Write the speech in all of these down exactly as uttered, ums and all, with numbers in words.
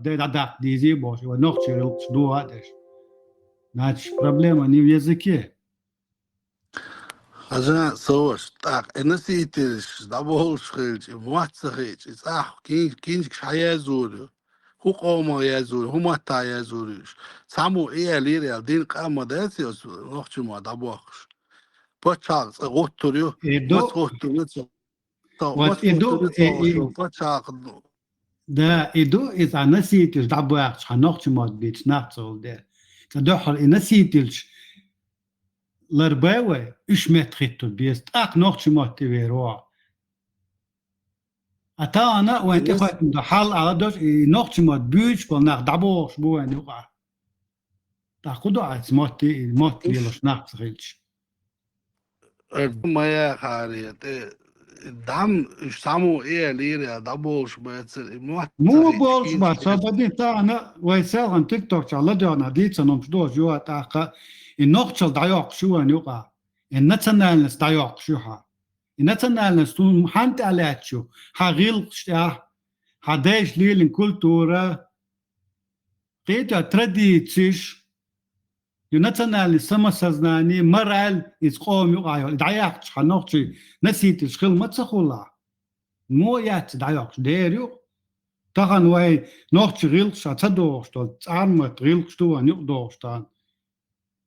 дай дӀадаккха дезий бохуш, вай нохчий гӀиллакхаш дугӀа а деш. Значит, проблема не в языке. Хьажа, соваш, тӀаккха и носительш дӀаболуш хилча, и мотт ца хиъча, и цӀахь кин-, кинжигаш хьан язйора ю? ХӀун къомах язйора ю? ХӀун маттахь язйора ю уьш? Цхьаммо и аьллера аьлла, дин къа ма дац и оцу нохчийн мотт дӀабохкуш? Пачхьалкх цкъа гӀуттур ю? И ду, маца гӀуттур ю цо? Цо вот маца и ду, гӀуттур ю и, цо и, шо пачхьалкх? Да, и ду, иза носительш дӀабоьхкуш, хьан нохчийн мотт бийцаш нах ца хилла дера. Цкъа дуьххьал и носительш ларбай вай, уьш меттахӀиттур беза, тӀаккха нохчийн мотт тӀе вер вогӀу. А тахана вайн тӀе хоьттина ду хьал ала дош, и нохчийн мотт буьйцуш болу нах дӀабохуш бу вайн юкъахь. ТӀаккха хӀун ду айца мотт, и мотт лелош нах ца хилча? Ма яхаре, тӀе, дам, уьш цхьаммо и аьллера аьлла, дӀаболуш бацара, и мотт ца хилча, болуш бац, со бадин тахана вай селхана тиктокчохь ладоьгӀна дийцина хӀумаш ду, жоа тӀаккха, и нохчалла дӀайоккхуш ю вайн юкъахь, и национальность дӀайоккхуш ю хьан. И национальность хӀун хьанна тӀехь лаьтташ ю? Хьан гӀиллакхаш тӀехь, хьан дайша лелийна культура, кхета традицеш, ю национальный самосознание, мораль, иза къоман юкъахь йолу, и дӀаяьккхича хьан нохчий носительш хила ма ца хуьлу? Мо яц дӀайоккхуш, дера ю. Тахана вай нохчийн гӀиллакхаш а ца дохуш долу, цӀармат гӀиллакхаш ду вайн юкъа дохуш тахана.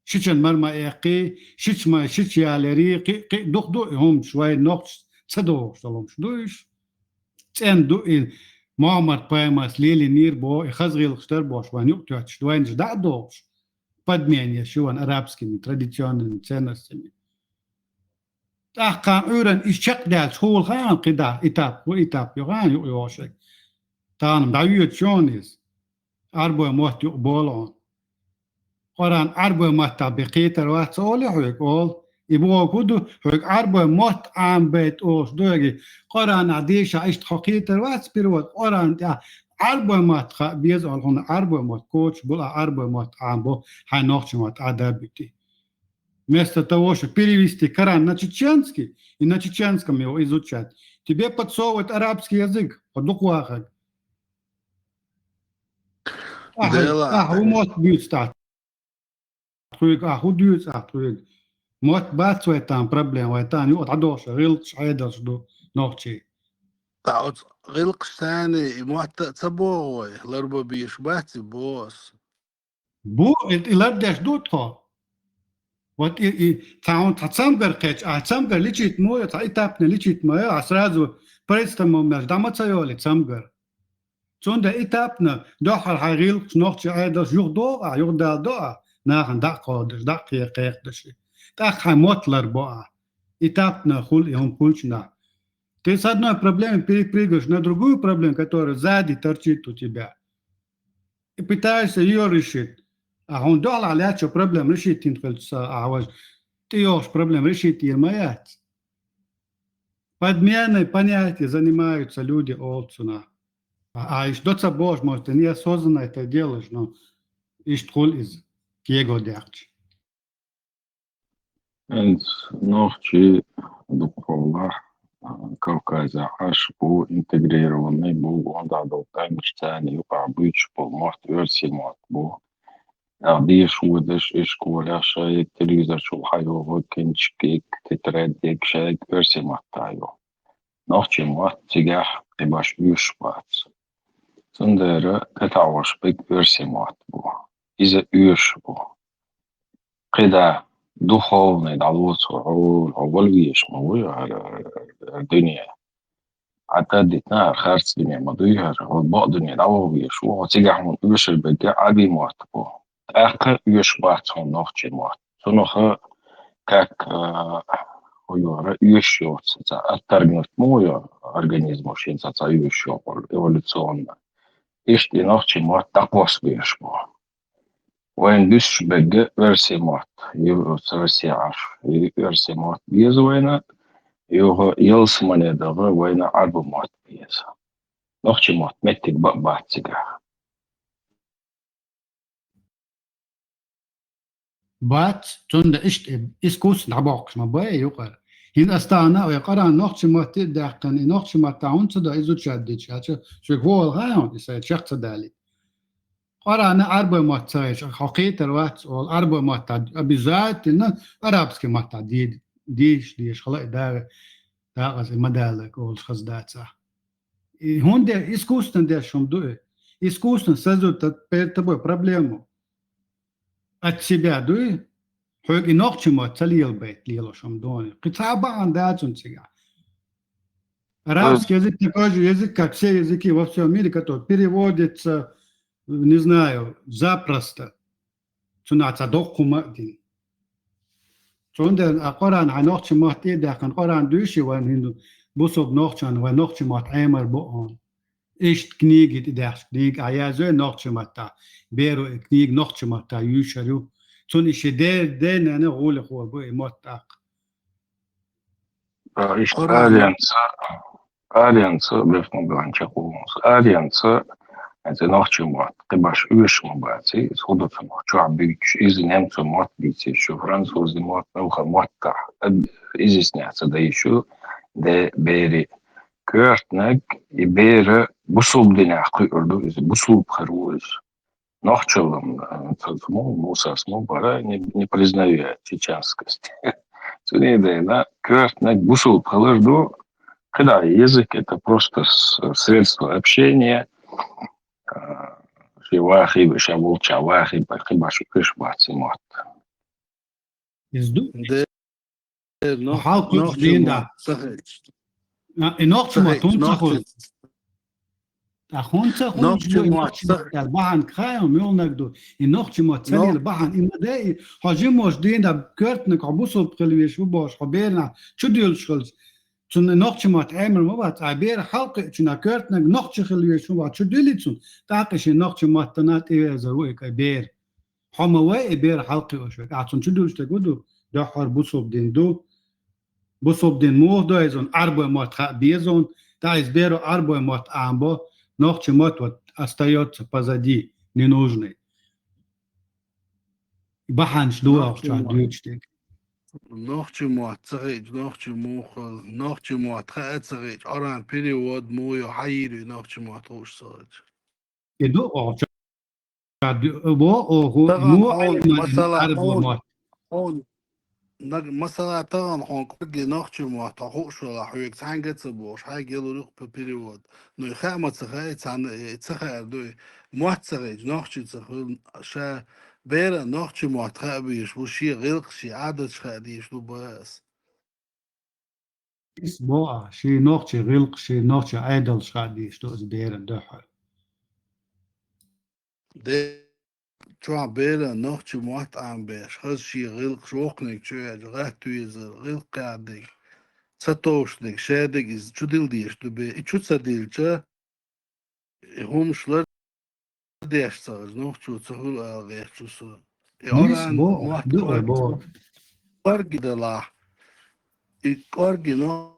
Шичан мара ма эккхий, шича ма, шича яларий, кхин, кхин дукха ду и хӀуманаш вай нохчаша ца дохуш долу хӀуманаш ду уьш. ЦӀена ду и Мохьмад-пайхамарс лелийнера боху, и хаза гӀиллакхаш дара бохуш вайн юкъа тоьттуш, вайнаш дӀа а дохуш, подмене еш ю вайн арабскими традиционными ценностями. ТӀаккха Ӏуьйранна иза чекхдаьлча хӀула хаьа кхидӀа, этап, хӀун этап ю хаьа юкъа йогӀуш. Тахана дӀавоьдуш ю иза. Ӏарбойн мотт юкъа болу хьуна. Къуръан Ӏарбойн маттахь бен кхетар вац ца олий хьоьга, олу? И бохург хӀун ду, хьоьга Ӏарбойн мотт Ӏамабайта олуш ду хьоьга? Къуръанехь дийшахь иштта хьо кхетар вац перевод, Къуръан тӀехь Ӏарбойн мотт хаа беза олу хьуна, Ӏарбойн мотт коча була, Ӏарбойн мотт Ӏамабо, хьайн нохчийн мотт Ӏа дӀабуьтий. Вместо того, чтобы перевести Коран на чеченский и на чеченском его изучать, тебе подсовывают арабский язык, хьо дукха вахарг. Ахьа, Дела ахьа хӀун мотт буьйцу тӀаккха тхуьга, ахьа хӀун дуьйцу ахьа тхуьга? Мотт бац вай тахана проблема, вай тахана юкъа дӀадохуш гӀиллакхаш, Ӏедалш ду нохчий. Ткъа оцу гӀиллакхаш тани и мотт а ца боху вай, ларбан безаш бац и боху ас. Бу, и, и лардеш ду тхо. Вот и, и, цхьа хӀун, цхьа цамгар кхеча, а цамгар лечить мо йо, цхьа этапный лечить ма йо, а сразу парацетамол мел дӀа ма ца йолу и цамгар. Цундела этапно дуьххьара хьайн гӀиллакхаш нохчийн Ӏедалш юхадогӀу ахь, юхадала до ахь, нахана дӀа а кховдаш, дӀа а кхе-, кхайкхадаш. ТӀаккха хьайн мотт ларбо ахь. Этапно хуьлу и хӀума кхуьлчу нах. Ты с одной проблемы перепрыгиваешь на другую проблему, которая сзади торчит у тебя. И пытаешься её решить. А хьуна дуьхьал лаьттачу проблема решить йина хилча, а важа тӀейогӀуш проблема решить йийр ма яц. Подменой понятий занимаются люди, олу цунах. А, а иштта до ца бохуш, может, ты неосознанно это делаешь, но иштта хуьлу иза, кего даьккхича. ХӀинца нохчий дукхахьолахь, а, Кавказехь Ӏаш бу, интегрированный бу, гондахь долу къаьмнаш царна юкъахь буьйцуш болу мотт оьрсийн мотт бу. Ахь деша водаш, ишколехь шайга телевизор чу хьайогӀу, кинчик, тетрадь, шайга оьрсийн маттахь йогӀу. Нохчийн мотт цигахь кхин башха оьшуш бац. Цундела тӀетаӀош берг оьрсийн мотт бу. Иза оьшуш бу. КхидӀа духовный дӀалоцу хьо, хьо вала везаш ма ву хӀара, хӀара дуьне. Хьан тӀадитина хӀара харц дуьне ма дуй хӀара, хьо бакъ дуьне дӀаваха везаш ву, хьо цигахь хьуна оьшур берг Ӏаби мотт бу. ТӀаккха оьшуш бац хьуна нохчийн мотт. Цунах как, а, хӀун йора, оьшуш йоцу цхьа отторгнуть ма йо организмо шен цхьа, цхьа оьшуш йокъур эволюционно. Иштта и нохчийн мотт дӀакхоссабеш бу. Вайна дуьсуш берг оьрсийн мотт, ю-, оцу Россехь Ӏаш, и оьрсийн мотт беза вайна, юха ялсамане даха вайна Ӏарбойн мотт беза. Нохчийн мотт меттиг баъ бац цигахь. Бац, цундела иштта искусство дӀабоккхуш ма бай юкъара. ХӀинца ас тахана вай Къуръан нохчийн матте а даьккхина, и нохчийн матта хӀунда ца до изучать дича, хьаьча, шуьга хӀун вала хаьа хьуна, и сайн чекх ца далийта. Къуръана Ӏарбой мотт ца хеташ, хьо кхетар вац, оал, Ӏарбой мотта обязательно арабский мотта де-, деш, деш, хала и дагӀа, дагӀа ма даллалга олуш хаза дац ахь. И хӀунда искусственно деш хӀума ду и? Искусственно создать перед тобой проблему. От себя дуй, хьоьга и нохчийн мотт ца лелабайта лелош хӀума ду и. Кхин цхьа а бахьана дац цуьнан цигахь. Арабский язык такой же язык, как все языки во всём мире, который переводится, не знаю, запросто. Цунах цхьа доккха хӀума а дина. Цундела а Къуръан хьайн нохчийн мотт тӀе а даьккхина, Къуръан дуьйший вайн хӀинца бусалба нохчийн, вайн нохчийн мотт Ӏемар бу хьуна. Иштта книги тӀе даьхча, книга а язйой нохчийн маттахь, беро и книга нохчийн маттахь юьйшур ю. Цунна и шен де-, денана гӀолехула бу и мотт тӀаккха. А, иштта Къуръан аренца, аренца, бехк ма бан чекхваллалц, аренца, хӀинца нохчийн мотт кхин башха оьшуш ма бац, иза хӀун ду цунах чохь буьйцуш, иза немцойн мотт бийцийша, французийн мотт, муьлхха маттахь, ад-, иза иза нехь ца дайша, де, бери, коьртаниг, и бер бусалба динехь кхуьур ду иза, бусалба хир ву иза. Нохчалла, э, ца-, ца-, му-, Мусас ма бара, не, не признаю я чеченскость. Цундела коьртаниг бусалба хилар ду, кхидӀа язык — это просто с-, средство общения, э, шен вахийба, ша волчохь вахийба, кхин башха оьшуш бац и мотт. Иза ду? Де, но-, хьал кхуьуш нохчийн дийна мотт ца хеташ. А, и нохчийн мотт хӀунда ца хуьлу? Ткъа хӀунда ца хуьлу, нохчийн мотт ца хеташ. Бахьана кхайо муьлханиг ду. И нохчийн мотт ца лела бахьана, и ма де, и хьо жимош дийна, коьртаниг хьо бусалба хила везаш ву бохуш, хьо берана чу дуьллуш хилча, цунна нохчийн мотт Ӏемар ма бац, а бер хьалкхиъчунна коьртаниг нохчи хила везаш ву бохуш, чу дуьллий цунна, тӀаккха и шен нохчийн маттана тӀеверзар ву и кху бер. Хьо ма вай и бер хьалкхиош верг. Ахь цунна чу дуьллуш дерг хӀун ду? Дуьххьара бусалба дин ду. Бусалба дин муха ду иза, Ӏарбой мотт хаа беза хьуна, тӀаккха иза беро Ӏарбой мотт Ӏамбо, нохчийн мотт вот остаётся позади, ненужный. Бахьанаш ду оха чохь дуьйцуш дерг. Нохчийн мотт ца хеташ, нохчийн муха, нохчийн мотт хаа ца хеташ, Къуръан перевод муха йо, хьан йийр ю нохчийн мотт хууш ца хеташ. И ду оха чохь ду-, во, оха, тахана му хьуна, Ӏилман масала, Ӏарбо хьуна, мотт. Хьуна, наг-, масала, тахана хьуна кӀорге нохчийн мотт хьо хууш велахь, хьоьга цхьаьнга а ца бохуш, хьайга ялур ю-кх пе-, перевод. Ну, и хаа ма ца хаьа, цхьанна, э, ца хаар ду и. Мотт ца хеташ, нохчи ца хуьлу, ша беран нохчийн мотт хаа безаш ву, шен гӀиллакхаш, шен Ӏадаташ хаа дезаш ду бах ас. Иза боху ахь, шен нохчийн гӀиллакхаш, шен нохчийн Ӏадаташ хаа дезаш ду иза беран дуьххьара. Де, чохь беран нохчийн мотт Ӏамбеш, хаза шен гӀиллакхаш, воккханиг чу веача, гӀатта везар, гӀиллакх кхаьрдиг, ца товшаниг, шадерг иза чу дилла дезаш ду бе, и чу ца диллча, и хӀумаш лардеш ца хилча, нохчо ца хуьлу ала гӀерташ ву со. И Къуръан мотт ду ой боху. КӀорге далахь, и кӀорге но-,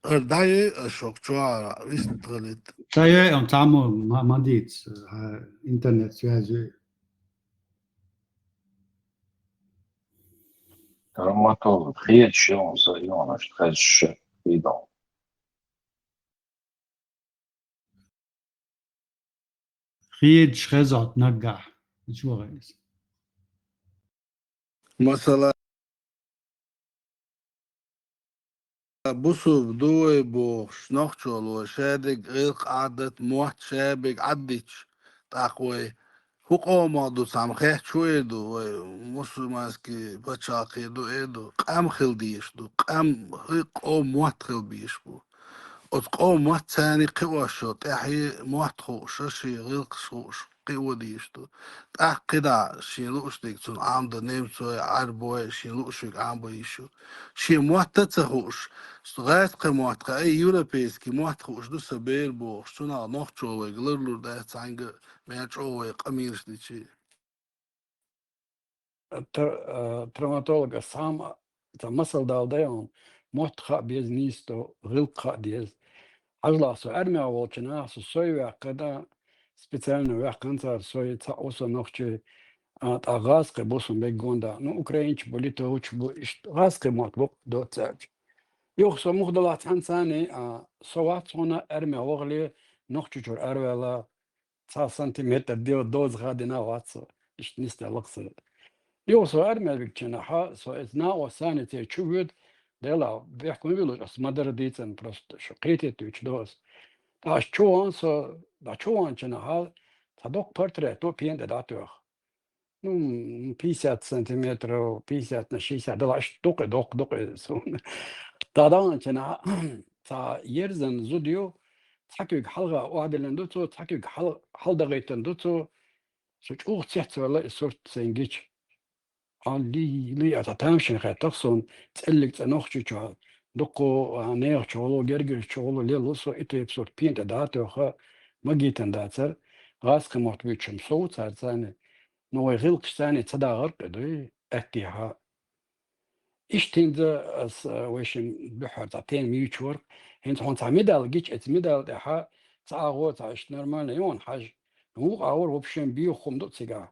ара дӀайой ас шух чохь, вистхилийта. Ца йой, ам цхьаммо ма, ма дийца, а, интернет-связь. Травматолог, хеташ ю, сан юханаш хезаш хӀидал. Хеташ хезахь наггахь. Мича вахара иза? Масала, бусалба ду вай бохуш, нохчо ло шадерг гӀиллакх, Ӏадат, мотт шаберг Ӏаддича, тӀаккха вай хӀун къомах ду цхьамма хетта, хӀун эр ду, вай мусульманский пачхьалкхе ду эр ду, къам хила дезаш ду, къам, хӀи-, къоман мотт хила безаш бу. Оцу къоман мотт царна кхиош йолу, тӀаьхье мотт хууш, шен гӀиллакхаш хууш, кхио дезаш ду. ТӀаккха кхидӀа шен лууш дерг цунна Ӏамдан немцой, Ӏарбой, шен лууш верг Ӏамбан йиш ю. Шен мотт а ца хууш, гӀазкхийн мотт хаьа, европейский мотт хууш ду сан бер бохуш, цунах нохчо вайга ларлур дац цхьаьнга а, мел чӀогӀа вай къамелаш дичи. Тр-, а, травматолога сам, цхьа масал дала дай хьуна, мотт хаа беза нийса ду, гӀиллакх хаа деза. Хьажал, со армехь волчу наха со сой ваьккхина, специально ваьккхина цара сой, цхьаъ ву со нохчи, а, тӀаккха гӀазкхи бу сан бегонда. Ну, украинчу бу, литовчу бу, иштта гӀазкхи мотт бу доццаьрча. Юха со муха далахь цхьаьна царний, а, со вац хьуна армехь вахале, Нохчийчуьра араваьлла, цхьа сантиметр дев доза хадина вац со. Иштта нисдаллах со. Юха со армия вигчинахьа, со эц накъо сани те чу вуьд, дела, бехк ма вилуш, ас ма дара дийцан просто, шу кхететуьч доз. Аш чуван со, да чуван чинахьа, цхьа доккха портрет, то пен де датух. Ну, пятьдесят сантиметров, пятьдесят на шестьдесят, дала аш дукъе, доккха дукъе сон. Та даун чинахьа, цхьа ерзан зуд ю, цхьа куьг хьалха оадилан ду цо, цхьа куьг хьал-, хьалдагъийтан ду цо, со чӀух цецвелла и сурт сайн гич. Алли, ли, а та тамашин хеттах сон, цӀеллиг цӀа нохчи чу, дуккхо, а, нех чу гӀоло, гергир чу гӀоло, лелу со, и тайп сурт пен тӀе датоха, магитан дацар, гӀаскхи мотт буьйчум сов цар цани, ну вай гӀилкхаш цани ца дагӀар къе дуй, аьттихьа. Иштта хӀинца ас, а, вайшин дуьххьара цхьа тема юьйчу вара, хӀинца хьуна цхьа медаль гич, эца медаль тӀехьа, цхьа агӀо, цхьа иштта нормально, юн хьажа. Вукх агӀор вообще бийха хӀума ду цигахь.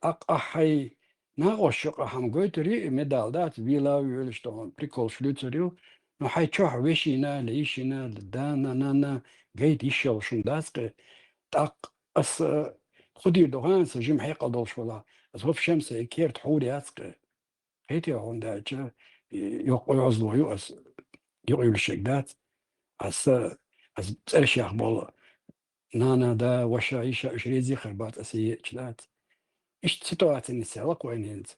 ТӀаккха ахь хьай накъош чу къахьам гойтур ю, и медаль дац, вела вуьйлуш тохун, прикол шлюцер ю. Ну хьай чохь вешина, ле йишина, ле дана, нана, гайта йиш йолуш хӀума дац кхе. ТӀаккха ас, а, худийр ду гӀан, сан жима хьекъал долуш вала. Ас вообще-м сан и керта хьур яц кхе. Хетий хьуна даьлча, и, йоккха йозло ю ас, юкъаюьллуш ерг дац. Ас, ас цӀераш яхболу нана, да, ваша, йиша, уьш реза хир бац аса еъча дац. Иштта ситуацияни селла кхойна хӀинца.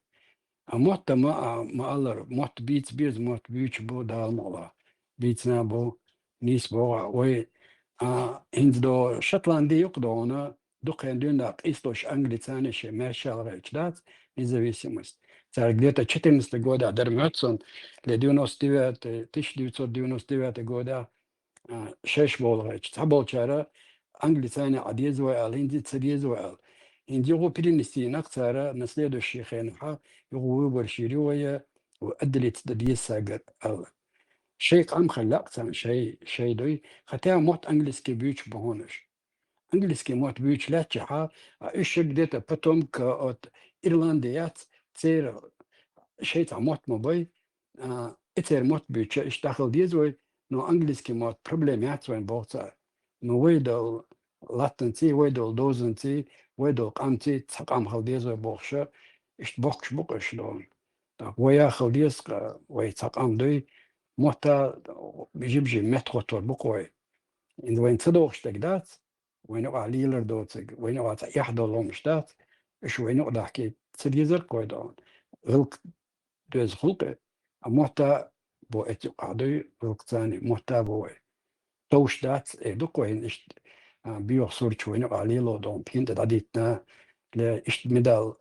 А мотта ма, а, ма аллара, мотт бийца беза, мотт буьйцу бу Дала мукъалахь. Бийцина бу, нийса богӀа. Вай, а, хӀинца до Шотланди юкъа догӀуна, дукхен дуьйна къийсалуш Англицани шен маьршалла гӀерташ дац, независимость. Цара где-то четырнадцатый года дара моьтту сон, ле девяносто девятый, тысяча девятьсот девяносто девятый года, а, шайш болу гӀерташ. Цхьаболчара Англицани Ӏа деза вай аьлла, хӀинзи ца деза вай аьлла. ХӀинзи юха перенести йинах цара на следующий хенахьа, юха выбор шийр ю вай, вай аддалица дан деза сагар аьлла. Шай къам хилла лаьа царна, шай, шай дуй, хотя мотт английский буьйцу бохьунаш. Английский мотт буьйцу лаьттачахьа, а уьш шаг где-то потомка от Ирландии яц, церан шайца мотт ма бай, а, и церан мотт буьйцу, иштта дахал деза вай, но английский мотт проблема яц вайн боху цара. Но вай дол латтанций, вай дол дозанций, вай дол къамций, цхьа къам хала деза вай бохуша, иштта бохкуш бу къуьш догӀун. ТӀаккха вай яхал деза, вай цхьа къам дуй, мотта жиб-жиб меттахӀоттор бу-кх вай. ХӀинца вайна ца догӀуш дерг дац, вайна юкъахь лелар доцург, вайна юкъахь цхьа эхь долу хӀумаш дац, уьш вайна юкъа дахкийта ца дезар-кх вай догӀун. ГӀиллакх доьзна хуьлу-кх, а мотта бу эцу юкъахь дуй, гӀиллакх царна мотта бу вай. Товш дац, эр ду-кх вайна иштта, а, боьха сурт вайна юкъахь лело догӀун, пен тӀе дӀадиттина, ле, иштта медаль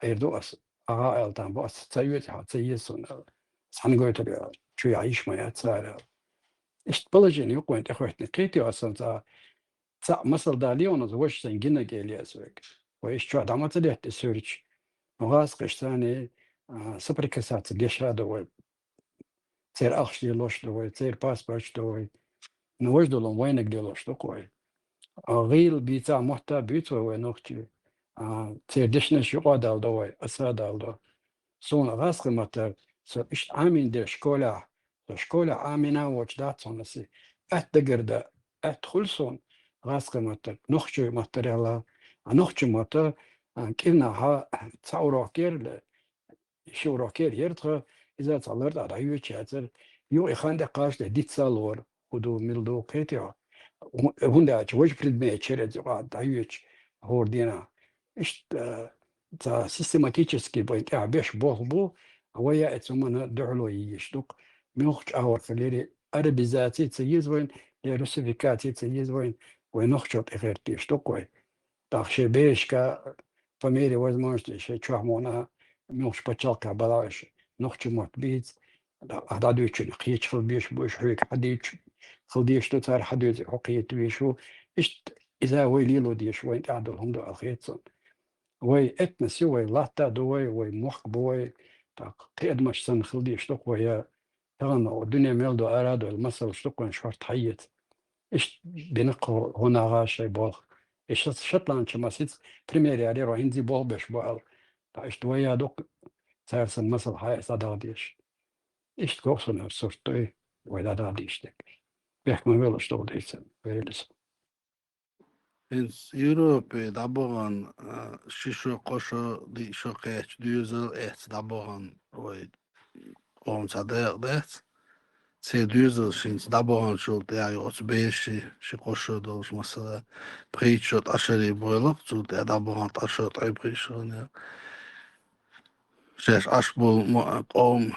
Эр ду ас, агӀа аьлла, там бу ас ца оьцу, хьан ца еза суна аьлла. Цхьаьна гойтур аьлла, чу яхьа йиш ма яц цара аьлла. Иштта положение ю-кх вайн тӀехӀоьттина. Кхетий ас сан цхьа, цхьаъ масал далийона, важа сайн гинарг элира ас вайга. Вай иштта чохь дӀа ма ца летта и суьрташ. Ну гӀазкхаша царна, а, соприкасаться деш а ду вай. Церан ахча лелош ду вай, церан паспорташ ду вай. Ну, важа долу вайнаг лелош ду-кх вай. А, гӀийла бийца мотта буьйцу вай, вай нохчий. А, церан дешнаш юкъа а далдо вай, аса а далдо. Суна гӀазкхи маттара, со иштта Ӏамийна дерг школехь, со школехь Ӏамийна а воцуш дац хьуна аса. Атта дагар дан, атта хуьлу суна гӀазкхи маттара, нохчийн маттара аьлла. А нохчийн матта, а, кӀирнахьа цхьа урок яра, ши урок яра, яра тхан, иза цхьа лар тӀехь дӀайоьдуш яцара. Юха и хан тӀе кхачале диц а лора, хӀун ду, мила ду, кхетий хьо. ХӀу-, хӀунда аьлча важа предметаш яра иза юкъахь дӀайоьдуш хӀора дийнахь. Иштта, а, цхьа систематически вайн тӀехь беш болх бу, вай а эцу хӀуманна дуьхьало йийш ду-кх. Муьлххачу агӀор хилира, арабизаци ца еза вайн, я русификаци ца еза вайн, вай нохчалла тӀехӀоьттуш ду-кх вай. ТӀаккха шайн берашка по мере возможности шайн чохь мукъана муьлххачу пачхьалкхехь балахь уьш нохчийн мотт бийца, ахь дӀадуьйцучунна кхеташ хила безаш бу уьш, хьоьга хьадуьйцуш хила дезаш ду цара, хьадуьйцург хьо кхета везаш ву. Иштта иза вай лело дезаш, вайн тӀехь долу хӀума ду аьлла хета суна. Вай этнос ю, вай латта а ду вай, вай мохк бу вай, тӀаккха кхин адамаш санна хила дезаш ду-кх вай, я тахана дуьне мел ду ара а дойла масалш ду-кх вайн шорта хьаэца. Иштта бина-кх хӀу-, хӀун агӀа шайн болх. И шат-, шотландчу масица пример яьлла яра, хӀинца болх беш бу аьлла. Ткъа иштта вай а ду-кх цара санна масал хьаэца дӀадала дезаш. Иштта го-кх суна сурт дуй, вай дӀадала дезаш дерг. Бехк ма велаш догӀу дийцина, вай элира со. ХӀинца Европе дӀабахана, а, ши шо, кхо шо, диъ шо кхаьчача доьзал эцна дӀабахана вай къоман цхьа дакъа дац. Церан доьзалш хӀинца дӀабаханчул тӀехьа оцу бераши ши, кхо шо долуш, масала, пхийтта шо, ткъа шаре бойла-кх, цул тӀехьа дӀабахана ткъа шо, ткъе пхи шо. Шаьш Ӏаш болу ма-, къоман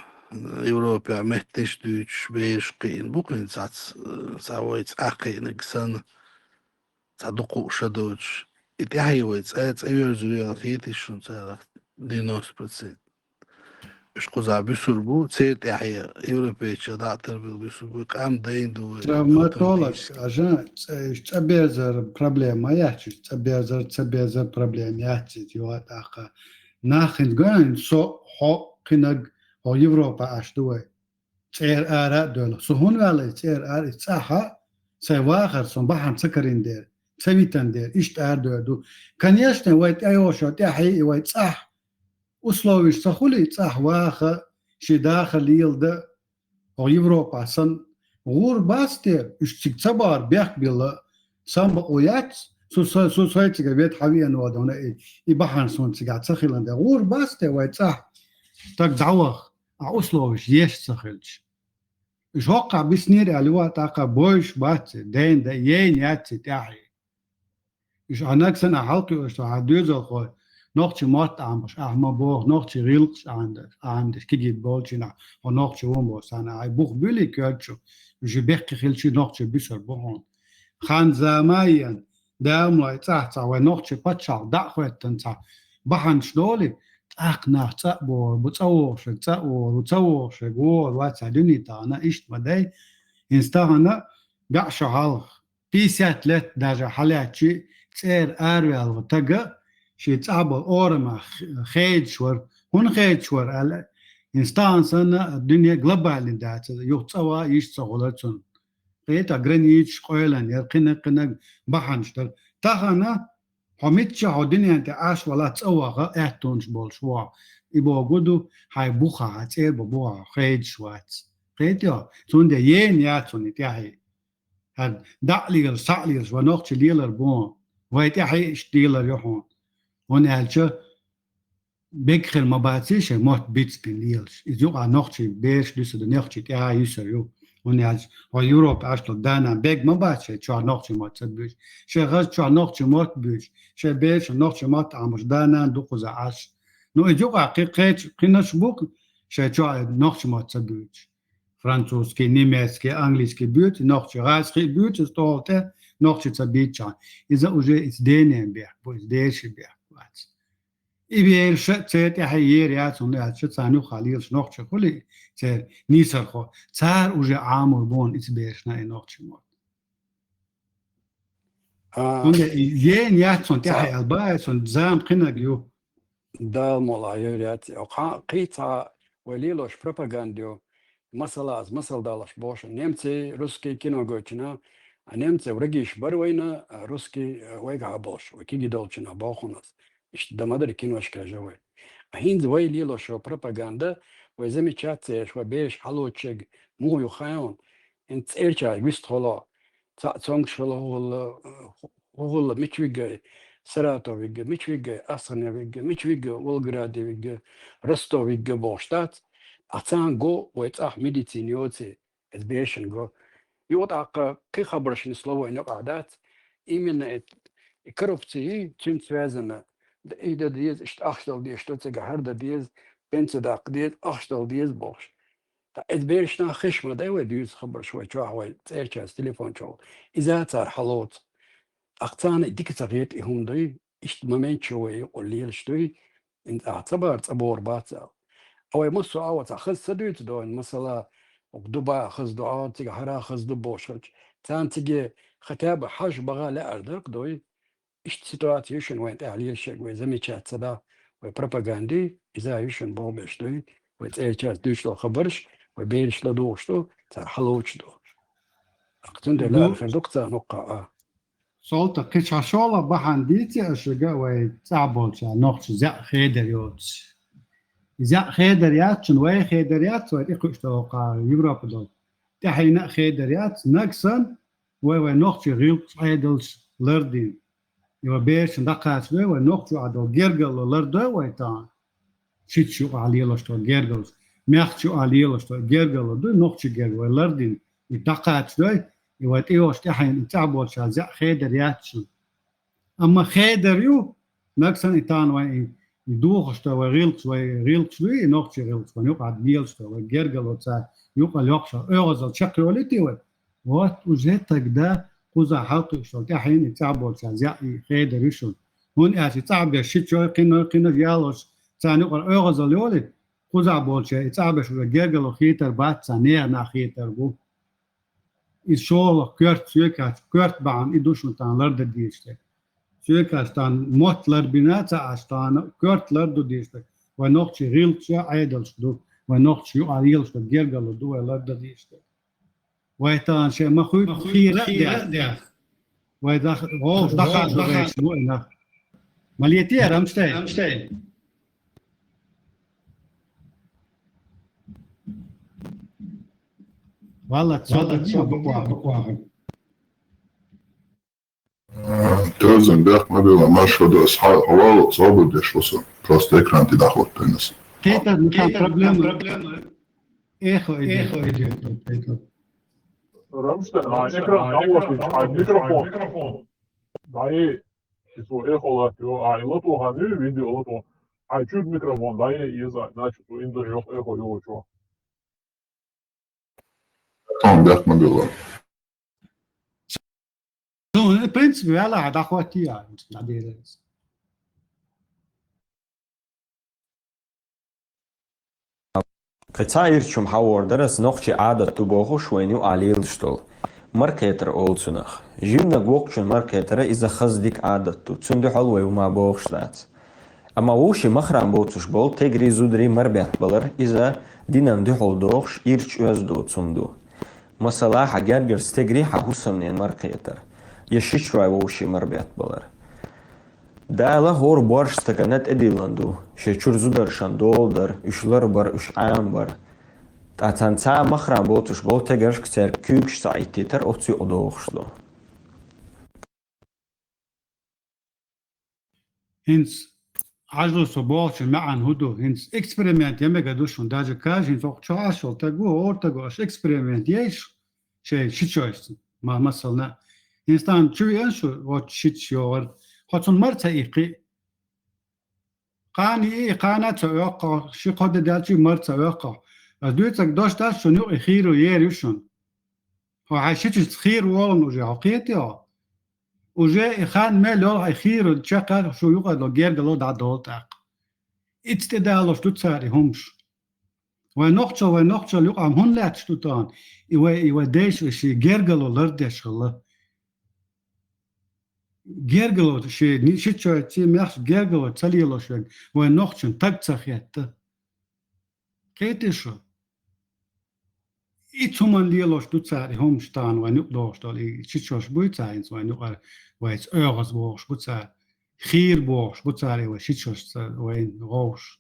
Европехь меттанаш дуьйцуш бераш кхиъна бу-кх хӀинца цхьацца, цхьа вай цӀахь кхиънарг санна, цхьа дукха а ша доцуш. И тӀаьхье вай цӀа, цӀа верзур яла хетий шуна царах девяносто процент? Уьш кхузахь буьсур бу, церан тӀаьхье европейча дӀа а тарбелла буьсур бу, къам дайна ду вай. Травматолог, а жан, цӀа, уьш цӀа берзар проблема яц, уьш цӀа берзар, ца берзар проблема яц, иза юха тӀаккха. Нах хӀинца ган, со, хьо, кхинаг, хьо Европа Ӏаш ду вай. ЦӀера ара а доьлху. Со хӀунда ваьлла иза цӀера ара? Иза цӀахь а, сайн вахар сон бахьана ца карийна дера, ца витина дера, иштта арадевр ду. Конечно, вай тӀейогӀуш йолу тӀаьхье и вай цӀахь условиш ца хуьлий, цӀахь ваха, шен дахар леладан, хӀокху Европа санна, гӀур бац те, уьш цига ца бахар бехк билла, самбакъо яц, со, со, со, со цига ведда хьан веана вада хьуна и, и бахьана суна цигахь ца хилан де. ГӀур бац те вай цӀахь стаг дӀаваха, а условиш еш ца хилча? Уьш хӀоккхахь биснера аьлла, юха тӀаккха бойуш бац, дайна дан, яйна яц и тӀаьхье. Уьш ахьа нагахь санна ахьа хьалакхуьуш ду, хьан доьзалхой, нохчийн мотт Ӏамош, ахьа ма боху, нохчийн гӀиллакхаш Ӏамош, Ӏамош, кегий болчу хенахь, хьо нохчи ву боху санна, ахьа бух буьлий коьртачу, уьш бехке хилчий нохчий буьсур бу хьуна. Хан-зама а еана, Дала ма лойла, цӀахь цхьа вай нохчийн пачхьалкх дӀа а хӀоьттина цхьа бахьанаш долий, тӀаккха нах цӀа а бохур бу, цӀа вогӀуш верг цӀа а вогӀур ву, ца вогӀуш верг вогӀур вац, хьан дуьне тахана, иштта ма дай. ХӀинца тахана, гаьна шо хьалха, пятьдесят лет даже хьалаьцча, цӀера араваьлла стаг шен цӀахь болу орамах хедаш вара. ХӀунда хедаш вара аьлла, хӀинца тахана санна дуьне глобальный дац, юха цӀа ван йиш ца хуьлура цунна. Кхета, границаш къойлан яра, кхинаг-кхинаг бахьанаш дара. Тахана хьо мичча хьо дуьнен тӀе Ӏаш валахь, цӀа ваха аьттонаш болуш ву хьо. И бохург ду, хьайн бухахь, хьан цӀера бу бухахь хьо хедаш вац. Кхетий хьо? Цундела яйна яц хьуна и тӀаьхье. ХӀара дӀа а лелаш, схьа а лелаш, вай нохчий лелар бу хьуна. Вай тӀаьхье иштта лелар ю хьуна. ХӀунда аьлча, бегга хир ма баций шайн мотт бицбина лелаш. Иза юкъахь нохчийн бераш дуьсур ду, нохчийн тӀаьхье юьсур ю. ХӀунда аьлча, хьо Европе Ӏаш долу да-нана бегга ма бац шайн чохь нохчийн мотт ца буьйцуш. Шайн хаза чохь нохчийн мотт буьйцуш, шайн берашна нохчийн мотт Ӏамош да-нана ду кхузахь Ӏаш. Ну, иза юкъахь кхин кхечу, кхинаш бу шайн чохь нохчийн мотт ца буьйцуш. Французский, немецкий, английский буьйцу, нохчийн гӀазкхи буьйцу, иза тӀехула тӀе нохчийн ца буьйцуш. Иза уже иза денен бехк бу, иза деши бехк бац. И бераш а церан тӀаьхье ер яц, хӀунда аьлча царна юххе лелаш нохчий хуьлий, церан нийсархо, цара уже Ӏамор бу хьуна иза берашна и нохчийн мотт. А, хӀунда и яйна яц хьуна тӀаьхье аьлла, бан ай, цуьнан зама кхинаг ю. Дала мукъ лахь, ер яц. Кхин цхьа вай лелош пропаганда ю. Масала, аса масал далош боху шуна, немцийн, русскийн кино гойтучу хенахь, а немцы врагаш бара вайна, а русские, а, вайгахь а болуш, вай кегий долчу хенахь боху аса. Иштта дан ма дара киношка жа вай. А хӀинца вай лелош йолу пропаганда, вай замечать ца еш, вай бераш хьалоцуш ерг муха ю хаьий хьуна? ХӀинца цӀерачаьрга вистхуьлу, цхьаъ цомгуш хуьлу хӀугӀулла, хӀугӀулла мича вигай, Саратов вигай, мича вигай, Астрахань вигай, мича вигай, Волгограде вигай, Ростов вигай бохуш дац. Ткъа царна го вай цӀахь медицина йоций, иза берашна го. Юха тӀаккха кхин хабарш нисло вайна юкъахь дац. Именно и, и коррупци, цуьнца связано, и дан деза, иштта ахча дала дезаш ду, цига хӀара дан деза, пенси даккха деза, ахча дала деза бохуш. Ткъа иза берашна хиш ма дай вай дуьйцу хабарш вай чохь, вай цӀерачаьрца телефон чохь. Иза цара хьалоцу. Ткъа царна и дика ца хета и хӀума дуй, иштта момент чу вай юкъа лелаш дуй, хӀинца ахьа ца бахара цӀа богӀур бац аьлла. Ткъа вай массо а вац, цхьа хаза ца дуьйцу дойна, масала, Дуба хаза ду, а, цига хӀара хаза ду бохуш хилча, царна цига хотя бы хьажа баха лаьар дара-кх дуй. Иштта ситуаци ю шуна вайна тӀехь лелаш ерг, вай замечать ца дахь, вай пропаганди, иза ю шуна боху берш дуй, вай цӀерачаьрца дуьйцуш долу хабарш, вай бераш ладугӀуш ду, цара хьалоцуш ду. Цундела лаьар хир ду-кх царна хӀокхахь а. Солта, кхин цхьа шолгӀа бахьана дийци ас шуьга вай цӀахь болчу нохчийн зӀе хедар йоцуш. ЗӀе хедар яц, шуна вай хедар яц, вай тӀекхуьуш долу хӀокху Европа долу. ТӀаьхьенна а хедар яц, нагахь санна вай, вай нохчийн гӀиллакхаш, Ӏедалш лардина. И вай берашна дӀакхачадой, вай нохчий юкъахь долу гергарло лардой вай тахана. Шича юкъахь лелаш долу гергарло, маьхча юкъахь лелаш долу гергарло ду, нохчий гергарло вай лардина, и дӀакхачадой, и вай тӀейогӀуш тӀаьхьенна и цӀахь болчара зӀе хедар яц шуна. Амма хедар ю, нагахь санна и тахана вай и, и дохуш ду вай гӀиллакхаш, вай гӀиллакхаш ду, и нохчий гӀиллакхаш, вай юкъахь лелаш ду вай гергарло цара юкъахь лоьхуш, оьгӀазалла чекхйолуьйтий вай. Вот уже тогда кхузахь хьалкхуьуш долу тӀаьхьенна и цӀахь болчара зӀе и хедар ю шуна. ХӀунда аьлча и цӀахь берш шичой, кхиной, кхинаш ялош, царна юкъара оьгӀазалла йолий, кхузахь болчара и цӀахь берш уже гергарло хетар бац, царна нехан нах хетар бу. И шолгӀа коьрта соьгахь, коьрта бахьана и ду шуна тахана лардан дезаш дерг. Соьгахь тахана мотт ларбина ца Ӏаш, тахана коьрта лардан дезаш дерг. Вай нохчий гӀиллакхаш а Ӏедалш ду, вай нохчий юкъахь лелаш долу гергарло ду вай лардан дезаш дерг. Вай тахана шайн ма хуьйцу хийра а даьхна. Вай дах-, гӀовш дӀахаьржо гӀерташ бу и нах. Ма летий, Рамштайн? Валла, цо бакъахьа. Тевзан бехк ма билла, маршо ду ас хьа-, хьаваллалц, зобар деш ву со. Просто экран тӀе дӀахӀоттийна ас. Кхетар, ну, там проблема. Эхо идёт. Эхо идёт. Рамштайн, а, экран дӀахӀоттийна, а, микрофон. ДӀае, и цо эхо латтайо, а, и латоха ю, видео лато. А, чуьра микрофон дӀае, иза, значит, цо инзаре йоккха эхо йолчо. Тон бехк ма билла. Ну, в принципе, ваьлла хьан дӀахӀоттийя, дӀадерриг. Кхин цхьа ирча хӀума хьахор дара ас, нохчий Ӏадат ду бохуш вайна юкъахь лелаш долу. Мара кхетар олу цунах. Жиманиг воккхачун мара кхетар иза хаза дика Ӏадат ду. Цунна дуьхьал вай хӀума бохуш дац. Амма вовшийн махран боцуш болу тегри, зудари мара беттабалар, иза динан дуьхьал дохуш, ирча оьзда доцу хӀума ду. Масала, хьан гергарчу стегарий хьан хӀусамненан мара кхетар, я шичой вовшийн мара беттабалар. Дала хӀора борш стагана тӀедиллина ду, шен чуьра зударшна дола дар, уьш ларбар, уьш Ӏамабар. Ткъа царна цхьа а махран боцуш болу тегаршка цаьрга куьйгаш ца Ӏиттийтар оцу юкъа дохуш ду. ХӀинца Ӏажло со бохучун маьӀна хӀун ду? ХӀинца эксперимент ян мегар ду шуна, даже каждый хӀинца окху чохь Ӏаш волу таг ву, хӀора таг ву, аша эксперимент ейша, шайн шичойшца, ма-, масална. ХӀинца тахана чу веана шу, вот шича йогӀар, хьо цунна мара ца иккхи. Кхана и, и кхана а ца оьккху, ши-кхо де даьлчи мара ца оьккху. Ас дуьйцург дош дац шуна, юкъа и хийро ер ю шуна. Хьо хьайн шичашца хийра волун уже, хьо кхетий хьо? Уже и хан мел йолу хьайн хийра чекхъяьлла шу юкъа долу гергарло дӀадолу тӀаккха. Ицца тӀедалош ду цара и хӀумаш. Вай нохчо, вай нохчалла юкъахь хӀунда лаьтташ ду тахана? И вай, и вай дайша ши гергарло лардеш хилла. Гергарло ши, ни-, шичой ци мехаш гергарло ца лелош верг, вай нохчун таг ца хетта. Кхетий шу? И цу хӀуманна лелош ду цара и хӀумаш тахана вайн юкъа дохуш долу, и шичош буй цара хӀинца вайн юкъара, вайца оьгӀаз бохуш бу цара, хийра бохуш бу цара и вай шичошца вайна гӀовш.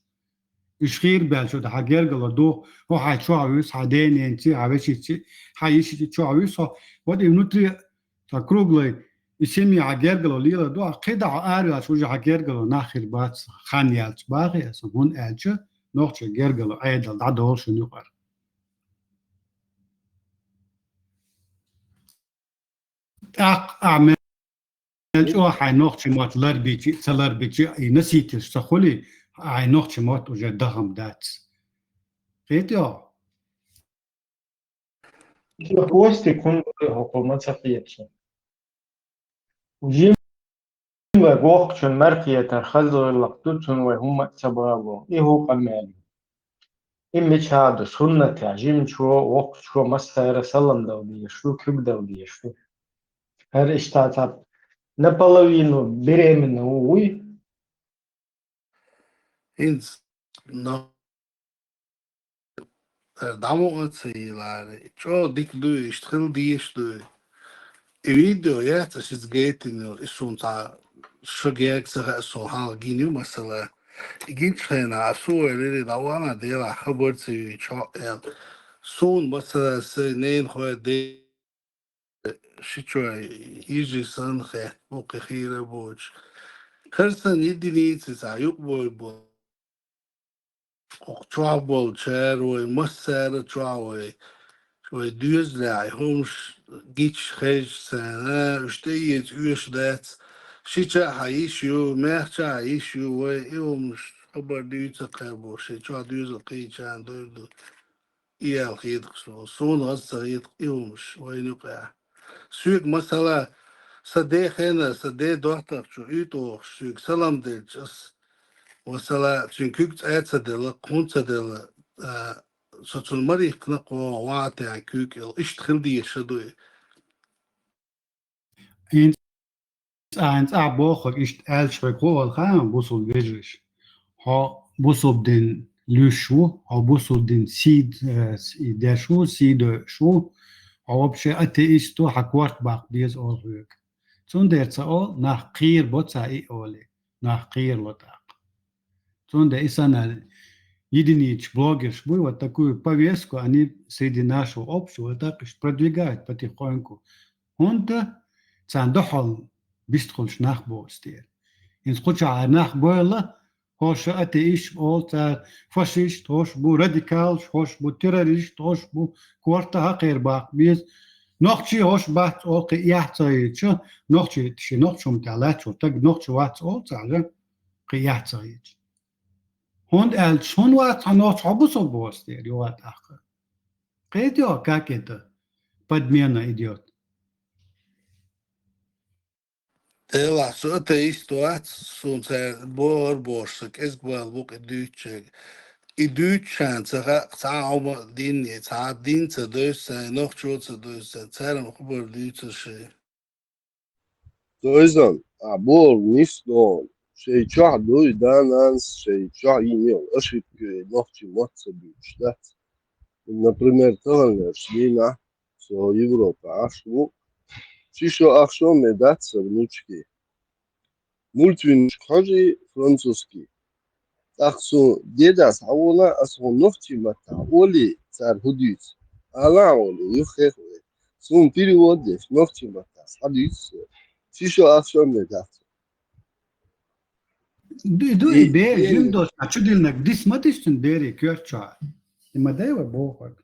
Уьш хийра баьлча, хьан гергарло ду, хьо хьайн чохь вуьсу, хьан ден-ненаци, хьан вешици, хьан йишици чохь вуьсу хьо. Вот и внутри, сан круглый, и семья хьан гергарло леладо, а кхидӀа хьо араваьлча, уже хьан гергарло нах хир бац, хан яьлча бахий аса, хӀунда аьлча нохчийн гергарло Ӏедал дӀадолу шуна юкъара. ТӀаккха ахь мел чӀогӀа хьайн нохчийн мотт ларбичи, ца ларбичи, и наситилш ца хули, хьайн нохчийн мотт уже дахам дац. Кхетий хьо? Костик хӀунда хӀокхо ма ца хеташ? Жим вай воккхачун мара кхетар хаза гӀиллакх ду, цунна вай хӀумма а ца багӀо. И хӀун къамел ю? И мичахь ду суннатехь, жимачо, воккхачо массара салам дала дезаш ду, куьг дала дезаш ду. ХӀара иштта цхьа наполовину беременна ву вуй? ХӀинца но-, дӀа ма а ца йилари. ЧӀогӀа дика дуй, иштта хила дезаш дуй. И видео яц ас иза гайтина, и суна цхьа ша герга ца хаьа, суна хьалха гина ю масала. И гинчу хенахь ас ву вай леррина дӀавахана, делахь хабар ца юй чохь а аьлла. Суна масала сайн ненахой де- Ши чой йижи сан хет, бу кхы хийра боч. Херсан единицы цхьа юкъ бой бо. Кху чохь болчара вай, массара чохь вай. Вай доьзалехь и хӀумаш гича хезча царна, уьш тӀеэца оьшуш дац. Ши чохь хьан йиш ю, маьхча хьан йиш ю, вай и хӀумаш хабар дуьйцу кхаьбо, шайн чохь доьзал кхийчарна дойр ду. И аьлла хеташ ду. Суна хаза ца хеташ и хӀумаш вайна юкъахь. Соьга масала, сан ден хенара, сан ден доттагӀчо уьйтӀахуш соьга салам делча ас, масала, цуьнан куьг цӀа а ца делла, кхун а ца делла, а, со цунна ма рихкина кхо ван а тӀехь куьг а, иштта хила дезаш ду и. ХӀинца, хӀинца ахь бохург иштта аьлча хьоьга хӀун олу хаьий, бусулба вежарий? Хьо бусулба дин луьйш ву, хьо бусулба дин сий, э, сий деш ву, сий дойуш ву, хьо вообще атеист ву, хьан корта баккха беза олу хьоьга. Цундела ца олу, нах кхерабо цхьа и олий, нах кхерало тӀаккха. Цундела и санна единичка блогерш буй, вот такую повестку они среди нашего общества вот так продвигают потихоньку. ХӀунда царна дуьхьал бистхуьлуш нах бу оцу тӀера. ХӀинца кху чохь нах бойла, хӀорш атеист олу цара, фашист хӀорш бу, радикалш хӀорш бу, террорист хӀорш бу, корта хьан кхера баккха беза. Нохчий хӀорш бац олу кхин эхь ца хеташ, нохчий шен нохча хӀума тӀехь лаьтташ волу стаг нохча вац олу цара, кхин эхь ца хеташ. ХӀунда аьлча, хӀунда вац хьо нохча, хьо бусулба ву оцу тӀера, юха тӀаккха. Кхетий хьо, как это подмена идёт? Делахь, со атеист вац, суна цара бохура бохуш, сан кӀезиг бала бу-кх и дуьйцучаьрга. И дуьйцучарна ца хаьа, цхьа а хӀума динне, цхьа а дин ца девза царна, нохчо а ца девза царна, цара ма хабар дуьйцура шайн. Дойзан, ахь бохург нийса ду хьуна. Шайн чохь ду и да-нанас, шайн чохь йина йолу ошибка ю и, нохчийн мотт ца буьйцуш дац. Например, таханлерчу дийнахь со Европа Ӏаш ву, ши шо ах шо ме дац сан внучки. Мультфильмашка хьожий французский. ТӀаккха суна дедас хьан волу, ас хьуна нохчийн маттахь олий, цара хӀун дуьйцу? Ала хьан олий, юххе а хьуна. Суна перевод деш, нохчийн маттахь схьадуьйцу суна. Ши шо ах шо ме дац. Ду, ду, и бер, жим долуш, а чу диллинарг дис ма дис цуьнан берийн коьрта чохь. И ма дай вай бохург.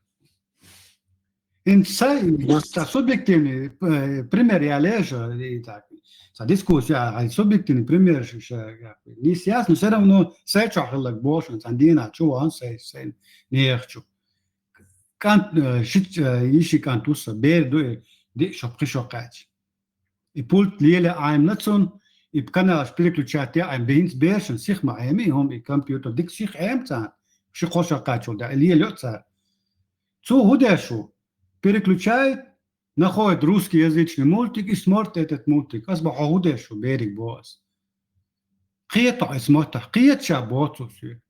ХӀинца са, са субъективный, э, пример я лежа, и так. Са дискуссия, а субъективный пример, ш-, ш-, как бы, не сейчас, но всё равно сай чохь хилларг боху шуна, сан дийнахь чу ван сай, сай нехан чу. КӀант, э, ши, э, йиши кӀант ву сан, бер ду и, диъ шо, пхи шо кхаьчча. И пульт лело Ӏемина цунна, и каналаш переключать ян Ӏемина, бен хӀинца берашна сиха ма Ӏеми, и хӀума и компьютер дика сиха Ӏема царна, ши-кхо шо кхаччалц, и лелайо цара. Цо хӀун деш ву? Переключает, находит русскоязычный мультик и смотрит этот мультик. Ас боху, хьо хӀун деш ву, берриг боху ас. Кхета хьо оцу маттахь, кхета ша, боху цо соьга.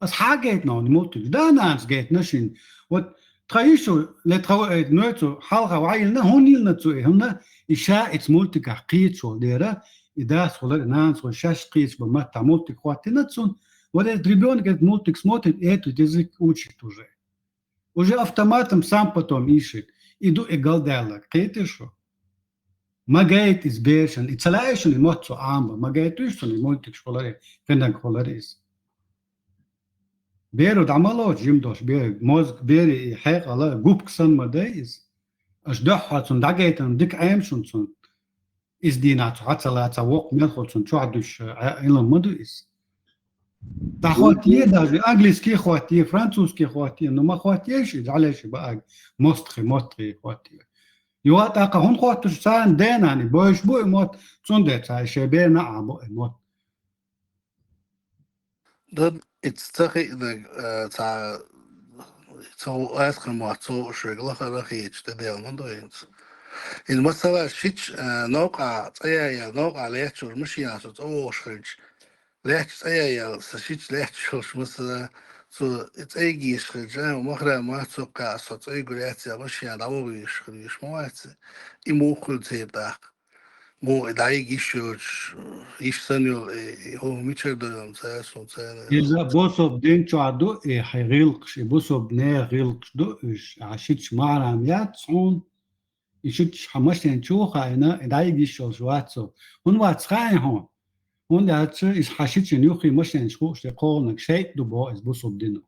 Ас хьагайтина хьуна мультик? Да, нанас гайтина шуна. Вот тхан йиша, ле тхан, э, нуьцкъала хьалха ван йиллина, хӀунда йиллина цо и? ХӀунда и ша оцу мультиках кхеташ волу дела, и дас хуьлура, и нанас хуьлура, шаьш кхеташ бан маттахь мультик хӀоттийна цунна. Вот этот ребёнок этот мультик смотрит, и этот язык учит уже. Уже автоматом сам потом ищет. И ду и галдаьлларг. Кхетий шу? Ма гайта иза берашна, и ца лаьий шуна и мотт цо Ӏамабан, ма гайтуьй шуна и мультикаш хуьлура, кхинарг хуьлура иза. Беро дӀа ма лоцу жима долуш, беран мозг, беран и хьекъал губка санна ма дай иза. Аша дуьххьара цунна дӀагайтина дика Ӏема шуна цунна. Иза дийнахь цо хьа ца лаца, воккха мел хуьлу цунна чохь дуьсуш, Ӏе-, Ӏилма ма ду иза. ДӀахӀоттае даже, английский хӀоттае, французский хӀоттае, ну ма хӀоттае шу, жӀалеш бааг, мостагӀий, мостагӀий хӀоттае. Юха тӀаккха хӀунда хоттуш царна, дена, и бевзаш бу и мотт, цундела цара шайн берана а бу и мотт. Дан, и ца хиънарг, э, цхьа, цо аьлла мотт, цо уьш вега лахара хеташ тӀедеана ма ду хӀинца. ХӀинца масала шича, э, новкъа цӀа яьлла, новкъа лаьтташ волу машина со цӀа вогӀуш хилча, лаьтташ цӀа яьлла, сан шича лаьтташ волуш масала, цо и цӀе йигеш хилча, а, махара ма цо кхаьа, со цӀе йигур яц, я машина дӀавогӀуш хир йиш ма вац, и муха хуьлу церан тӀаккха? Муха и дӀайига йиш йоцуш, йиш санна йолу, и, и хӀума мичара дойла цара, суна царна? Иза бусулба дин чохь ду, и хьайн гӀиллакхаш, и бусулба нехан гӀиллакхаш ду уьш, ахьа шича маьхьарам яц хьуна, И шича хьан машен чу хаийна, и дӀайига йиш йолуш вац цо. ХӀунда вац хаий хьуна? ХӀунда аьлча иза хьан шичина юххе машенаш хууш тӀе кхоьллинарг шайтӀа ду боху иза бусалба дино.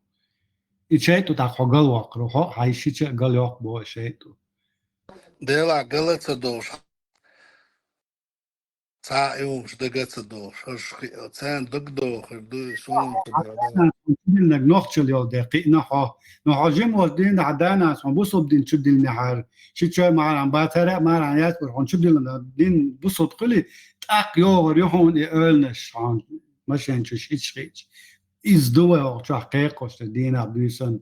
И шайтӀа тӀаккха хьо галвоккхур ву, хьо а хьайн шича а галйоккху боху и шайтӀа. Делахь гала ца долуш, цхьа а и хӀумаш дага ца долуш, хӀорш хи-, царна дагадогӀур ду и суна ца догӀу. Чудиллинарг нохчалла йолу дела кхиъна хьо. Но хьо жима волчу дийнахь данас хьуна бусалба дин чудиллинехьара, ши чой мархьан бацара а мархьан яц бара хьуна чудиллина дин бусалба хуьли, тӀаккха йогӀур ю хьуна и ойланаш хьуна машен чу шича хиъча. Иза ду вай оха чохь кхайкхош дийнахь буьйсанна.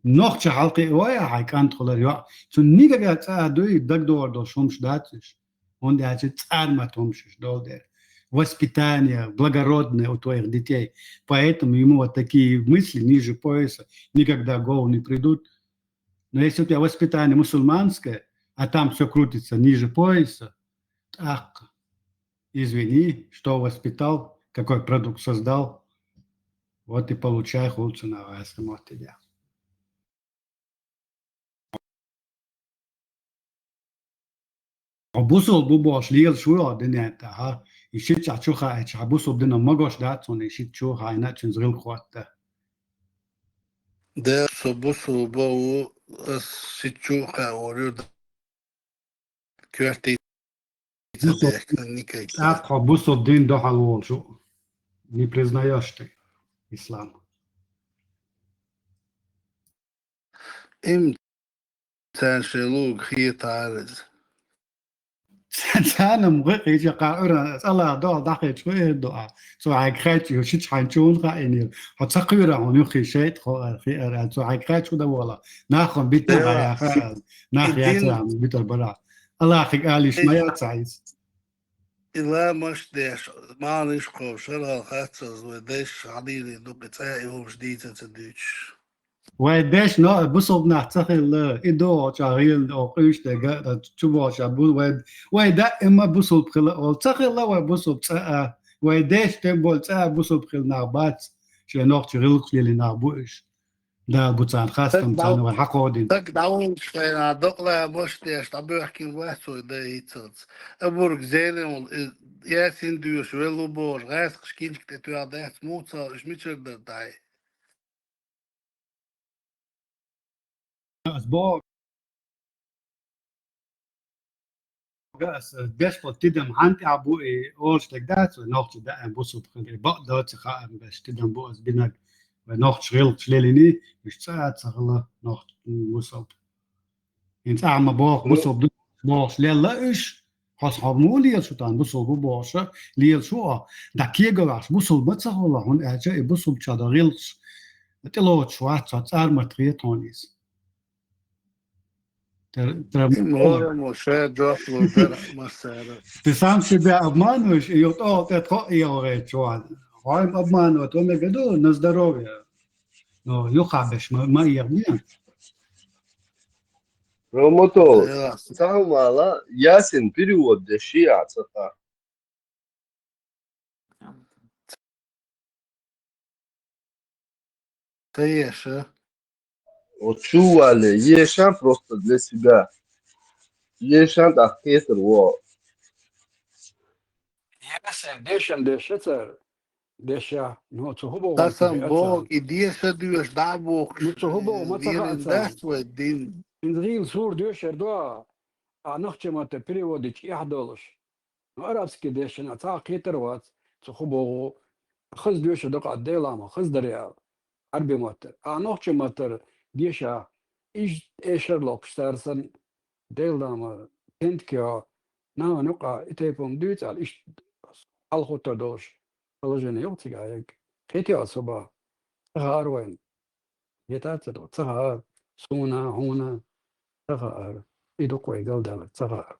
Нохча хьалкхиъ вай а хьайн кӀант хилар йоӀ. Цунна нигага цӀа а дуй, дагадогӀур долуш хӀумаш дац уьш. ХӀунда аьлча цӀармат хӀумаш уьш долу дела. Воспитание благородное у твоих детей. Поэтому ему вот такие мысли ниже пояса никогда в голову не придут. Но если у тебя воспитание мусульманское, а там все крутится ниже пояса, так, извини, что воспитал, какой продукт создал, вот и получай хулцана гӀайса мотт идеа. Хьо бусалба ву бохуш лелаш ву хьо дуьнен тӀехь, и шиъ чу хаийча, хьан бусалба динан магош дац хьуна, и шиъ чу хаийна а цуьнца гӀиллакх хӀотта. Дела, со бусалба ву, ас шиъ чу а хаьа вур ю, коьртий ца дехкина никай. ТӀаккха хьо бусалба дин дуьхьал волуш ву, не признаешь ты ислам. Им царна шайн луга хетахьара иза. Царна-м гӀо кхеча кхаъура, цӀа ла догӀу дӀахечу хӀу эр ду ахь. Цо хьайга хаьттича, шича хьайн чуна хаийна. Хьо ца кхуьйра хьуна юххе шайтӀа хо-, хи ара, цо хьайга хаьттича хӀу дан вола. Нах хьуна биттина гӀайяха, нах яцара хьуна битар бара. Аллахьига алийша ма яц хьайца. И ламаш деш, малиш кхов, шаргӀал хаццаза вай дайша хьадийрина ду-кх и цӀа и хӀумаш дийца ца дуьйцуш. Вай деш но бусалба нах ца хилла, и догӀу чӀагӀ гӀелина оха къуьйш дерг а чу бохуш а бу-, вай, вай даима бусалба хила олу. Ца хилла вай бусалба цӀа а, вай деш тем более цӀа а бусалба хила нах бац, шайн нохча гӀиллакхаш лели нах бу уьш. Дала бу царна хастам, царна вай хьакхо дина. Стаг дӀавуллуш хенахь, докъала маш деш, дӀабоьхкина вац вай дай хӀинцалц. Абург зеран волу, и Ясин доьшуш велла ву бохуш, гӀаскхаш кинчиг тӀе тоьхна дац, муха ца, уьш мичара дара дай? Ас боху, ас беш болу тидам хьан тӀехь бу и олуш дерг дац, вай нохча даима бусалба хила, и бакъ доцу хаам беш тидам бу ас бинарг, вай нохча гӀиллакхаш лелийний, уьш цӀа а ца хила нохча бусалба. ХӀинца ахьа ма боху, бусалба ду бохуш лелла уьш, хьо сан хьо муха лелаш ву тахана, бусалба ву бохуша, лелаш ву ахь. ДӀа кегаваьхьаш бусалба ма ца хуьлу, хӀунда аьлча и бусалбачохь дан гӀиллакхаш тӀелоцуш вац, цхьа цӀармат хета хьуна иза. Тер-, тер-, Ма ша жоп лур дара массара. Ты сам себя обманываешь, и тӀехула тӀе тхо а эгӀо гӀерташ ван. Хьо-м обманывать ван мега ду, на здоровье. Но юхабеш ма, ма эгӀа. Рома, то Яс. Ца хӀума ала, Ясин перевод деш шиъ а ца хаьа. Ца еша. Вот чу вале, еша просто для себя. Еша тӀаккха кхетар во. Ясин дешан деша цара. Деша, ну, цу хӀу боху Аса вац боху, и деша доьша дӀа а бохуш, Ну, цу хӀу боху ма ца хаьа царна. Дац вай дин. Инза гӀийла сур доьшар ду, а нахча матта переводича эхь долуш. Ну, арабский дешана цхьа кхетар вац, цу хӀу боху, хаза доьшар ду-кх а Делама, хаза даре ала, Ӏарби маттара. А нохча маттара деша, иш эшар локхуш цара санна, Делама, кентке, нана юкъа, и тайпа-м дуьйцу ала, иштта хьалхуттар долуш. Положение йоккха цига хьаерг. Кхетий аса хӀу боху? Ца хаьара вайна. Хетар ца до? Ца хаьара. Суна, хьуна? Ца хаьара. И ду-кх вай галдалар, ца хаьара.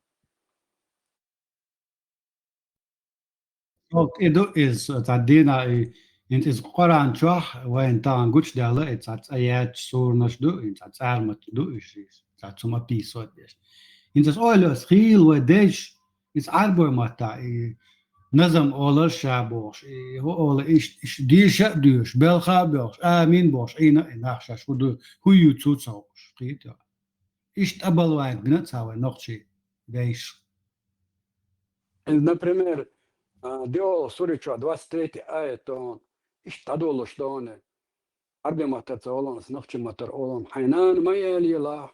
ШолгӀа и ду иза, цхьа дийна и, хӀинца иза Къуръан чохь вайна тахана гучудаьлла, и цхьа цӀа яьчу суранаш ду, и цхьа цӀармат ду уьш, и цхьа цу ма пийсо деш. ХӀинца аса ойла аса хийла вай деш, иза Ӏарбой маттахь, и назам олар ша бохуш, и хӀу ола, иш, иш деша а доьшуш, белха а боьхуш, амин бохуш, Ӏийна а и нах шаьш хӀу ду, хӀу ю цу ца хууш, кхетий? Иштта тӀабалваьнна гина ца вай нохчий дайш. Например, а, диъолгӀа сури чу двадцать третий аят дон, иштта дӀадолуш дон. Ӏарбий маттаца оланас, нохчий маттара олан, хьайнана ма ялелахь,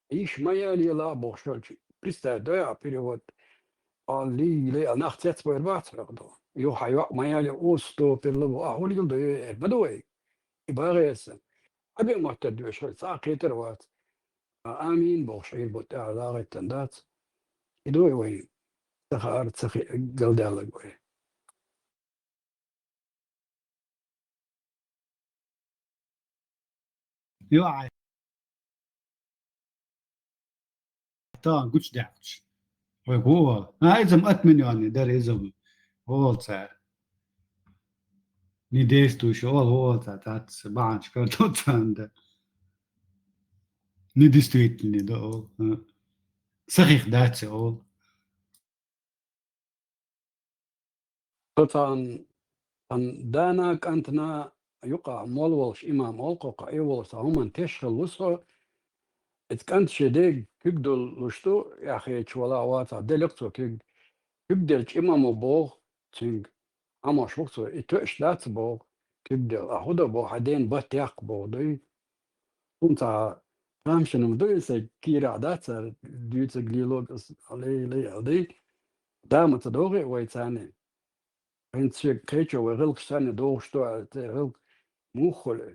йиша ма ялелахь бохуш йолчу. Представь, дой а перевод. Аллилай, а нах цецбойр бац хьоьгу ду. Юха хьан йоӀ ма яле, уступир лабу, а хӀун лила ду эр, ма ду вай. И багӀеса. Ӏарбий маттара доьшуш хилча, цхьа а кхетар вац. А амин бохуш Ӏийр бу тӀехь, лагӀиттан дац. И ду вай. Ца хаар, ца хи-, галдаьллаг вай. Йо, ай. Тан гучудаьккхича. Вай гӀо вала. А, иза-м отменённый дара, иза-м. ГӀо вала цара. Не действующий, ола гӀо вала цара, тац бахьанаш кара ду царна да. Недействительный да ола. А. Ца хих дац ола. Со цхьана, цхьана дана, кӀантана юкъахь молла волуш имам олу кхокха, и волуш цхьа хӀуманна теш хилла ву со. Иза кӀант шен дега куьг долуш ду, яххечу вала а вацахь, делира цо куьг. Куьг делча имамо боху цуьнга, Ӏамош ву цо, и тоьаш дац боху, куьг дела. А хӀун до боху, хьан дена бат яккха боху дуй? ХӀунца тамашийна ма ду и, сайн кийрахь дац цара дуьйцург лело, ас лай, лай, лай. Да ма ца догӀий вай царна. ХӀинца шега кхечо вай гӀиллакхаш санна дохуш ду аьлла, церан гӀиллакх муха хуьлу?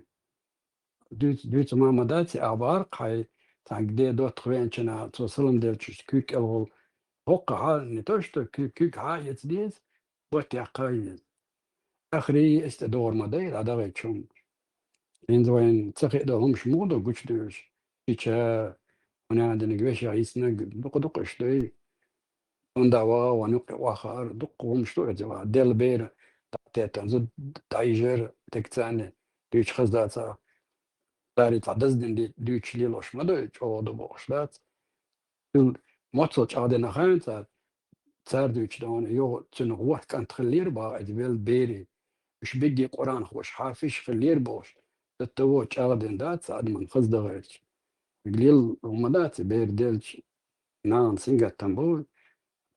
Дуьйц-, дуьйцу ма, ма дац и, ахьа бахара-кх хьайн цхьаьнга ден доттагӀа веанчу наха, цо салам делча куьг кӀелхула. ХӀокху хьан, не то что куьг, куьг хьан а эца деза, бат яккха а еза. Ахрий, эс тӀе догӀур ма дай, дӀадахийтча хӀума. ХӀинца вайна ца хиъна долу хӀумаш муха ду гучудевлаш? Ича, хӀуна диниг вешех йицнаг дукха-дукха иштта дуй. Онда ваха, ван юккъе вахар, дуккха хӀумаш ду иза ваха. Делла бер дӀатеттан, зуда дӀайижар, тегцарна дуьйцу хаза дац. Цара цхьа даздина ди-, дуьйцуш лелош ма ду, чӀогӀа ду бохуш дац. Цуьнан моццал чӀагӀдина хаьнца, цара дуьйцу дона, йогӀу цуьнан гӀо кӀант хиллера баха, иза велла бери. Уьш бигге Къуръан хууш, хьафиш хиллера бохуш, цатта вон чӀагӀдина дац, адаман хаза дахарча. Лелла хӀума дац, бер делча, нахана сингаттам бу,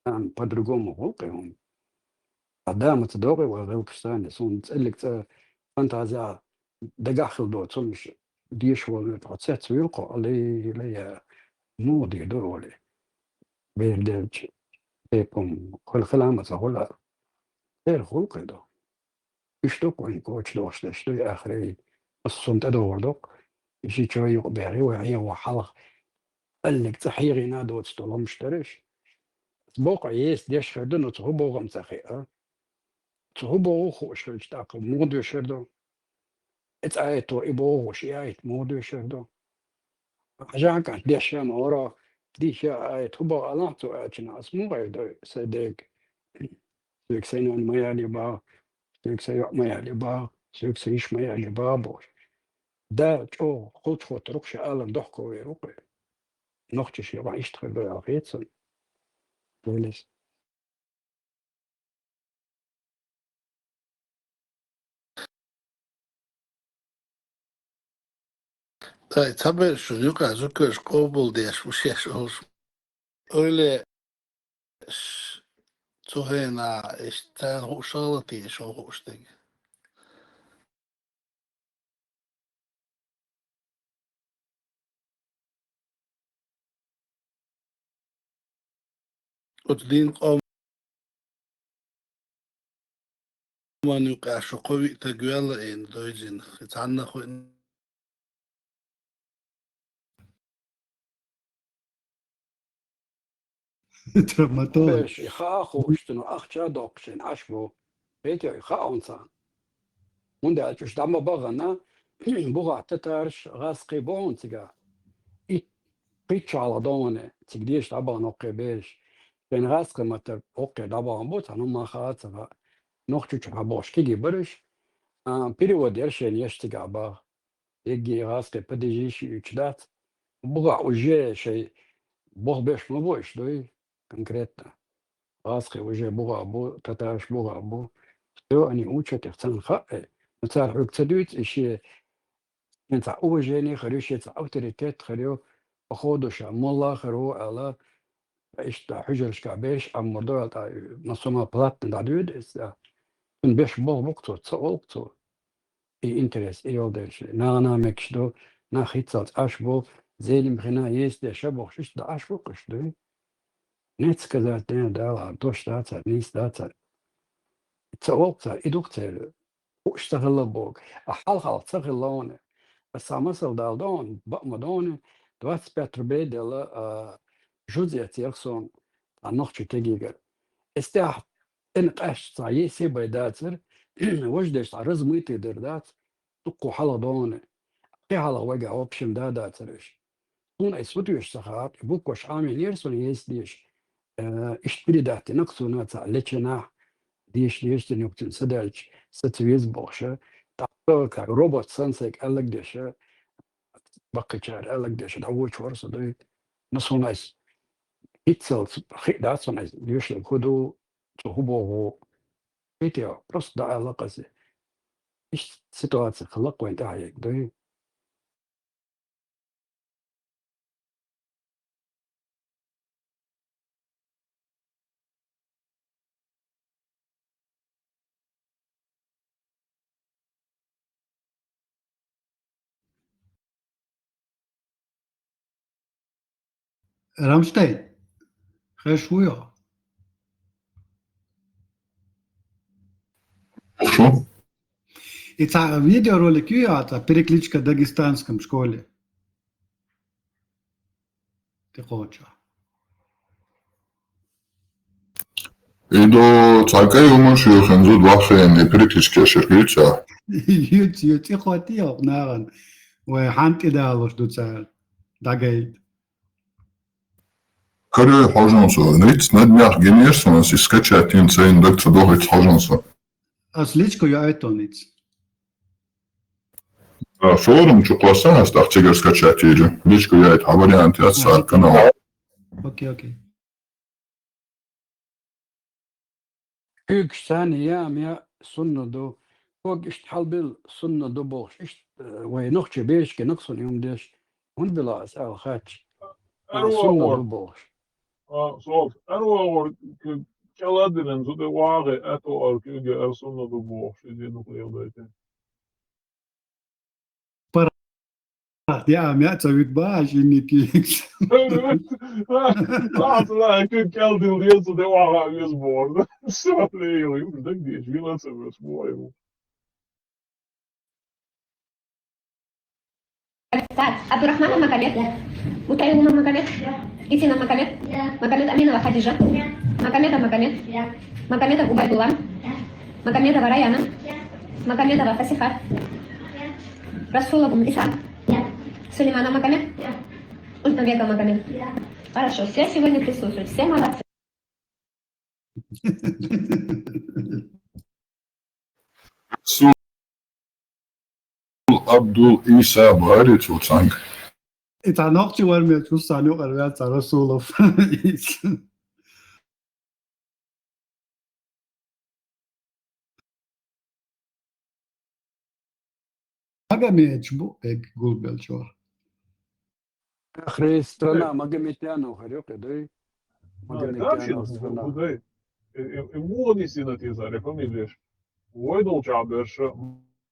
нахана по-другому гӀуллакх ю хӀума. Ткъа да ма ца догӀий вай гӀиллакхаш санна, суна цӀиллиг цӀа фантазия дагахь хила доцурш, деша волу тхо цецвуьйлу кхо, лай, лай, муха дийр ду олий. Бер делча, тайпа хӀума, хила, хила а ма ца хуьлу. Церан гӀуллакхе ду. Уьш ду-кх вайн коча дохуш дерш, дуй ахрий. Ас цунна тӀедогӀур ду-кх. И ши чой юкъа бехи вай хьехо хьалха. Аллиг цӀа хьехийна доцу долу хӀумаш дерш. Боккъа еса деш хир ду, но цу хӀун боху-м ца хиъа. Цу хӀун боху хууш хилча тӀаккха муха доьшур ду? И цӀа аято, и бохуш, и аят муха доьшур ду? Хьажа кӀант деш ма вара, диша аят хӀун боху алахь цо аьлча, ас муха айдой сайн дега? Соьга сайн нана ма яле баха, соьга сайн йоӀ ма яле баха, соьга сайн йиша ма яле баха бохуш. Да чӀогӀа кхочухуттар ву-кх шен алам дохковер ву-кх. Нохчаша юкъахь иштта хир ду аьлла хета суна. Делис. Ай, цхьаберш шуна юкъахь зуькарш къобалдеш ву шаьш олуш. Ойле, ш-, цу хенахь иштта царна хууш хилла те, шуна хууш дерг. Оцу дийнан къоман юкъахь шу кхо-виъ таг ваьлла айна дойзина, и цхьанна а хуьйна. Травматолог. Берш, и хаа хууш цунах ахча а доккхуш шайна Ӏаш бу. Хетий, и хаа хьуна царна. ХӀунда аьлча уьш дӀа ма бахана, бухахь татараш, гӀазкхий бу хьуна цигахь. И кхин чу хьалха догӀане, цига деша дӀабахана хӀокхе бераш. Шайна гӀазкхи маттара хӀокхе дӀабахана бу, цхьана хӀума хаа ца хаьа. Нохчийчу хьан бохуш кегий бара уьш. А, перевод яра шайна еш цигахь баха. Эгги гӀазкхи падежи шиъ юьйцуш дац. Бухахь уже шайн боху берш ма бу уьш, дуй, конкретно. ГӀазкхи уже бухахь бу, татараш бухахь бу. Всё, они учат их, царна хаьа. Ну, цара хьоьга ца дуьйцу, и шен, шен цхьа уважение хир ю, шен цхьа авторитет хир ю. походу, ша молла хир ву аьлла, иштта хьуьжарашка бераш Ӏамор ду аьлла, тӀаккха массо а платно дӀадоьду иза. Цунна беш болх бу-кх цо, ца олу-кх цо. И интерес, и йолу дерш. Нана мегаш ду, нах хӀинццалц Ӏаш бу, Зелимхина еза деша бохуш, иштта Ӏаш бу-кх уьш, дуй? Нет сказать, не, да ладно, дош дацара, нийса дацара. Ца олу-кх цара, и ду-кх церан. Хууш ца хилла боху. А хьалха-хьалха ца хилла вон. Аса масал дала дон, бакъ ма дон, двадцать пять рублей делла, а, жуз эцнера суна, а, нохчийн тегигара. Эс тӀехь эн къаьсташ цхьа есе бай дацара, важа деш цхьа размытый дер дац, дуккха хьалха дон. Кхин хьалха вайга, в общем, да дацара уьш. Суна айса хӀун тоьшу ца хаьа, и букваш Ӏамийнера суна еза деша. Э, иштта передать дина-кх суна цхьа леченахь, деша, деша дина юкъ цуьнан са даьлча, са ца веза бохуша. ТӀаккха как робот санна сайга аьллаг деша, баккхийчара аьллаг деша, дӀавочу вара со дуй. Но суна айса хӀинццалц хи дац суна айса, доьшург хӀун ду, цо хӀун боху. Хи те, просто дӀааьлла-кх аса. Иштта ситуаци хилла-кх вайн тӀехь ерг дуй. Рамштайн, хеш вуй хьо? Шу? И цхьа видеоролик ю, а, цхьа перекличка дагестанском школе. Ти кхочу. И до цхьа кӀай хӀуманаш юьйхина зуда ваххийна, и перекличка шерг юьйцу? Юьйцу, юьйцу. И кхоттий хӀокху нахана. Вай хьан тӀедалош ду цара? ДӀагайта. Карой хьожун со. Ниц на днях гинера суна, ас и скачать йина, сайна даг ца дохуьйту хьожун со. Ас личку яийтон ниц. А, форум чу кхосса ас тӀаккха цигара скачать йийр ю. Личку яийта хьан вариант яц, сан канал. Окей, окей. Куьйгаш царна яа-м яа сунна ду. Ког иштта хьалбилла сунна ду бохуш, иштта, э, вай нохчий бераш гина-кх суна и хӀума деш. ХӀунда била аса аьлла хаьттича? А, сунна ду бохуш. А, сов, ара вогӀур, кӀел а динан зуда вагӀе, аьтто ара куьйга ара сунна ду бохуш, иза дукха леладайтина. ПаргӀат яа-м яа ца вуьту баха шинниг куьйгаш. Лаца лаьа куьг кӀел дилла деза, де вагӀа веза боху. Всё, лейла, ю, дагадеш, вила ца вес, бой. Так, Абдурахманов Магомед. Мутаилова Магомед. Итина Магомед. Магомед Аминова Хадижа. Магомедов Магомед. Магомедов Убайдулла. Магомедова Раяна. Магомедова Фасиха. Расулов Исхак. Сулейманов Магомед. Ультнабеков Магомед. Хорошо, все сегодня присутствуют. Все молодцы. Сул Абдул Иса бу аьлла цо цхьаьнга. И цхьа нохчи вара меца, хӀуссан юкъара ваьлла цхьа Расулов. Магомедович бу, эгг гулбелчо. Хрестона Магометянов хир ю кхидуй. Магометянов страна. И вон и сина тезаре фамилеш. Вой долча берша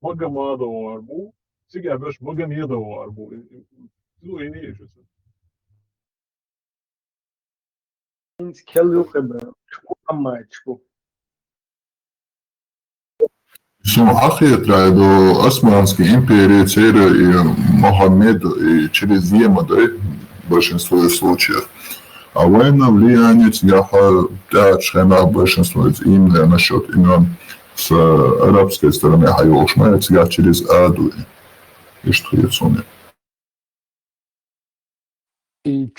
Магомадова арбу, цига берш Магомедова арбу. Зу и не ещё. Кел юкъе бе, шкур аммай шкур. Суна хьахетарехь ду Османский импери, церан и Мухаммед, и через Ема, да, большинство из случаев. А вайна влияние цигахь тӀаьхьарчу хенахь большинство из именно насчёт имён с арабской стороны хьайолуш ма, цигахь через А ду. Иштта хета суна. И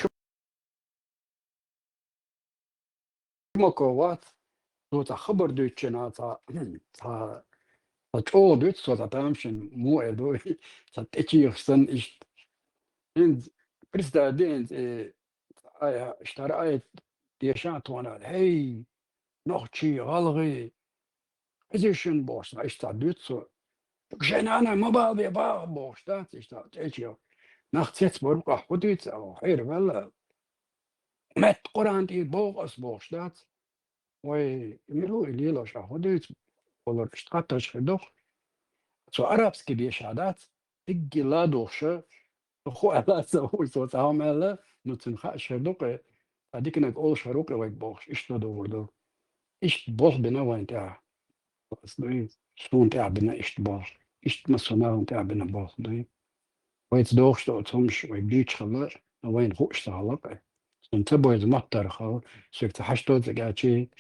Чумаков вац, цо цхьа хабар дуьйцучу хенахь цхьа, цхьа, цхьа чӀогӀа дуьйцу цо цхьа тамашийна, муха эр ду, цхьа тӀечийгӀаш санна иштта. ХӀинца, представь де хӀинца, э, ай, штара ай, дешахь тхуна, хӀей, нохчий, гӀалгӀай, хезий шуна бохуш, цхьа иштта цхьа дуьйцу цо. Шайн нана ма бала бе баха бохуш, дац иштта, тӀечийгӀа. Нах цецбаргба-кх, хӀун дуьйцу, хьера ваьлла. Метта Къуръан тӀера боху ас бохуш дац. Вай, мила ву и лелош, ахьа хӀун дуьйцу? Олар иштта хаттарш хир ду-кх. Цо арабский дешахь дац, дигги ладугӀуша, хӀу аьлла ца хууш, цо цхьа хӀума аьлла, ну, цуьнан хаа шер ду-кх, цхьа диканиг олуш хир ву-кх вайга бохуш, иштта ладугӀур ду. Иштта болх бина вайна тӀехь. Ас дуй, суна тӀехь бина иштта болх. Иштта массо а нахана тӀехь бина болх дуй. Вайца догӀуш ду оцу хӀумаш, вайга дуьйцуш хилла, но вайна хууш ца хилла-кх. Суна ца бовза моттаргӀа хилла, соьга ца хьашт доцург аьлчи,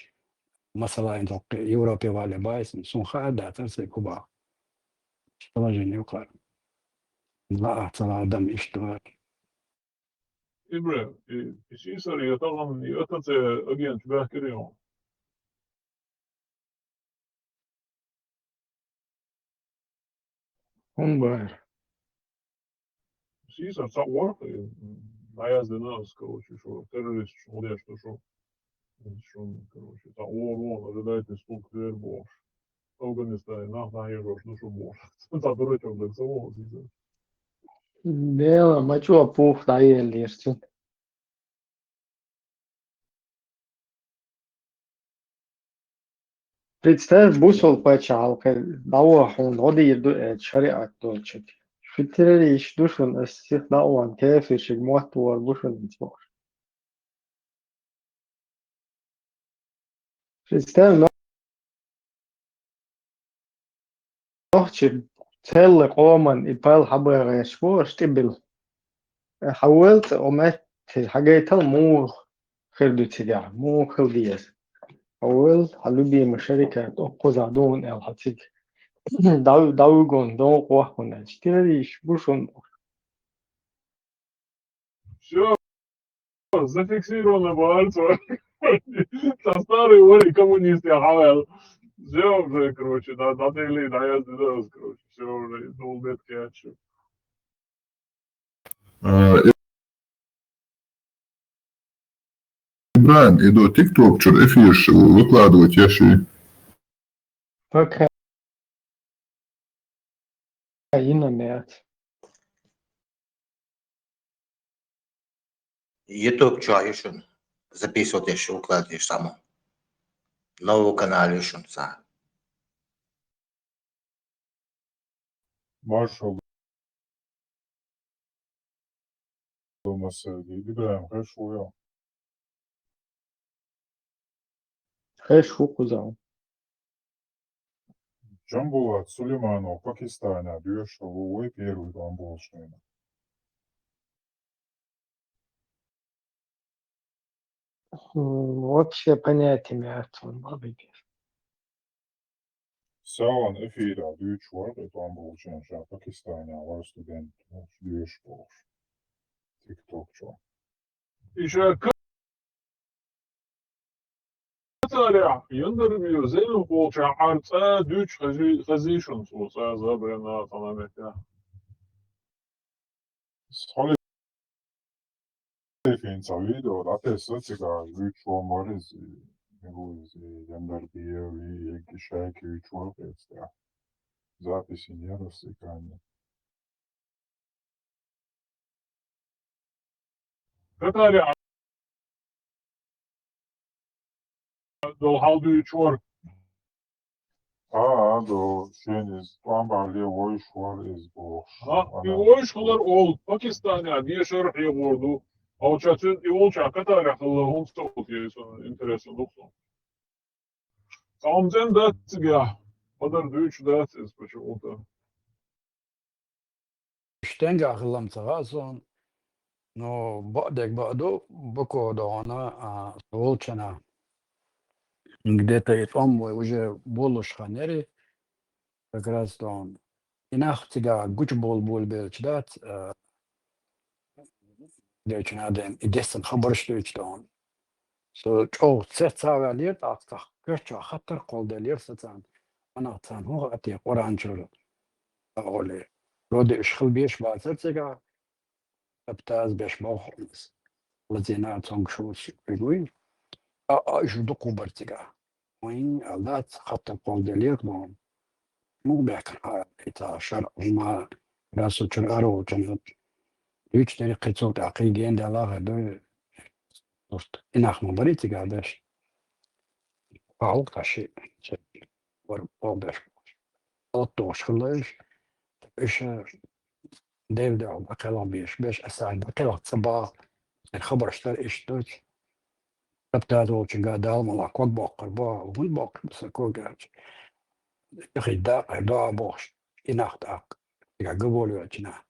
масала, хӀинца хӀокху Европе вале баьйса, суна хаа дацара соьга хӀун боху. Положение ю кхара. ЛаахӀа ца лаахь дама иштта вара. Ибрахим, и, и сийсара я тахана, и ата цӀе агенташ баьхкира хьуна? ХӀунда бахара? Сийсара цхьаъ вара, и, дӀаяздина аса, короче, шо террористаш гӀо деш ду шо. Шун, короче, цхьа вон, вон, ожидайте, стук в дверь бохуш. Афганистане нах дӀахьежош ду шу бохуш. Цхьа дурачок даг ца вон сийсара. Дела, ма чӀогӀа пух дӀаеллера цуьнан. Представь, бусалба пачхьалкхе дӀаваха хьуна гӀо дийр ду аьлча, шариӀат долчуьнга. Шу террорист ду шуна, ас сиха дӀа а вахана, кафиршиг мотт вор бу шуна иза бохуш. Представь, но-, нохчи целый къоман и пал хьабагӀаш бу аша тӀебилла. Хьавоьлла цӀа о метте, хьагайтал муха хир ду цигахь, муха хила деза. Хьавоьлла, хьан любимый шарикат, оккхузахь ду хьуна аьлла хьан цига. ДӀа-, дӀавуьгун, догӀу ваххун аьлча. Террорист бу шуна. Всё, зафиксировано бу аьлла цо. Цхьа старый вари коммунист я хьаваьлла. Всё уже, короче, да, дӀадели, дӀаяздина аса, короче, всё уже, долу бетке ачу. А, Ибрахим, и до TikTok чуьра эфираш выкладывать еш и? Пока йина меца. YouTube чохь ю шуна записывать еш, выкладывать еш саму. Новый канал ю шуна цхьа. Маршал. Ибрахим, хеш ву йо? Хеш ву, кхузахь. Джамбулат Сулейманов Пакистанехь доьшуш ву вай первый тӀом болчу хенахь. М, вообще понятия не имею, о чём вы говорите. Саван эфира дуьйцуш вара, и тӀом болчу хенахь ша Пакистанехь вара студент, доьшуш болуш. TikTok чохь. И ша Катарехь, Яндарбиев Зелимхолчохь Ӏар цӀа дуьйцуш хези-, хезий шуна цо, цӀа забрена цхьана меттехь. Хьалхе хӀинца видео дӀатесна цигахь, дуьйцуш ван вара иза, и, и, Яндарбиев, и, и Шайки дуьйцуш вара кхечу тӀехь. Записи не рас экране. Катарехь долу хьал дуьйцуш вара. А, а, до, шен иза тӀом бале вовзаш вара иза бохуш. А, и вовзаш хилар олу, Пакистанехь дешар хьехор ду. Олча цуьнан и волчохь Катарехь хилла хӀунда ца хӀутту, интересно ду-кх суна. Цхьа хӀума цӀена дац цигахь, ма-дарра дуьйцуш дац иза почему-то. Стенгахь хилла-м ца хаьа суна, но бакъдерг бакъ ду, Баку догӀана, а, со волчу хенахь, где-то и тӀом вай уже болуш хан яра, как раз догӀана. И нах цигахь гучубовла болабелча дац, а, дечу надем, и дессан хабарш дуьйцу догӀана. Со чӀогӀа цецваьллера, тӀаккха коьртачохь хаттар кхолладеллера сан царна. Анах царна хӀун хаьа те Къуръан чуьра, олий. Вроде уьш хила безаш бацара цигахь, каптаз беш боху иза. Лазийна цомгуш ву уьш, уьш вуй. А, а уьш дукха бара цигахь. Вайн, аьлла дац, хаттар кхолладеллера боху. Муха бехкара хьан, и цхьа шарӀ хӀума, расо чуьра ара волчунна. Уьш дерриг кхин цул тӀаьхьа кхин генадалахар ду. Просто и нах ма барий цигахь беш. Пхьа гӀуллакх ши, ши вара боху беш. ОттугӀуш хилла уьш. Уьш Делан дуьхьа дӀакхелха безаш, беш аса дӀакхелха ца баха. Эр хабарш дара иштта дуьйцу. Капитан волчуьнга Дала мала ког боккхур бу, хӀунда боккхур бу сан ког аьлча. Хи дакъа, доӀа бохуш, и нах тӀаккха. Цигахь габолвелча нах.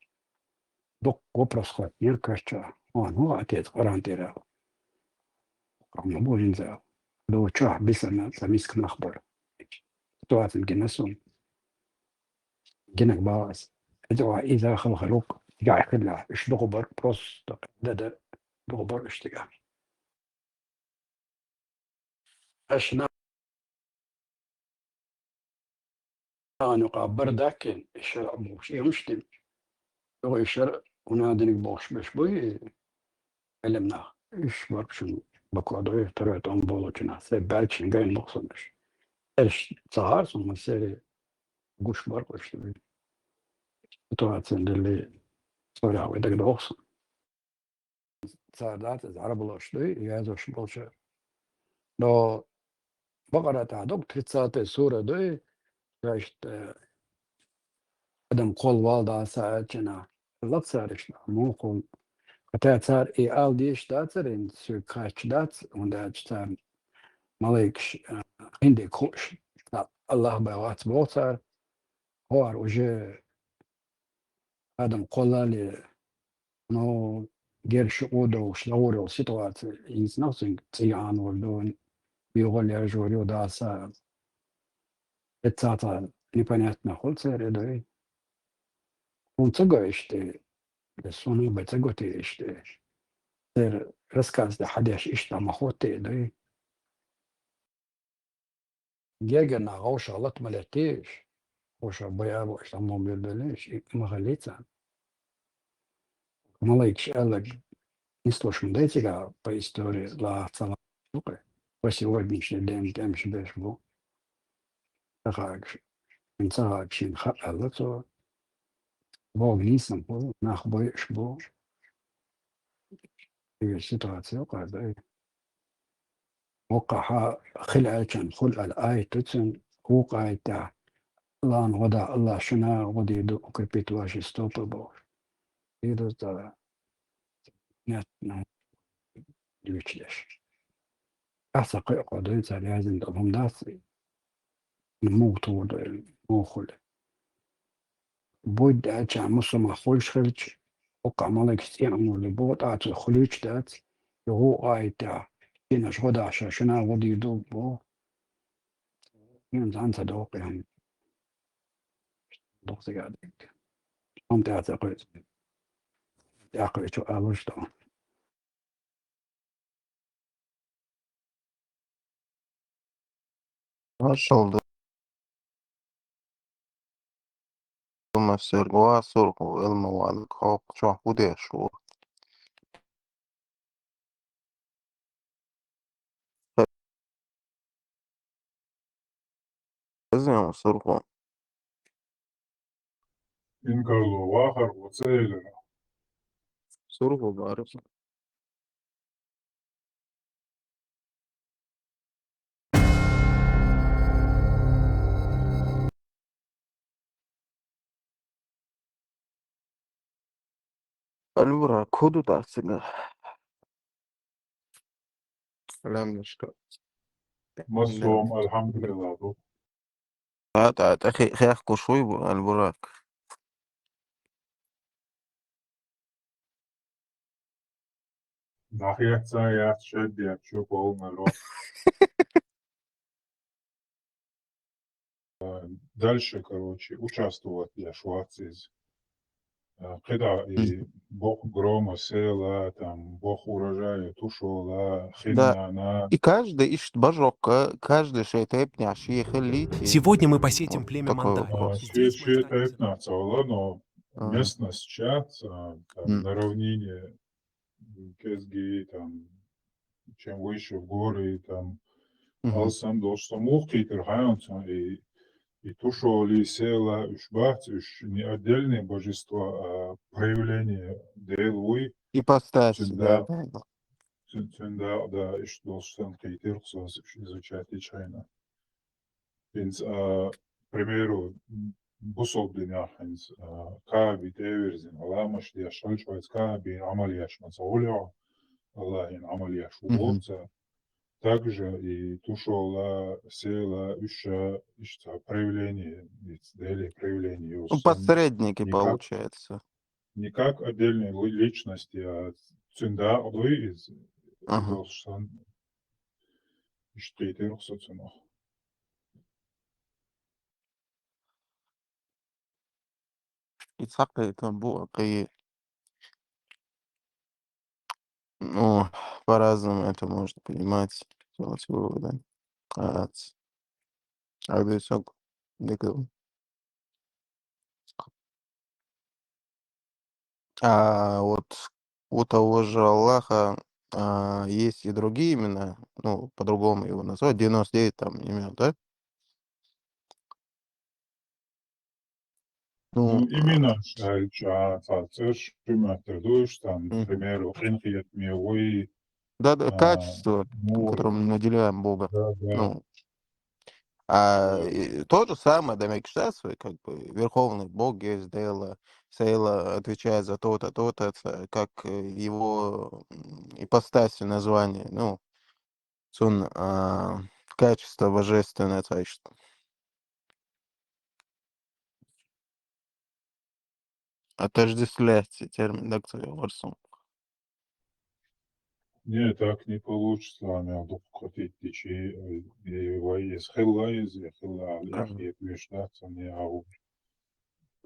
Дуккха вопрос хӀоттийра кхеччо. Хьуна хӀун а теза Къуръан тӀера? Къам ма бу хӀинца. Ду чохь бисана цхьа миска нах бара. Ситуацин гина суна. Гинарг бахьа ас. ХӀинца вай иза хала хир ву-кх, цигахь хилла. Уьш дукха бара просто. Дан дара дукха бара уьш цигахь. Аша нахана юкъа бара даьккхина, и шарӀ бохуш, и хӀумаш дина. Юха и шарӀ хӀунда динарг бохуш берш буй, Ӏилманах. Уьш бара шуна бакъо дой, второй тӀом болчу нах. Сайн баьлча гайна боху суна уьш. Эрш ца гӀара суна, ма сери гуш бара уьш. Ситуацин дилли, царах вай дагадогӀу суна. Цара дац иза Ӏарбош дуй, язъеш болчара. Но Бакъара тӀехь ду-кх, тридцатая сура дуй, шаьшта, э, адам кхолла вала дӀаса аьлча нах. Лаха цара иштта муха хилла. ХӀаьта цара и ала дезаш дацара, хӀинца соьга хаьтташ дац, хӀунда аьлча царна малайкаш, э, хиндерг хууш, цхьа АллахӀ бен вац боху цара. ХӀора уже адам кхоллале, ну, герга ши къу довлуш, лахур йолу ситуаци йийцинарг цуьнга, цӀий Ӏанор ду, йогӀал яжор ю даса. Эццахь цхьа непонятно хуьлу церан и дуй. Хьуна ца го иштта, я суна бен ца го те иштта. Церан рассказ тӀехь хьан деш иштта ма хӀоттий дуй. Гергара нах вовшах лата ма леттий уьш, вовшах бай а бо, уьш тӀаммо муьрбеллий уьш, и ма хилий царна. Малайкаш аьлларг нислуш ма дай цигахь по истории, лаха ца лаха ду-кх. По сегодняшний день тӀемаш беш бу. Ца хаагаш, ца хаагаш шена хаьа аьлла цо. Боху нийса бу, нах бойуш бу. И ситуация ю-кх ай. Воккхахьа хила аьллачарна хуьлу аьлла аят ду цуьнан, вукху аятехь Аллахьан гӀо дахь, Аллахь шуна гӀо дийр ду, укрепит ваши стопы бохуш. Дийр ду цара нетна дуьйцу деш. Ахьа ца кхуьу кхо дуй цара яздина долу хӀума дац, муха тухур ду, муха хуьлу. Буьйда аьлча, мусулман хуьлуш хилча, хӀокху малайкаш цӀе а муьллий боху, тӀаккха цо хуьлуьйтуш дац, и гӀу а йиттехь, шена гӀо дахь ша, шуна гӀо дийр ду боху. Хьуна цхьаьна ца догӀу кхин. Дукха цига а дийриг. Амма тӀаьхьа ца кхуьйцу. ТӀаьхьа кхуьйчу алуш ду. Маршалла ду. Ма сер ва сурхо, Элма ван, хьо чохь хӀун деш ву? Иза ма сурхо. Инкарло вахар ву ца элира. Сурхо бара. Аль-Бурак, хӀун ду тӀаккха цига? Салам, Мишка. Массом, алхьамдулиллах, ду. ТӀа, тӀа, тӀа хе-, хехкуш вуй бу, Аль-Бурак. Нах яц, ца яц, шед яц, шу полный рот. Дальше, короче, участвовать деш вац иза. Э, кхидӀа и боху грома села, там, боху урожая тушола, хиннана. И каждый иштта бажокка, каждый шайн тайпанехь шен хиллийти. Сегодня мы посетим племя Мандаль. Шен, шен тайпанехь ца вала, но местность чат, а, там, на равнине, м, кезги, там, чем выше в горы, там, алсам долуш, со муха кхийтира хьайна, и И тушола, села уж бац, уж не отдельные божества, а проявление Дела вуй. Ипостась, Цуьнан да, да, да, да. цуьнан, цуьнан да, да, иштта долуш санна кхийтира-кх со изучать йича хьайна. ХӀинца, а, к примеру, бусалба динехь хӀинца, а, Каъбе тӀе а вирзина, ламазаш деш хилча, вайца Каъбина Ӏамал еш ма ца хуьлу хьо, Аллахьина Ӏамал еш ву Мгм. боху цара. Также и тушола, села, уьш а, иштта проявление, иштта Деле проявление йолуш Ну, санна, посредники, не как, получается. не как отдельные ли-, личности, а цуьнан дакъа дуй иза, Ага. долуш санна. Иштта кхийтира-кх со цунах. И цхьаккха там бу, кхин, ну, по-разному это можно понимать, делать выводы. А, ц-, а, десок, декабрь. А вот у того же Аллаха, а, есть и другие имена, ну, по-другому его называют, девяносто девять там имен, да? Ну, Ну, имена, а, ша, ца-, церш шиматтар дуйш, там, к мгм. Примеру, къинхетаме вуй, Да, да, а, качество, ну, которым мы наделяем Бога. Да, да. Ну, а, Да. И то же самое, да, мекшас, как бы, Верховный Бог есть, Дела, Сейла отвечает за то-то, то-то, ца-, как, э, его, м, ипостаси, название, ну, цун, а, качество божественное, то есть отождествлять термин, да, кто его. Не, так не получится, а мел дукха кхетийтичи, э, и вай иза хилла, иза хилла, а, Ага. яхъе веш дац, а не ау.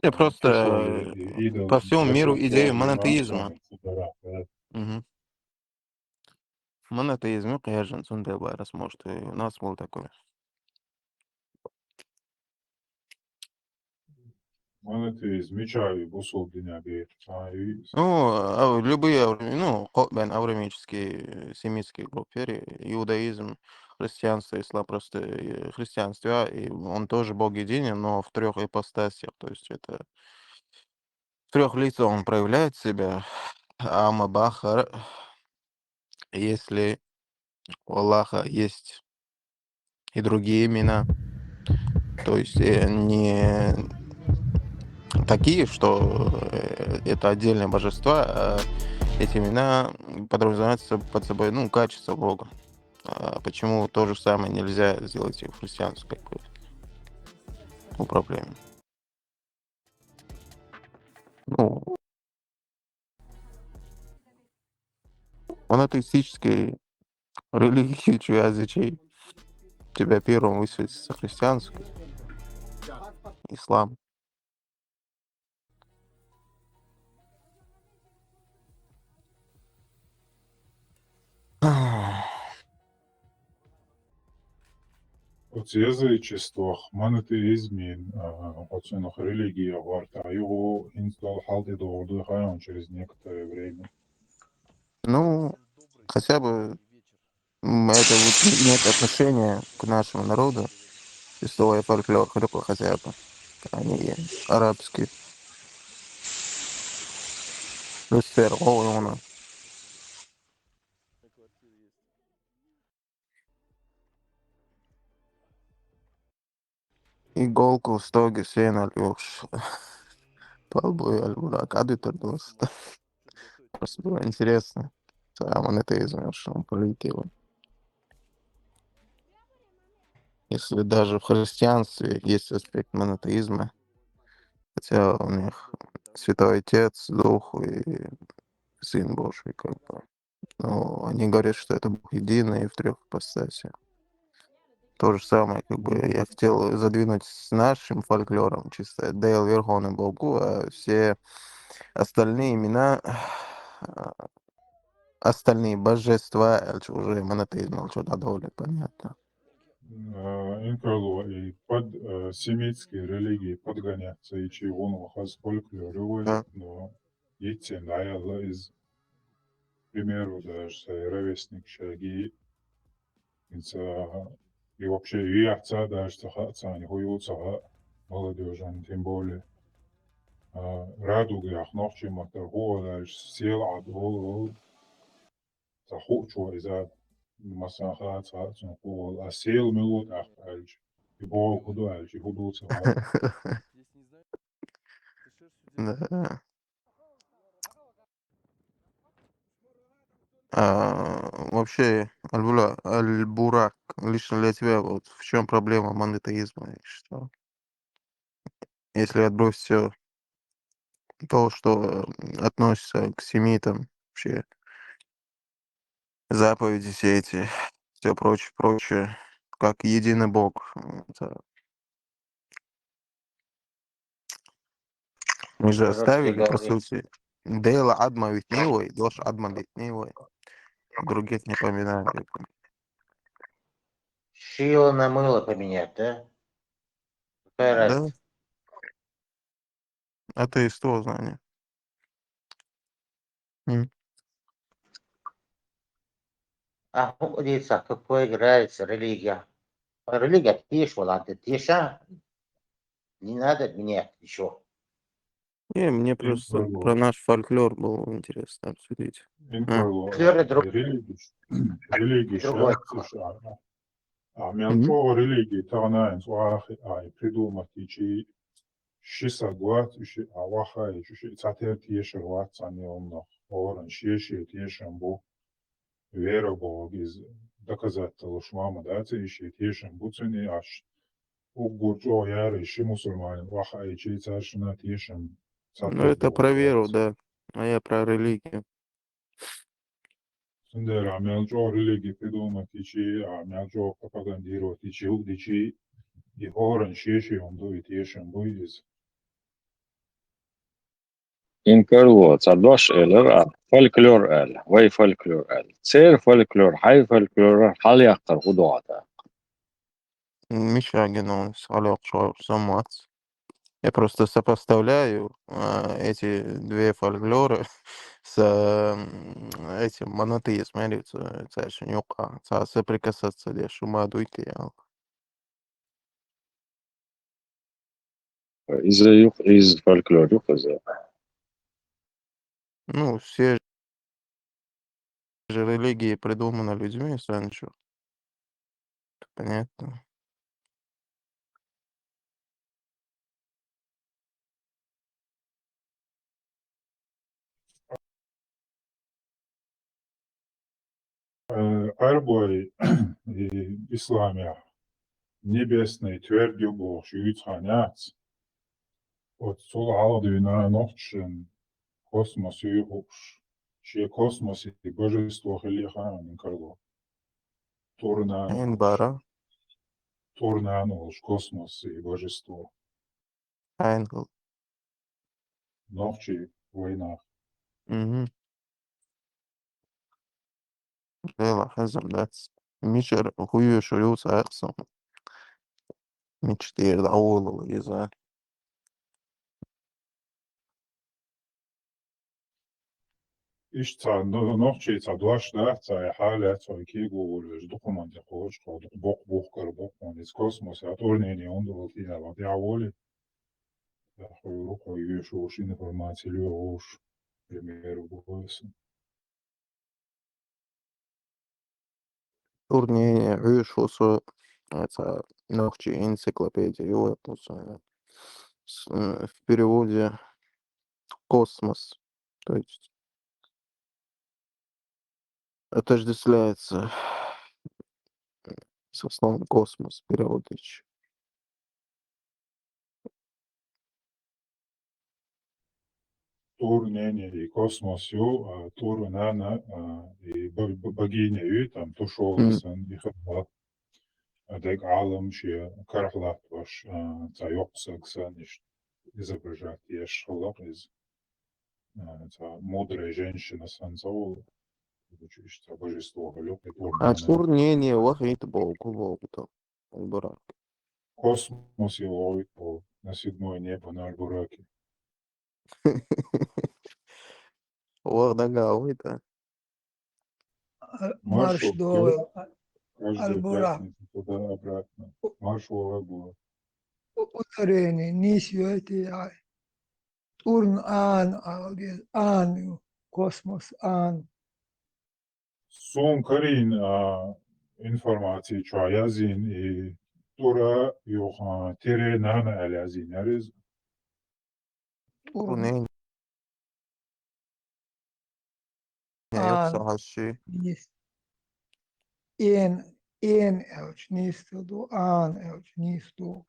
Не, А, просто, тушола э, идол, по всему миру божество идею вай монотеизма. мацам цу дарах, да. Мгм. Монотеизм кхиъна цундела барас, может, и у нас был такой. Монотеизм мичахь ю бусалба динехь бен, ца ю иза? Ну, а, любые, авра-, ну, кхо-, бен, авраамические, э, семитские группы, иудаизм, христианство, ислам, просто, э, христианство, и он тоже Бог единый, но в трёх ипостасях, то есть это в трёх лицах он проявляет себя. Амма бахара, если у Аллаха есть и другие имена, то есть, э, не такие, что, э, это отдельные божества, а эти имена подразумеваются под собой, ну, качество Бога. А почему то же самое нельзя сделать и в христианском, как бы, управлении? Ну, монотеистические религии, чё я изучил? Тебя первым высветится христианство, ислам. Оцу язычествах монотеизмин, а, оцунах религия гӀортар юха хӀинца долу хьал тӀедогӀур ду хаьий через некоторое время? Ну, хотя бы, м, это вот имеет отношение к нашему народу, чистовой фольклор, хотя бы, а не арабский. Люцифер, о, он. Иголку в стоге сена льёшь. Пал бы я, Альбурак, а ты так просто. Просто было интересно. Самое монотеизм, что он полетел. Если даже в христианстве есть аспект монотеизма, хотя у них Святой Отец, Дух и Сын Божий, как бы. Но они говорят, что это Бог единый в трёх ипостасях. То же самое, как бы, я хотел задвинуть с нашим фольклором, чисто Дейл Верховный Богу, а все остальные имена, а, остальные божества, это уже монотеизм, что-то довольно понятно. А, инкарло и под, э, семитские религии подгоняться и чего, ну, хаз фольклор, Да. Но Иццен дӀаяьлла иза. Примеру, даже сайн ровесник шаги, хӀинца И вообще виаца даже ца хаьа царна, хӀу ю ца хаьа, молодёжь, тем более. А, радуга яха нохчийн маттара хӀу оал аьлча, сел Ӏад оал, ца хуучо иза, массан хаьа ца хаьа цунна хӀу оал, а сел мила ва тӀаккха аьлча, и боху хӀу ду аьлча, хӀу ду ца хаьа. Да. А, вообще, Аль-Бура-, Аль-Бурак, лично для тебя, вот в чем проблема монотеизма, и что? Если отбросить всё то, что, э, относится к семитам, вообще, заповеди все эти, всё прочее, прочее, как единый Бог, м, это Мы же Короче оставили, по говоря, сути, Дела Адма ведь не вой, Дош Адма ведь не вой. Других не поминали. Шило на мыло поменять, да? Какая Да. разница? Это из того знания. М. А, ну, вот это, какой нравится религия. А религия тише была, ты тише. Не надо менять ничего. Не, мне Им просто было. про наш фольклор было интересно обсудить. Им А. было, Фольклор а, другой. Религия, религия Другой. Сейчас, слушай, а, а, мел Мгм. чӀогӀа религия тахана, а, и придумать йичи, ши саг вац, уьш а вахайчу, уьш цхьатера тешар вац цхьанне хӀуманах. ХӀоранна шен-шен тешам бу. Вера боху иза доказать далуш ма ма дац, и шен тешам бу цуьнан, и аш уггар чӀогӀа яра, и ши мусульманин вахайчи, цаьршинна тешам Ну, это про веру, да. А я про религию. Цундела а мел чӀогӀа религия придумать йичи, а мел чӀогӀа пропагандировать йичи, хӀу дичи, и хӀоранна шен-шен хӀума ду, и тешам бу иза. Ин карло, цхьа дош элира, а, фольклор аьлла, вай фольклор аьлла. Церан фольклор, хьайн фольклор хьалаяккхар хӀу ду хьа тӀаккха? Мичара гина ву иза хьалаяккхар, со ма вац. Я просто сопоставляю, а, эти две фольклоры с, м, этим монотеизмом, ца-, цаьршинна юкъахь, цхьа соприкасаться деш хӀума дуй те аьлла. Иза ю-, иза фольклор ю-кх иза. Ну, все же религии придуманы людьми, если ничего. Понятно. Э, Ӏарбой, и, исламехь небесный твердь ю бохуш юьйцу хан яц. Оцу цул хьалха дуьйна нохчашна космос юй хууш, шен космосе божество хилла хаьа ин карло. Турнана Хьайн бара. Турнана волуш космосе божество. Хьайн хила. Нохчий вайнах. Мгм. Делахь хезар дац. Мичара хӀу йоьшу ю цхьаьна сан? Мича тӀера дӀаволала иза? Иштта цхьа но-, нохчий цхьа дош дац, цхьа и хьалаьцна, хьо кегаволавеш дукха хӀуманна тӀе кхочуш, хьо дукха боккха бухкара боккха хӀума. Иза космос, а турнене хӀунда вала тӀе а, тӀе а волий? Хьо юру, хьо йоьшуш, информаци лоьхуш, пример бу сан. Турнене хьоьжуш ву со, а, цхьа нохчийн энциклопедия ю вайн, с-, м, в переводе космос. То есть отождествляется со словом космос, переводить. Турнене и космос ю, а, Турнана, а, и бо-, бо-, богиня ю, там, тушола Мгм. сан, и хатта, а, дерг Ӏалам шен карахь латтош, а, цхьа йоккха саг сан, иштта изображать еш хилла-кх иза. А, цхьа мудрая женщина сан ца волу, короче, иштта цхьа божество хилла-кх и А Турнана. Турнене вахийта боху, боху тхан, Аль-Бурак. Космосе вахийта боху, на седьмое небо на Аль-Бураке. Ваха дагахь вуй тхан. А, марш марш ду, ду. А, Каждую Аль-Буракъ. Пятницу туда-обратно. Марш вогӀа гула. У-, ударение, нийса йойтий хьай. ТӀурна ан ала деза, ан ю, космос ан. Сона карийна, а, информаци чу язйина и тӀура юха тире нана аьлла язйина яр иза. ТӀурна. ТӀурна. Я А, йоккха хьалши. Нийса. Эн, эн аьлча нийса ду, ан аьлча нийса ду.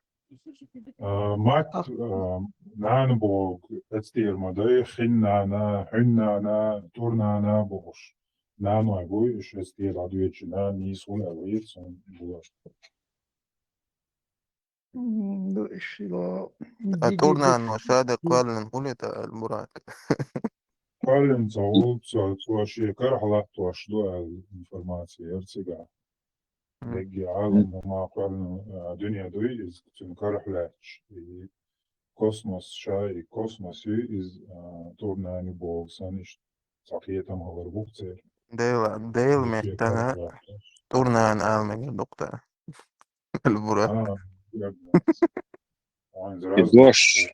А, мат, Ах. А, нана боху, эцтера ма дай, хин нана, хӀуьн нана, тӀур нана бохуш. Наной буй, уьш эцтера дӀадоьдучу нана нийса ву аьлла, сон була. М, ду ишшило. А дигидеш турнан ма шада кваллин хулита аль Мурат. Кваллин ца гӀуллу, ца, цо шен карахь латтош ду аьлла информация яр цигахь. Мгм. Дегги Ӏалам ма кваллин, а, дуьне дуй иза, цуьнан карахь лаьтташ. И космос ша, и космос ю иза, а, турнани богу сан иштта. Цхьа кхетам хилар бу-кх церан. Дела, Дела меттана турнан ала мегар ду-кх та. Аль Мурат. А, И дош,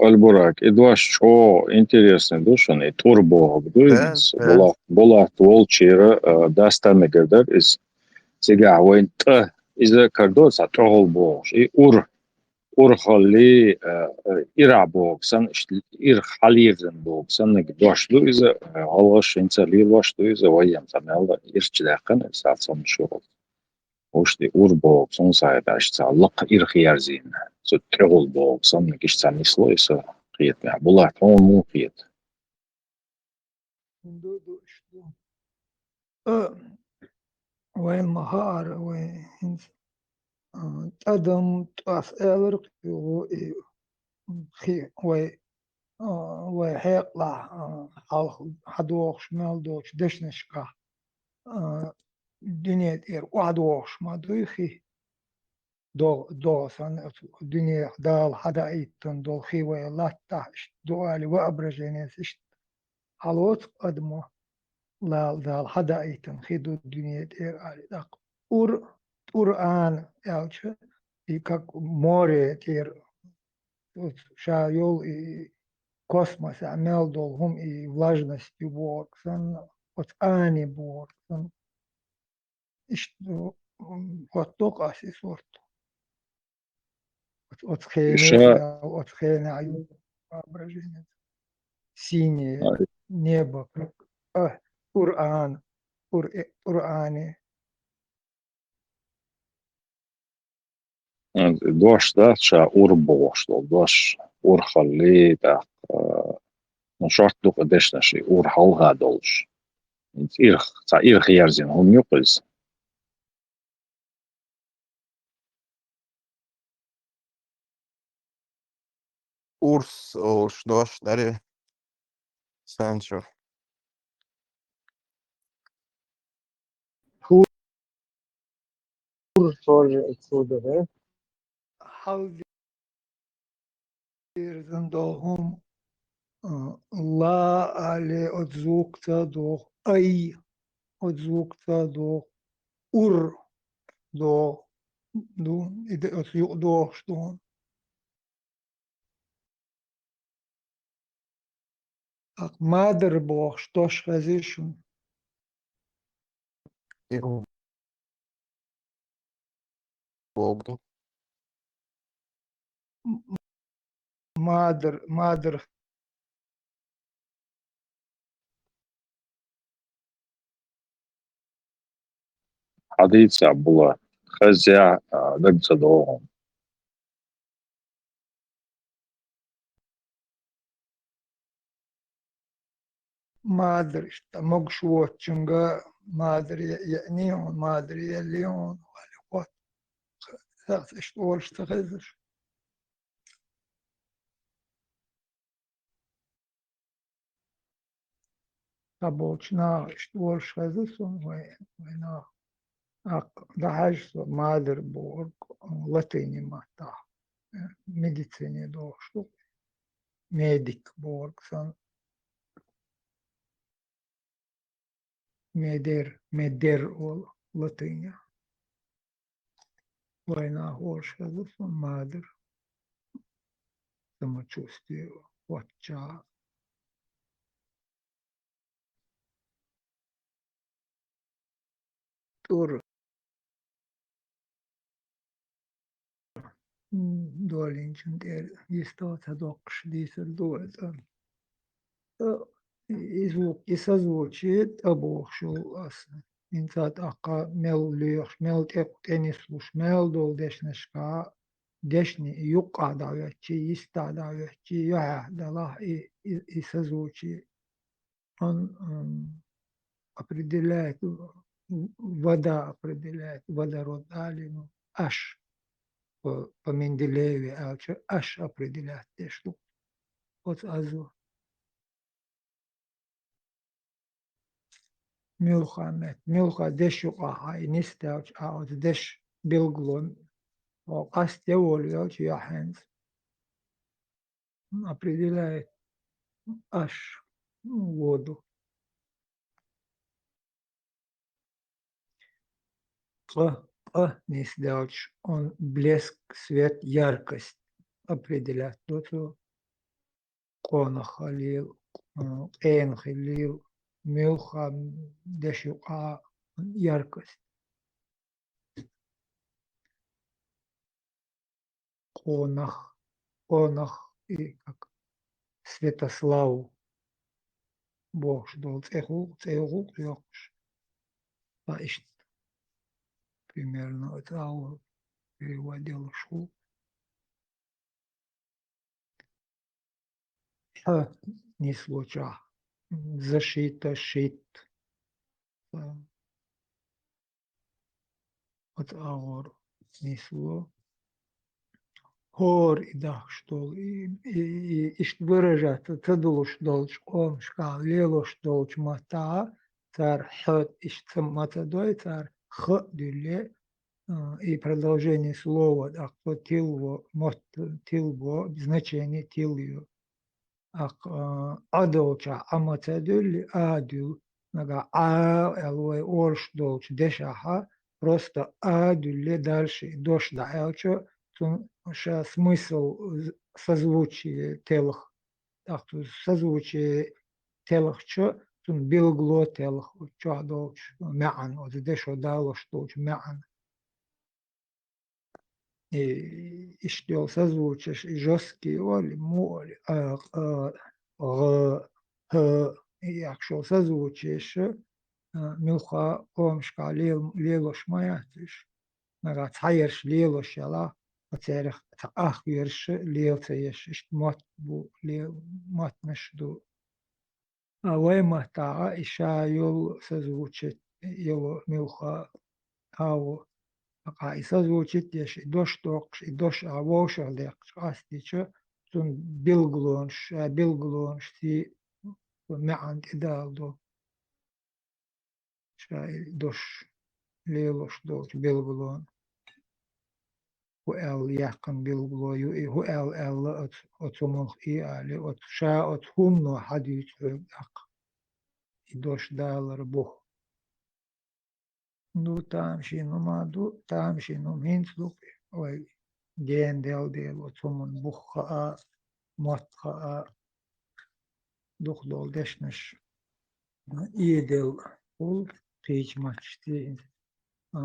Аль Бурак, и дош чӀогӀа интересный ду шуна, и тӀур бохург ду, Да, иза да. Булат, Булат волчера, а, даста мегар дара иза. Цигахь вайн тӀа, иза кардо цхьа тӀехула бохуш, и ур, урхалли, а, а, ирахь бохург санна, иштта ирх хьалйирзина бохург санна дош ду иза, а, гӀалгӀаш хӀинца лелош ду иза, вайна цхьа мел ирча даьккхина, иза цхьа цомгуш ву. Вуш тӀе ур боху, цунна схьа даьш цхьа лакха ирх ерзийна. Цу тӀехула боху, санна гиш цхьа нисло и со кхетамехь. Булат, хьуна муха кхета? Ду, ду, иш ду. А, вайн ма хаара, вай хӀинца, а, тӀадам тӀас аьлар кху и хи, вай, а, вай хьекъалахь, а, хьалха хьадохуш мел долчу дешнашкахь, а, дуьне тӀера охьадохуш ма дуй хи. ДогӀа, догӀа санна оцу дуьнех Дала хьадаийтина долу хи вай латтахь, иштта ду али воображеница иштта хьалоцу адамо, Дала, Дала хьадаийтина хи ду дуьне тӀера али. ТӀаккха ур, тӀур ана аьлча, и как море тӀера, оцу ша йолу и космосехь мел долу хӀума и влажность ю бохург санна, оцу ани бохург санна. Иштта, м, хӀотту-кх ас и сурт. Оц-, оцу хене, Иша- оцу хене ю воображение. Синее Ай. Небо, как, а, Къуръан, Къур-, э, Къуръане. Дош дац ша ур бохуш долу дош, урхалли, тӀаккха, ну, шорт ду кху дешнаш, и ур хьалха долуш. Ирх, цхьа ирх ерзина хӀума ю-кх иза. Урс олуш дош даре, Санчо. Тур тоже отсюда, да? Хьалдирзина долу хӀума, а, ла але оцу звукца доху, ай оцу звукца доху, ур доху, ду, и де оцу юкъа дохуш ду хӀума. ТӀаккха мадар бохуш дош хезий шуна? Богу. М-, мадар, мадар. Хьадийца була, хезя, а, даг ца догӀу. Мадар, иштта могуш воцчунга мадар е-, еъний хьуна, мадар еллий хьуна, вали хӀотта. Сахьца иштта олуш ца хезаш. Цхьаболчу наха иштта олуш хезна суна, вай, вай наха. ТӀаккха дӀахьаьжча со мадар бохург латыни маттахь, э, медицине дохуш ду. Медик бохург санна. Медер, медер олу. латыня. Вайна хӀорш хеза сан мадар. Самочувствие хӀоттача. ТӀур. Долинчун тӀера йистал ца доккхуш дийцар ду вай цӀа. Э, и звук, и созвучие тӀа бохуш йолу аса. ХӀинца тӀаккха мел лоьхуш, мел тӀе-, тӀенислуш, мел долу дешнашка, дешни юккъахь дӀахӀоьттичи, йистехь дӀахӀоьттичи, юьхьехь далахь и, и, и созвучие. Он, м, определяет, в-, вода определяет, водород али, ну, аш по, по Менделееву аьлча, аш определять деш ду. Оцу азу. Муьлхха мет-, муьлхха деш юкъахь а и нисделча, а оцу деш билгало, о, къаста я волавелча, я хьенца. Определяет аш воду. Къа, къа нисделча, он блеск, свет, яркость определять ду цо. Къонах хилийла, къена хилийла, муьлхха деш юкъа яркость. Къонах, къонах и как Святослав бохуш долу цӀе ху-, цӀе ху-, йоккхуш. Ткъа иштта примерно оцу агӀор перевод йолуш ху. Хьа нислучохь. Защита, щит. Оцу агӀор нисло. ХӀора и дахкаш долу, и, и, и, иштта выражаться ца долуш долчу къомашкахь лелош долчу маттахь, цара хьа иштта ца ма ца дой, цара ха а дуьллий, а, и продолжение слова, тӀаккха тилво, мотт тилбо, значение тилйо. Аккха, а, Ӏа долчохь Ӏа ма ца дуьллий, а дуьллу. Нагахь Ӏа аьлла вай олуш долчу дешахь а, просто а дуьллий дальше и дош дӀааьлча, цунна ша смысл, созвучие телха. ТӀаккха цу созвучие телхча, цунна билгало телха, оцу чохь долчу маьӀна, оцу дешо далош долчу маьӀна. И иштта йолу созвучиеш, и жёсткий оли, му оли, а, къа, гӀа, хӀа, и яхаш йолу созвучиеш, а, муьлхха къомашкахь лел-, лелош ма яц уьш. Нагахь цхьаерш лелош ялахь, церах цхьа ах ерш лела ца еш, иштта мотт бу, ле-, маттанаш ду. А вай маттахь а и ша йолу созвучить йолу муьлхха а ву. Аккха и созвучить еш, и дош доккхуш, и дош а вовшах деккхача къастийча, цунна билгалонаш, ша билгалонаш сий маьӀна тӀедалдо. Ша и дош лелош долчу билгалонна. ХӀу аьлла яьккхина билгало ю и, хӀу аьлла аьлла оцу, оцу муьлхха и али, оцу ша оцу хӀумано хьадуьйцу хьоьга тӀаккха. И дош далар бух. Ну, тамашийна хӀума ду, тамашийна хӀума хӀинца ду, вай гена делла дела, оцу хӀуманна бух хаа, мотт хаа, дукха долу дешнаш. Эдел хул кхечу матташца, а,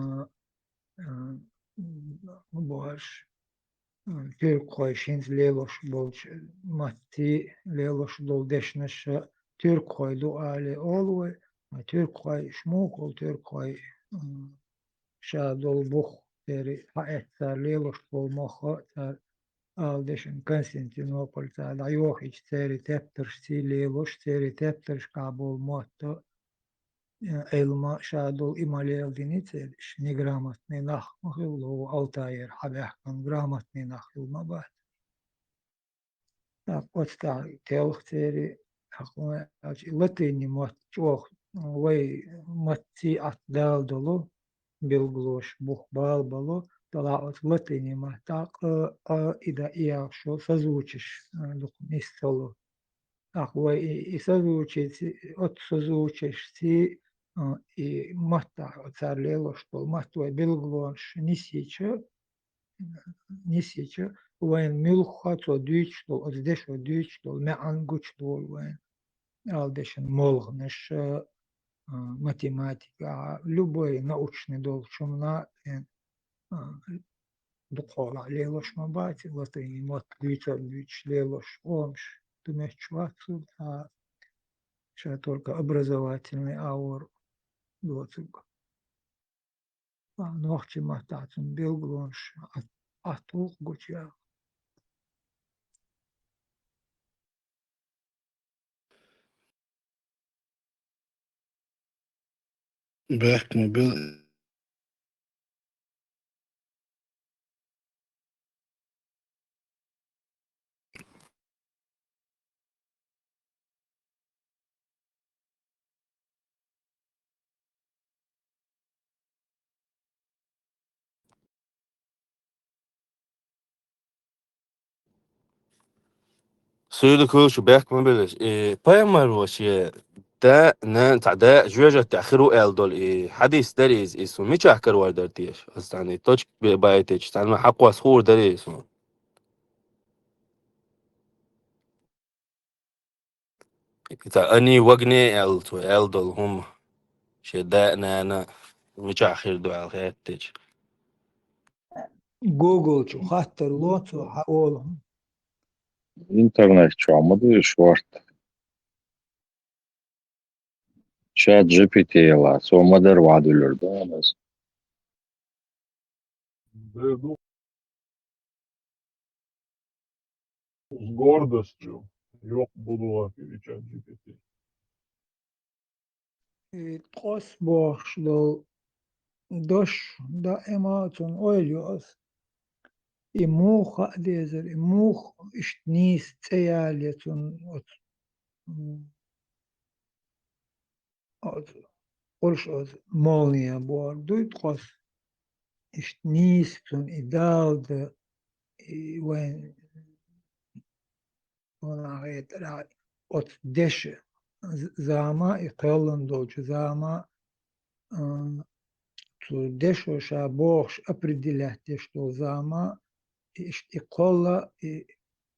а, а, бохуш, а, туьркхойша хӀинца лелош болчу маттий, лелош долу дешнаш туьркхой ду алий олу вай, а туьркхой, иш муха хуьлу туьркхой, а, ша долу бух, церан хьаэццара лелош болу мохха, цара ала дешан Константинопольца дӀайохийча, церан тептаршций лелош, церан тептаршкахь болу мотт а, э, Ӏилма ша долу и ма леладиний церан, уьш неграмотный нах ма хилла, хӀу Алтайера хьабаьхкина грамотный нах хилла ма бац. ТӀаккха оцу тӀехь телха церан, тӀаккха вай аьлча, и латыни мотт чӀогӀа вай маттаций атта дала долу, билгалош бух бала болу, делахь оцу латыни маттахь къа, а, и да, и яхаш йолу созвучиеш, а, дукха нис ца ло. ТӀаккха вай и, и созвучиеш, оцу созвучиешций а, и маттахь цара лелош долу матт вай билгалонаш нисйича, нисйича, вайн муьлхха цо дуьйцуш долу, оцу дешо дуьйцуш долу маьӀна гучудолу вайн. Ала дешан молханаш, а, математика, а, любой научный долчу хӀуманна, э, а, дукха хьолахь лелош ма бац, латыни мотт дуьйцур дуьйцуш лелош хӀуманаш ду метташ вац, а, ша только образовательный аур доцург. Нохчийн маттахь цунна билгалонаш Ӏат-, ӀатталгӀа гучуяха. Бехк ма била. Суьйда кхуьуш бехк ма билаш. И пайхамар ву шен да, нана, цхьа да жоьжахати тӀехь хир ву аьлла долу и хьадис дара иза, иза суна мичахь карор дара теша? Аса цхьаьна и точка бе-, байтича, цхьаьна ма хьакхос хуур дара иза суна. Иза ани вагне аьлла цо аьлла долу хӀума, шен да а, нана а мичахь хир ду аьлла хаьттича. Google чу хаттар ло цо хьан олу хӀума. Интернет чохь ма ду и шорта. Чат G P T йила, цо ма-дарра вӀадуьллур ду аса. С гордостью, йоккха буду перечат G P T. И ткъос бохуш долу дош даима цунна ойла ю аса. И муха хаа дезара, и муха иштта нийса цӀе яле цунна оцу, м, оцу, уьш оцу молния бохург дуй ткъос. Иштта нийса цунна и далда, и вайн Ванахь хетарехь оцу деша з-, зама, и кхоьллина долчу зама, а, цу дешо ша бохуш определять деш долу зама, и иш-, и кхолла, и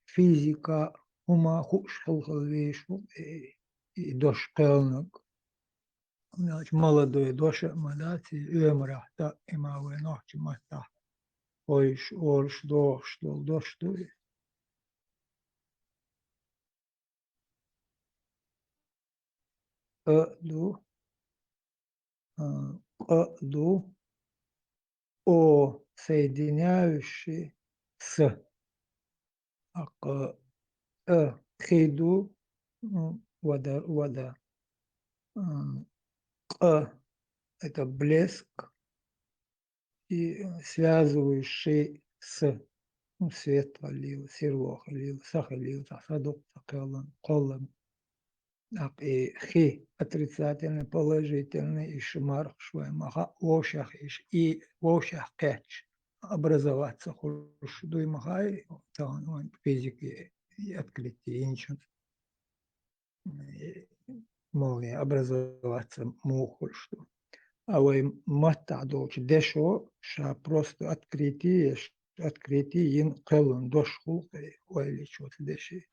физика, хӀума хууш хала-хала везаш ву, и, и дош кхоьллинарг. Аьлча молодой дош а ма дац, и оьмарахь даима вай нохчийн маттахь ойуш, олуш, дохуш долу дош ду и. А ду, а, къа ду, о соединяющий с. Аккха, э, хи ду, м, вода, вода. М, къа — это блеск, и связывающий с, ну, свет хилийла, сирло хилийла, са хилийла, цхьа са дукха ца кхоьллан, кхоллан. Аккха и хи отрицательный, положительный, и шу мархаш вай ма хаьа, вовшех и ш-, и вовшех кхетча, образоваться хуьлуш дуй ма хаьа, тахана вайн физика и открытие йинчунца. И молния образоваться муха хуьлуш ду. А вай маттахь долчу дешо ша просто открытие еш, открытие йина кхоьллина дош хуьлу, ойла йича оцу деши.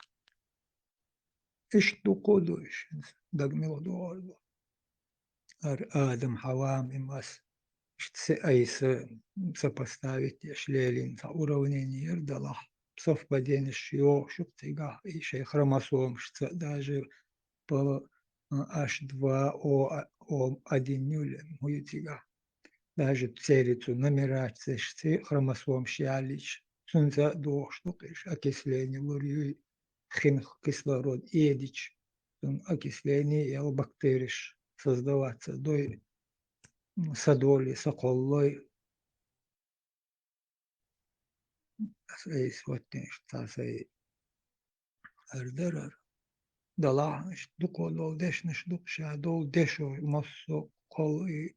Иштта дукха а ду, иштта дага мила догӀур ду. Ар Адам, Хьава, и мас, иштта се айса сопоставить еш лелийна цхьа уравнение яра далахь. Совпаденеш йогӀуш ю цигахь, и шайн хромосомашца даже по, а, H два O, а, O один ю ле, хӀу ю цигахь. Даже церан цу нумерацешца хромосомаш яллича, цуьнца а догӀуш ду кхиш, окисление лур юй, хинах кислород эдича, цунна окисление яла бактереш создаваться дой, м, са доле, са кхоллой. Аса айса хӀоттийна иштта цхьа сай ар дарар. Далахь иштта дукха долу дешнаш ду, ша долу дешо массо а кхолла и.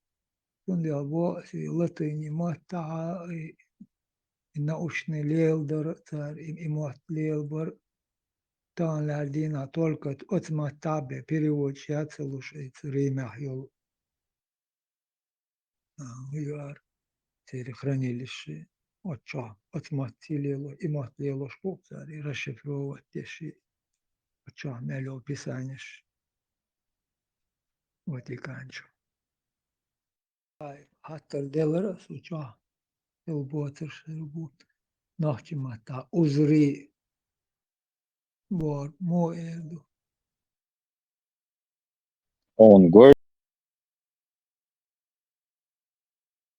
Цундела боху аса и латыни маттахьа, и, и научный леладар цара, и, и мотт лелабар. Тахана лаьара дийнахь только оцу маттахь бен переводаш яц а луш, и ца Римехь йолу а, хӀу яр, церан хранилище, оццо, оцу матте лело, и мотт лелош бу цара, и расшифровать деш, и оццо мел йолу писанеш Ватикан чу. Ай, хаттар делара ас чохь, хила боцурш хир бу нохчийн маттахь узри бохург муха эр ду? Хьуна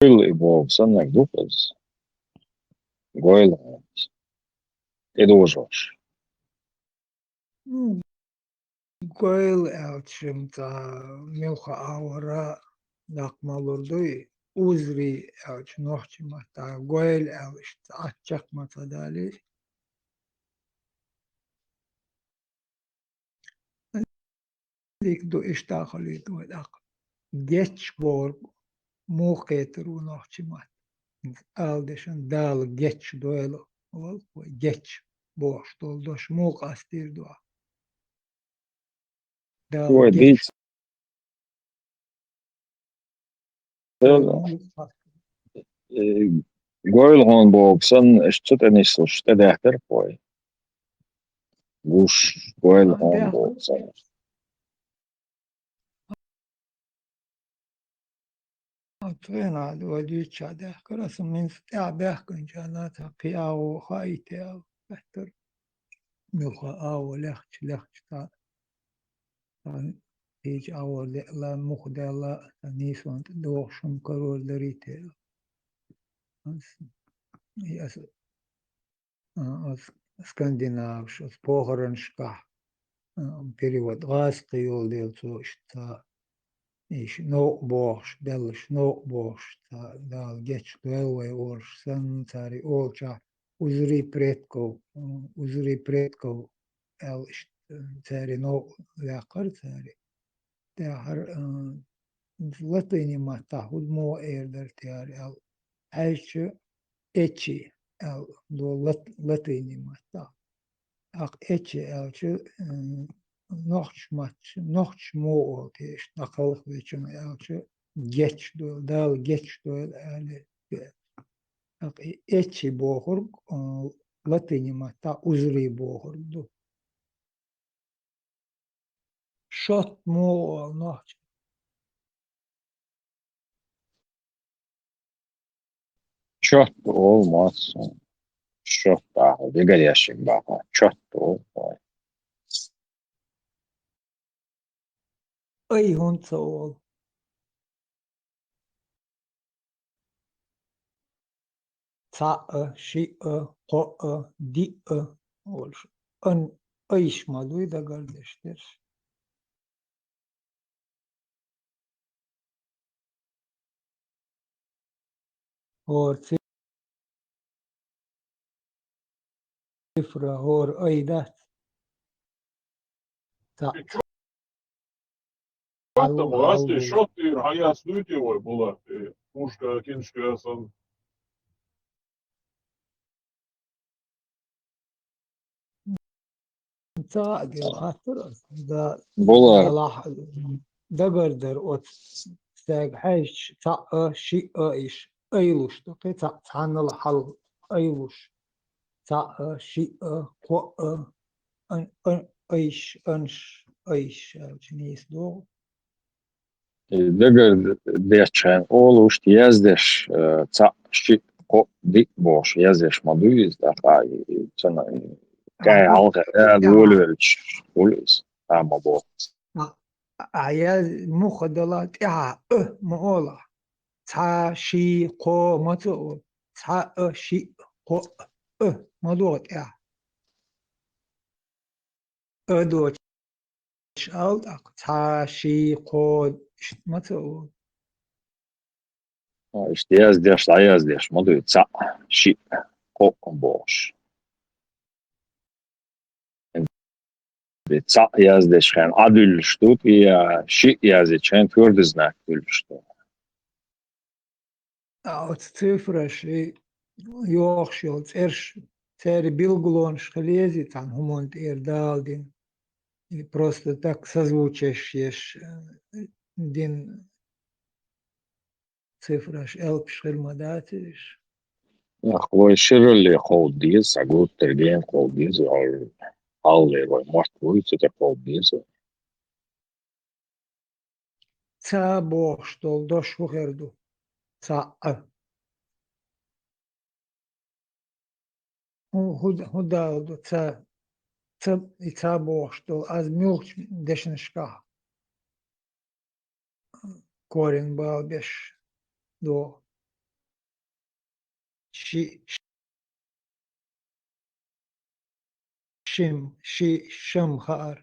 гойла и боху саннарг ду иза. Гойла хьуна иза. ТӀедожош. Ну, гойла аьлча, м, цхьа муьлхха агӀора даккха ма лур дуй, узри аьлча, нохчийн маттахь гойла аьлла, иштта Ӏаччакх ма ца далийша. Дика ду, иштта а хуьлуьйту вай тӀаккха. Геч бохург муха кхетар ву нохчийн матта? Ала дешан, Дала геч дойла, вай геч бохуш долу дош муха къастийр ду ахь? Дала Ой, геч дийца. Э, гойла хьуна боху санна, аша цу тӀе нислуш тӀедаьхкира вай. Гуш, гойла хьуна боху санна. Оцу хенахь вай дуьйцучохь даьхкира, аса минца тӀаьхьа баьхкинчарна цхьа кхин агӀо хаийта аьлла, хаьттира. Муьлхха агӀо лехча, лехча цхьа, цхьа кхечу агӀор деъла, муха даьлла, цхьа нийсонан тӀе догӀуш хӀума карор дарий те аьлла. Ас, и аса а, оцу скандинаваш, оцу похоронашкахь, а, перевод гӀазкхи йолу дела цо иштта, иштта новкъа бохуш, беллаш новкъа бохуш, цхьа Дала гечдойла вай олуш санна, цара и олучохь узри предков, м, узри предков аьлла иштта, цара и новкъа ваьккхира цара. Тахьара, а, латыни маттахь хӀун муха эр дара тахьара аьлла, хьаьжча, эчи аьлла, до лат-, латыни маттахь. ТӀаккха эчи аьлча, м, нохчийн маттахь, нохчаша муха олу те иштта, дӀакхалхавечунна аьлча, геч дойла, Дала геч дойла аьлла. ТӀаккха и эчи бохург, а, латыни маттахь узри бохург ду. Шот муха олу нохчийн? Чот олу массо. Чот ахьа, дегар ящик баха. Чот олу. Ай хӀунда ца олу? Цхьаъ а, шиъ а, кхоъ а, диъ а олуш. Ан, айш ма дуй дагардеш дерш. ХӀора ци-, цифра, хӀора ай дац. Цхьаъ. Шот а, хьалла, хьалла. Шот ира, хьан яц дуьйти вай була, э, пушка, киншка, сан. Ца а гел хаттар ас, да, була. Далахь дагардар оцу стаг хьаьжча, цхьаъ а, шиъ а иш, айлуш ду, кхин цхьаъ цхьаннал хьал айлуш. Цхьаъ а, шиъ а, кхоъ а, ан-, ан-, айш, анш, айш, аьлча нийса догӀу. И дагардечхьан олуш яздеш, э, цхьаъ, шиъ, кхоъ, диъ бохуш яздеш ма дуй иза, тӀаккха и, и цана, и кӀай хьалха, э, лолавелча хуьлу иза, а ма боху. А, а, я муха дала тӀаьхьа, э, ма ола. Цхьа, ши, кхо ма ца олу. Цхьа, а, шиъ, кхоъ, э, ма догӀу тӀаьхьа. А доцуш ал тӀаккха цхьа, ши, кхо, иштта ма ца олу. А, иштта яздеш, дӀаяздеш ма дуй, цхьаъ, шиъ, кхоъ бохуш. Цхьаъ яздеш хьайн Ӏа дуьллуш ду, я шиъ яздечхьайн твёрдый знак дуьллуш ду. А оцу цифраш и йохуш йолу цӀерш, церан билгалонаш хила еза цхьана хӀуманна тӀера дала дина. И просто так созвучие еш, э, дина. цифраш, элпаш хир ма дац уж. Нах, вай ширалле кховда деза, схьагуттар гена кховда деза, вай хьалхале вай мотт вуй, цу тӀа кховда деза. Ца бохуш долу дош хӀун хир ду? Цхьаъ. ХӀун, хӀун, хӀун далла ду ца, ца, и ца бохуш долу? Аз муьлхачу дешнашкахь корень бала беш догӀу. Ши, шим, ши, шим хаар.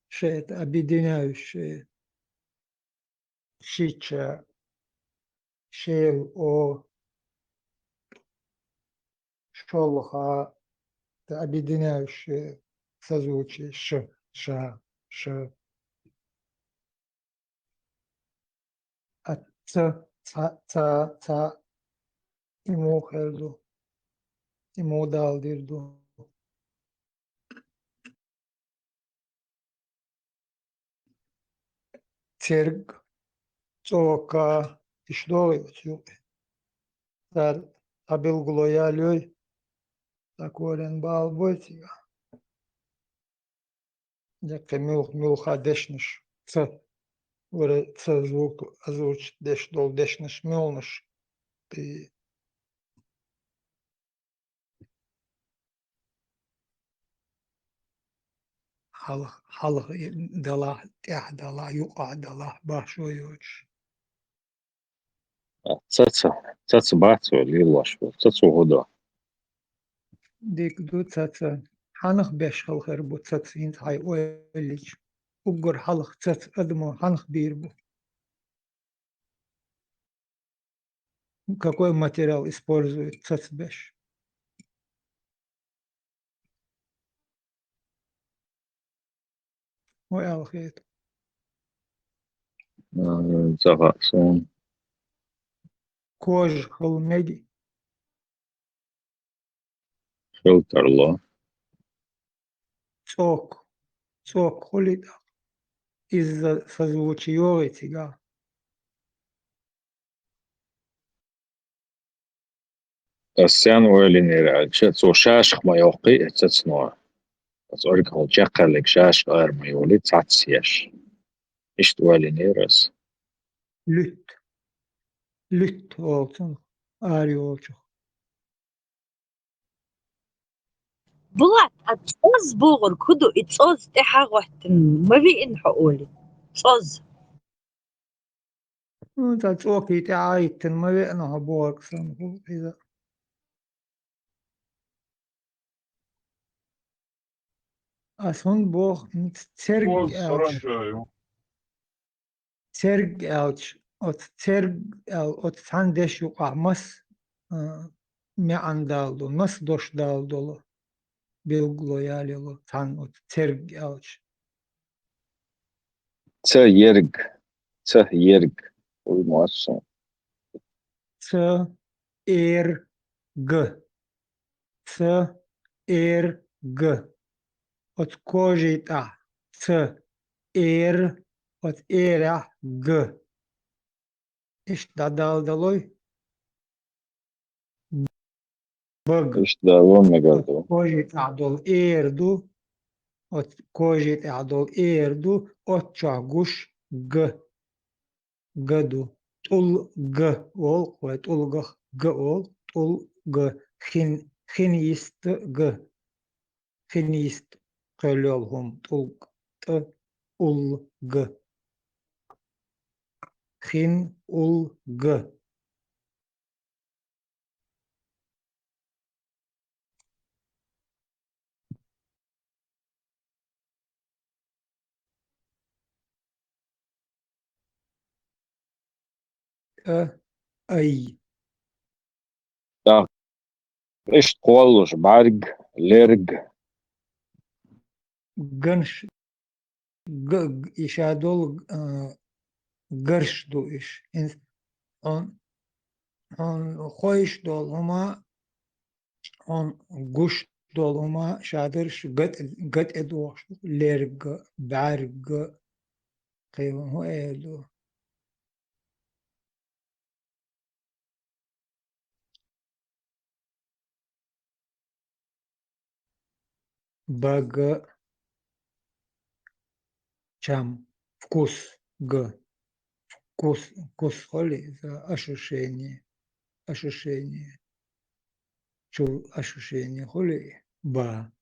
Ш — это объединяющее. Шича, шел, о, шолха — это объединяющее созвучие. Ш, ша, ш. А ца, ца, ца, ца. И муха хир ду? И муха далла дийр ду? Церг, цӀока, иштта догӀий оцу юкъе? Цара цхьа билгало ялайой, цхьа корень бала бой цигахь. Деккхий муьлх-, муьлхха дешнаш, ца, вара ца звук озвучить деш долу дешнаш муьлханаш, и хьалха, хьалха и далахь, тӀехь далахь, юкъахь далахь, башхо йоцуш. Ца, ца, ца, ца бац вай лелош ву, ца, ца хӀун ду? Дика ду, ца, ца. Хьанах беш хала хир бу ца, ца, хӀинца хьайн ойла йича? Уггар хьалха ца, ца адамо хьанах бийр бу? Какой материал используют ца, ца беш? Хьо аьлла хета. М, ца хаьа суна. Кожа хила мега? Хила тарло. ЦӀок. ЦӀок хуьлий тӀаккха? Иза созвучие йогӀий цигахь? Ас сенна ойла йинера аьлча, цо шашах ма йоккхий и цацано. Аса оргахула чекхъяьлларг шашах ара ма йолий, цхьацца еш. Иштта ойла йинера аса. Луьтта. Луьтта олу цунах, ара йолчух. Булат, а цӀоз бохург хӀун ду? И цӀоз тӀаьхьа гӀоьттина ма веана хьо олий. ЦӀоз. Ну, ца цӀокий тӀаьхьа а йиттина ма веана хьо бохург санна хӀума иза. Ас хӀунда боху, м, церг аьлча? Церг аьлча, оцу церг аьл-, оцу цхьана деш юкъахь мас, а, маьӀна далла ду, мас дош далла долу билгало ялайо цхьана оцу церг аьлча? Ца ерг, ца ерг. Уй, массо. Ца эр г. Ц, эр, г. Оцу кожий тӀехь ц, эр, оцу эрехь г. Иштта дӀадала далой? Б г. Иштта дала мегар ду. Оцу кожий тӀехь долу эр ду. Оцу кожий тӀехь долу эр ду. Оцу чохь гуш г. Г ду. ТӀул г олу, вай тӀулгах г олу, тӀул г. Хин, хин йист г. Хин йист кхоьллал хӀума, тӀул г, тӀ, ул г. Хин, ул г. ТӀа, ай. ТӀа. Иштта кхоллалуш: бӀаьрг, лерг. Ганш, г-, г-, иша долу, а, гарш ду иш. Ин-, хьун-, хьуна хойш долу хӀума, хьуна гуш долу хӀума ша дарш гатӀ-, гатӀе дохуш ду. Лерг, бӀаьрг, кхин хӀун эр ду? Бага, чам, вкус, г. Вкус, вкус хуьлий, иза ощущение, ощущение. Чул ощущение хуьлий, ба.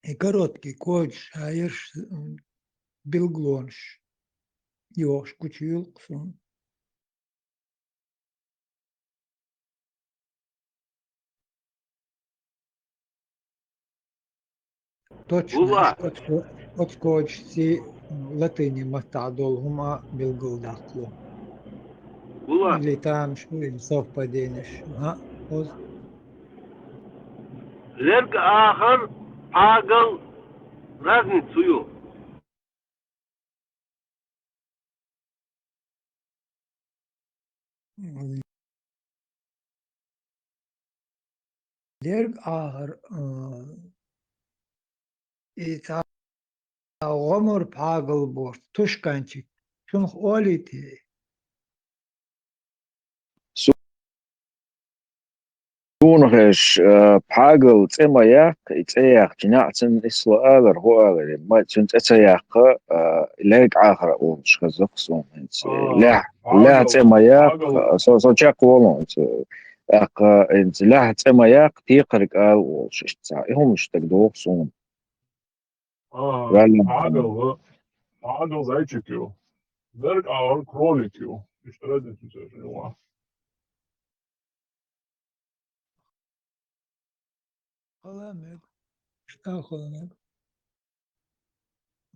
И короткий кодаш, шаерш, м, билгалонаш йохаш гучуюлкх суна. Точно, Була. Оцко-, оцкочти латыни маттахь долу хӀума билгалдаккхало. Була. Или там шу совпаденеш. А, оз. Лерг ахар, пхьагал разница ю. Лерг ахар, а, и цхьа гӀомор пхьагал бохуш, тушканчик, цунах олий те? Суна хезаш, а, пхьагал цӀе ма яккха, и цӀе яьккхича неӀ цунна исла алар, хӀу алар, ма цунна цӀе ца яккха, а, лерг ахар олуш хеза-кх суна хӀинца. А, лаьхьа, пхьагал, лаьхьа цӀе ма яккха, пхьагал. Со, со чекхволу хӀинца. ТӀаккха хӀинца лаьхьа цӀе ма яккха, текхарг ала олуш иштта цхьа. И хӀуманаш стаг доху суна. А, ваьлла. Пхьагал, пхьагал зайчик ю. Лерг ахар кролик ю. Иштта разница ю церан чу. Хала мега. Шта хала мега.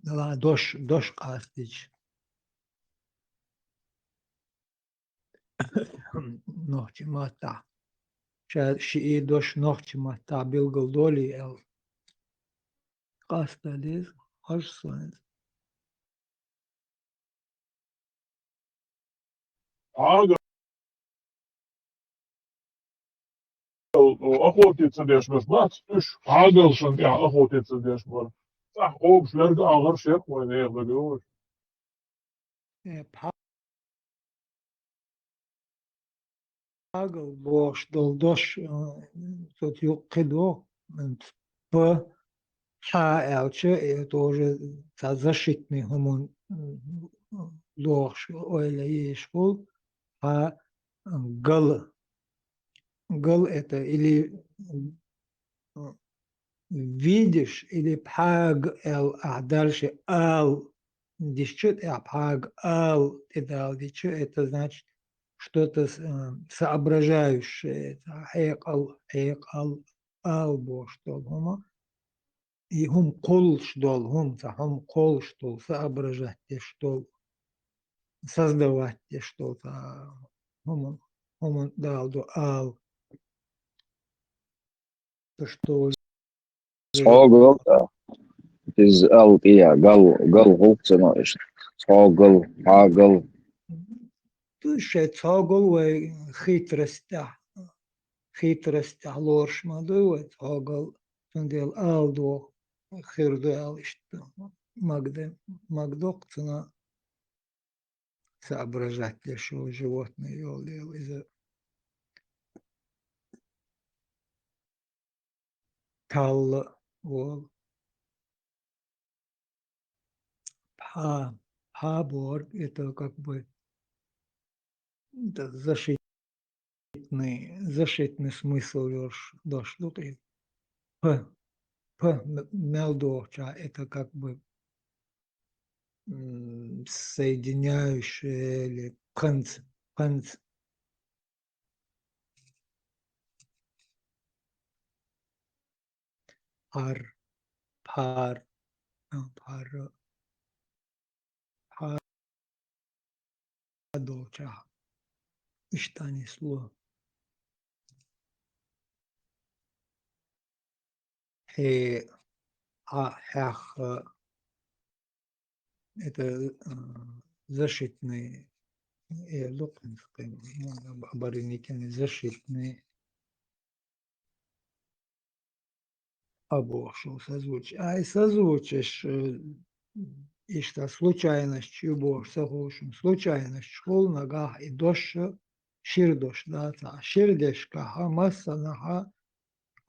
Ла дош, дош къастича. Нохчийн маттахь. Ша шиъ дош нохчийн маттахь билгал долий аьлла. Къаста деза, хьожа сан иза. Пхьагал охотиться деш беш бац, уьш пхьагалшна тӀехь охотиться деш бара. Цхьа кхобуш лерг ахар шек вайн нехан дагавош. Э, пхьа-, пхьагал бохуш долу дош, э, цо юккъе доху, м, п, хьа аьлча, э, тоже цхьа защитный хӀуманна, м, дохуш ойла езаш хуьлу, хьа, м, гал. Гал это или, м, видишь, или пхьаг аьлла ахь дальше ал дисча, тӀехь пхьаг ал тӀедалдича, это значит, что-то с-, э, соображающее, это хьекъал, хьекъал, ал бохуш долу хӀума. И хӀума кхуллуш долу, хӀума ца, хӀума кхуллуш долу, соображать деш долу, создавать деш долу, ца, хӀума, хӀума даладо ал. То, что уже цхьогал, иза ал тӀе, гал, гал гӀуллакх ца ма иштта. Цхьогал, пхьагал. Туьшшай цхьогал вай хитростехь, хитростехь лоруш ма ду вай цхьогал, цундела ала доху, хир ду аьлла иштта. Магда-, магдоккху цунах соображать деш йолу животное йолу дела иза. Талла волу. Пхьа, пхьа бохург, это как бы, это защитный, защитный смысл йолуш дош ду-кх иза. П, п м-, мел дохуча, это как бы, м, соединяющее или пханц, пханц. Пхьар, пхьар, а, пхьар, пхьар долчохь иштта нисло. Хье, хьа, хьаьхха. Это, а, защитный, э, лукъ, ну, оборонительный, защитный. Або шо созвучие. Ай, созвучиеш, э, иштта случайносташ ю бохуш ца ховшун. Случайносташ хул нагахь и дош, шира дош дац. Шира дешкахь массанхьа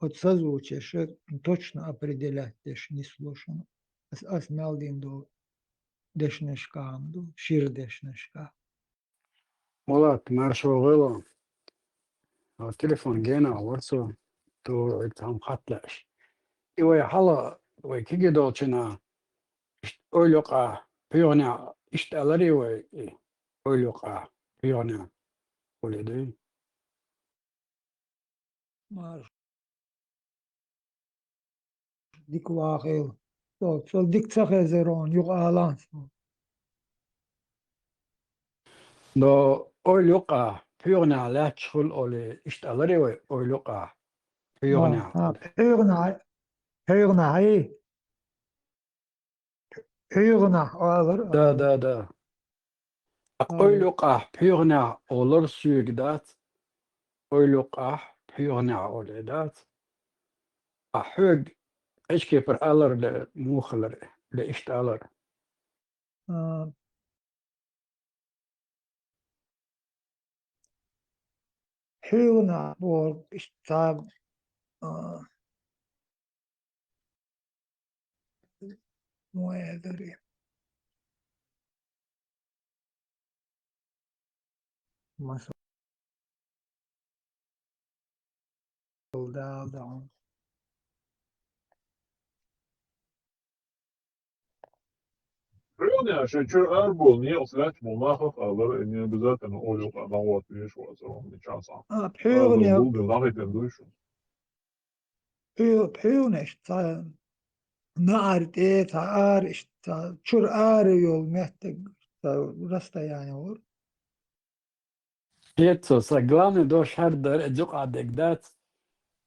оцу созвучиеша точно определять деш нисло шуна. Ас, ас мел дина долу дешнашкахь ду, шира дешнашкахь. Мулат, марша вогӀийла. А, телефон генахь вара со, то, э, там хат лаьаш. И вай хьала, вай кегий долчунна, ишт-, ойла юкъахь, пхьегӀанехь, иштта аларий вай, и, ойла юкъахь, пхьегӀанехь, олий дуй? Марш. Дика вахийла. Со, со дика ца хезара хьуна, юха алахьа со. Но ойла юкъахь, пхьегӀанехь лаьтташ хуьлу олий, иштта аларий вай, ойла юкъахь, пхьегӀанехь. А, а, пхьегӀанехь, пхьегӀанехь, и? ПхьегӀанехь олура. Да, да, да. Ткъа ойла юкъахь, пхьегӀанехь олура соьга дац, ойла юкъахь, пхьегӀанехь олий дац. Ткъа хьоьга кхечу кепара алар де муха хилар, де иштта алар. А, пхьегӀанехь бохург иштта, а, муха элира. Масал Дала дан. Реально, шайн чуьра ара болу некъаца лаьтташ болу нахах алара, и не обязательно ойла юкъахь дӀагӀорта везаш вац, амма нича цхьа. А, пхьегӀане. Ара болу гулдина дӀахӀиттина дуй шу? Пхье-, пхьегӀанаш цхьа наӀар тӀе, цхьа ара, иштта цхьа чуьра ара йолу меттиг, цхьа расстояние вара. Кхета со, сан главный дош хӀара дара, иза юкъахь дерг дац.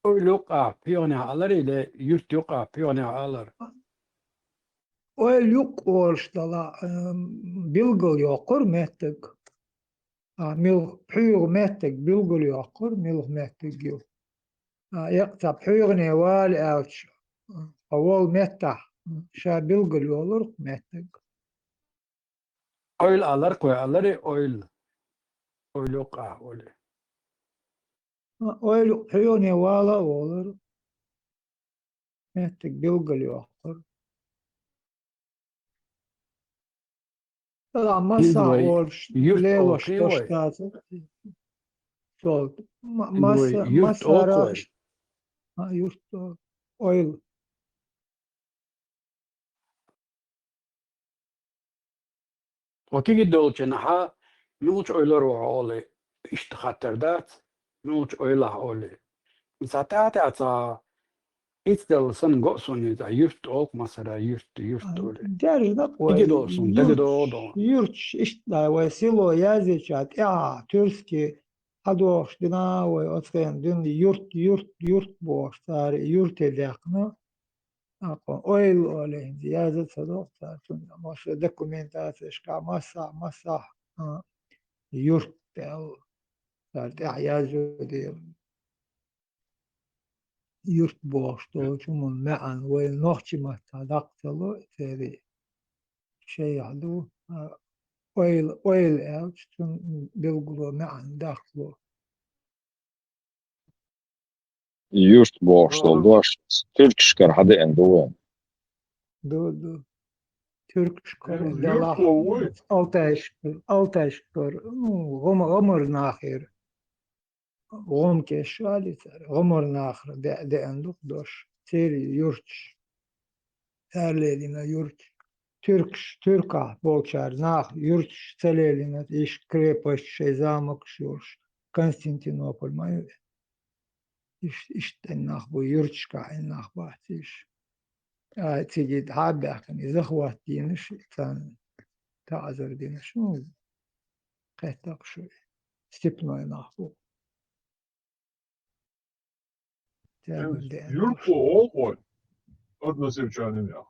Ойла юкъахь, пхьегӀанехь аларий, или юрт юкъахь, пхьегӀанехь алар? Ойла юкъа олуш дала, м, билгал йоккхура меттиг. А, милх-, пхьегӀа меттиг билгал йоккхура, милха меттиг ю. А, эккъа цхьа пхьегӀане вала аьлча, ткъа волу меттахь, м, ша билгал йолура меттиг. Ойла алар кхо аларий, ойла. Ойла юкъахь олий. Ойла юкъа пхьегӀане вала а волура. Меттиг билгал йоккхура. Ала, масса вай, олуш, юрт лелош олу дош вай. Дац. Сол. Ма-, масса, юрт масса олу вай. Раш. А, юрт олу. Ойла. Окиги долчунахьа, муьлхачу ойлара ву хьо олий, иштта хаттар дац, муьлхачу ойлахь олий. Сан тӀаьхьа-тӀаьхьа ца ицделла санна го а суна иза, юрт олу масара, юрт, юрт олий. Дерриг дакъа вай. Киги долу суна, дага догӀу догӀу. Юрташ иштта вай село яздеча тӀаьхьа, туьрски хьадогӀуш дина вай, оцу хенахь дуьйна юрт, юрт, юрт бохуш, цара юрте даьккхина. Аккха ойла олий хӀинца яза ца догӀу цара цунна. Массо документацешкахь, массахь, массахь, а, юрт аьлла. Цара тӀаьхьа язйо дела. Юрт бохуш долчу хӀуманан маьӀна вай нохчийн маттахь даккха ца ло, церан шайахь ду, а, ойла, ойла аьлча, цунна билгало маьӀна даккха ло. Юрт бохуш долу дош туьркашкара хьадеана ду вайн. Ду, ду. Туьркашкара, э, делахь, юрт ву вуй? Алтайшкара, алтайшкара, ну, гӀум-, гӀамар нахера. ГӀум кеша вали цара. ГӀамар нахера де-, деана ду дош. Церан юрташ. Цара лелийна юрт. Туьркаш, туьркахь болчара наха юрташ ца лелийна, иш крепость шайн замокаш йолуш, Константинополь ма ю. Иш-, иштта нах бу, юрташкахь нах бац иш. А, цига дӀа а баьхкина, и захват дийнаш, царна таӀзар дийнаш, ну, кхеттакъ шу, степной нах бу. Цаьрга деана юрт долуш. Хьо олу кхой, односельчанинех.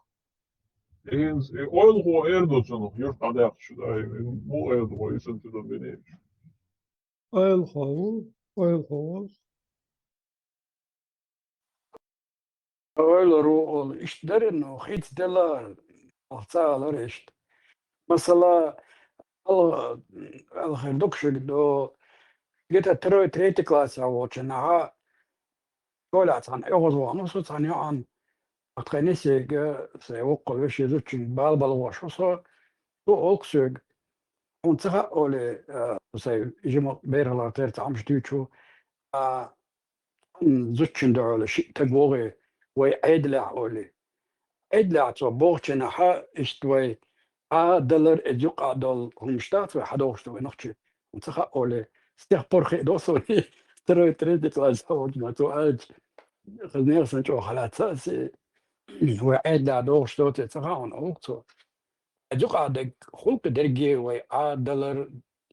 ХӀинца и ойлахо эр ду цунах, юрт дӀадаьккхича, ай, муха эр ду хьо, и санна тидам бинийча? Ойлахо ву, ойлахо волу. Ойлар ву олу, иштта дара, ну, хӀинца делла, олу ца алара иштта. Масала, ал-, алхир дукшиг до, где-то второй, третий класс я волча наха, школе цхьана оьгӀаз вахана со, цхьана йоӀан, а тхайна сега, сай воккхал веши зудчун бала балгӀош ву со, цо олк соьга, хьуна ца хаьа оле, а, сай жима берхалгӀа тера ца Ӏамаш дуьйчу, а, зудчун дуьхьал шиъ таг вогӀе, вай Ӏедалехь оле. Ӏедалехь цо бохученахьа, иштта вай Ӏа далар, эз юкъа долу хӀумаш дац вай хьадохуш ду вай нохчий. Ца хаьа оле, с тех пор хи до со, второй, третий класс хьавогӀу, цо аьлча, хаза нехан сан чӀогӀа хьалаца аса, вай Ӏедалехь дохуш доций ца хаьа хьуна олу цо. Эз юкъа дерг, хӀуллакх дерриге вай Ӏа далар,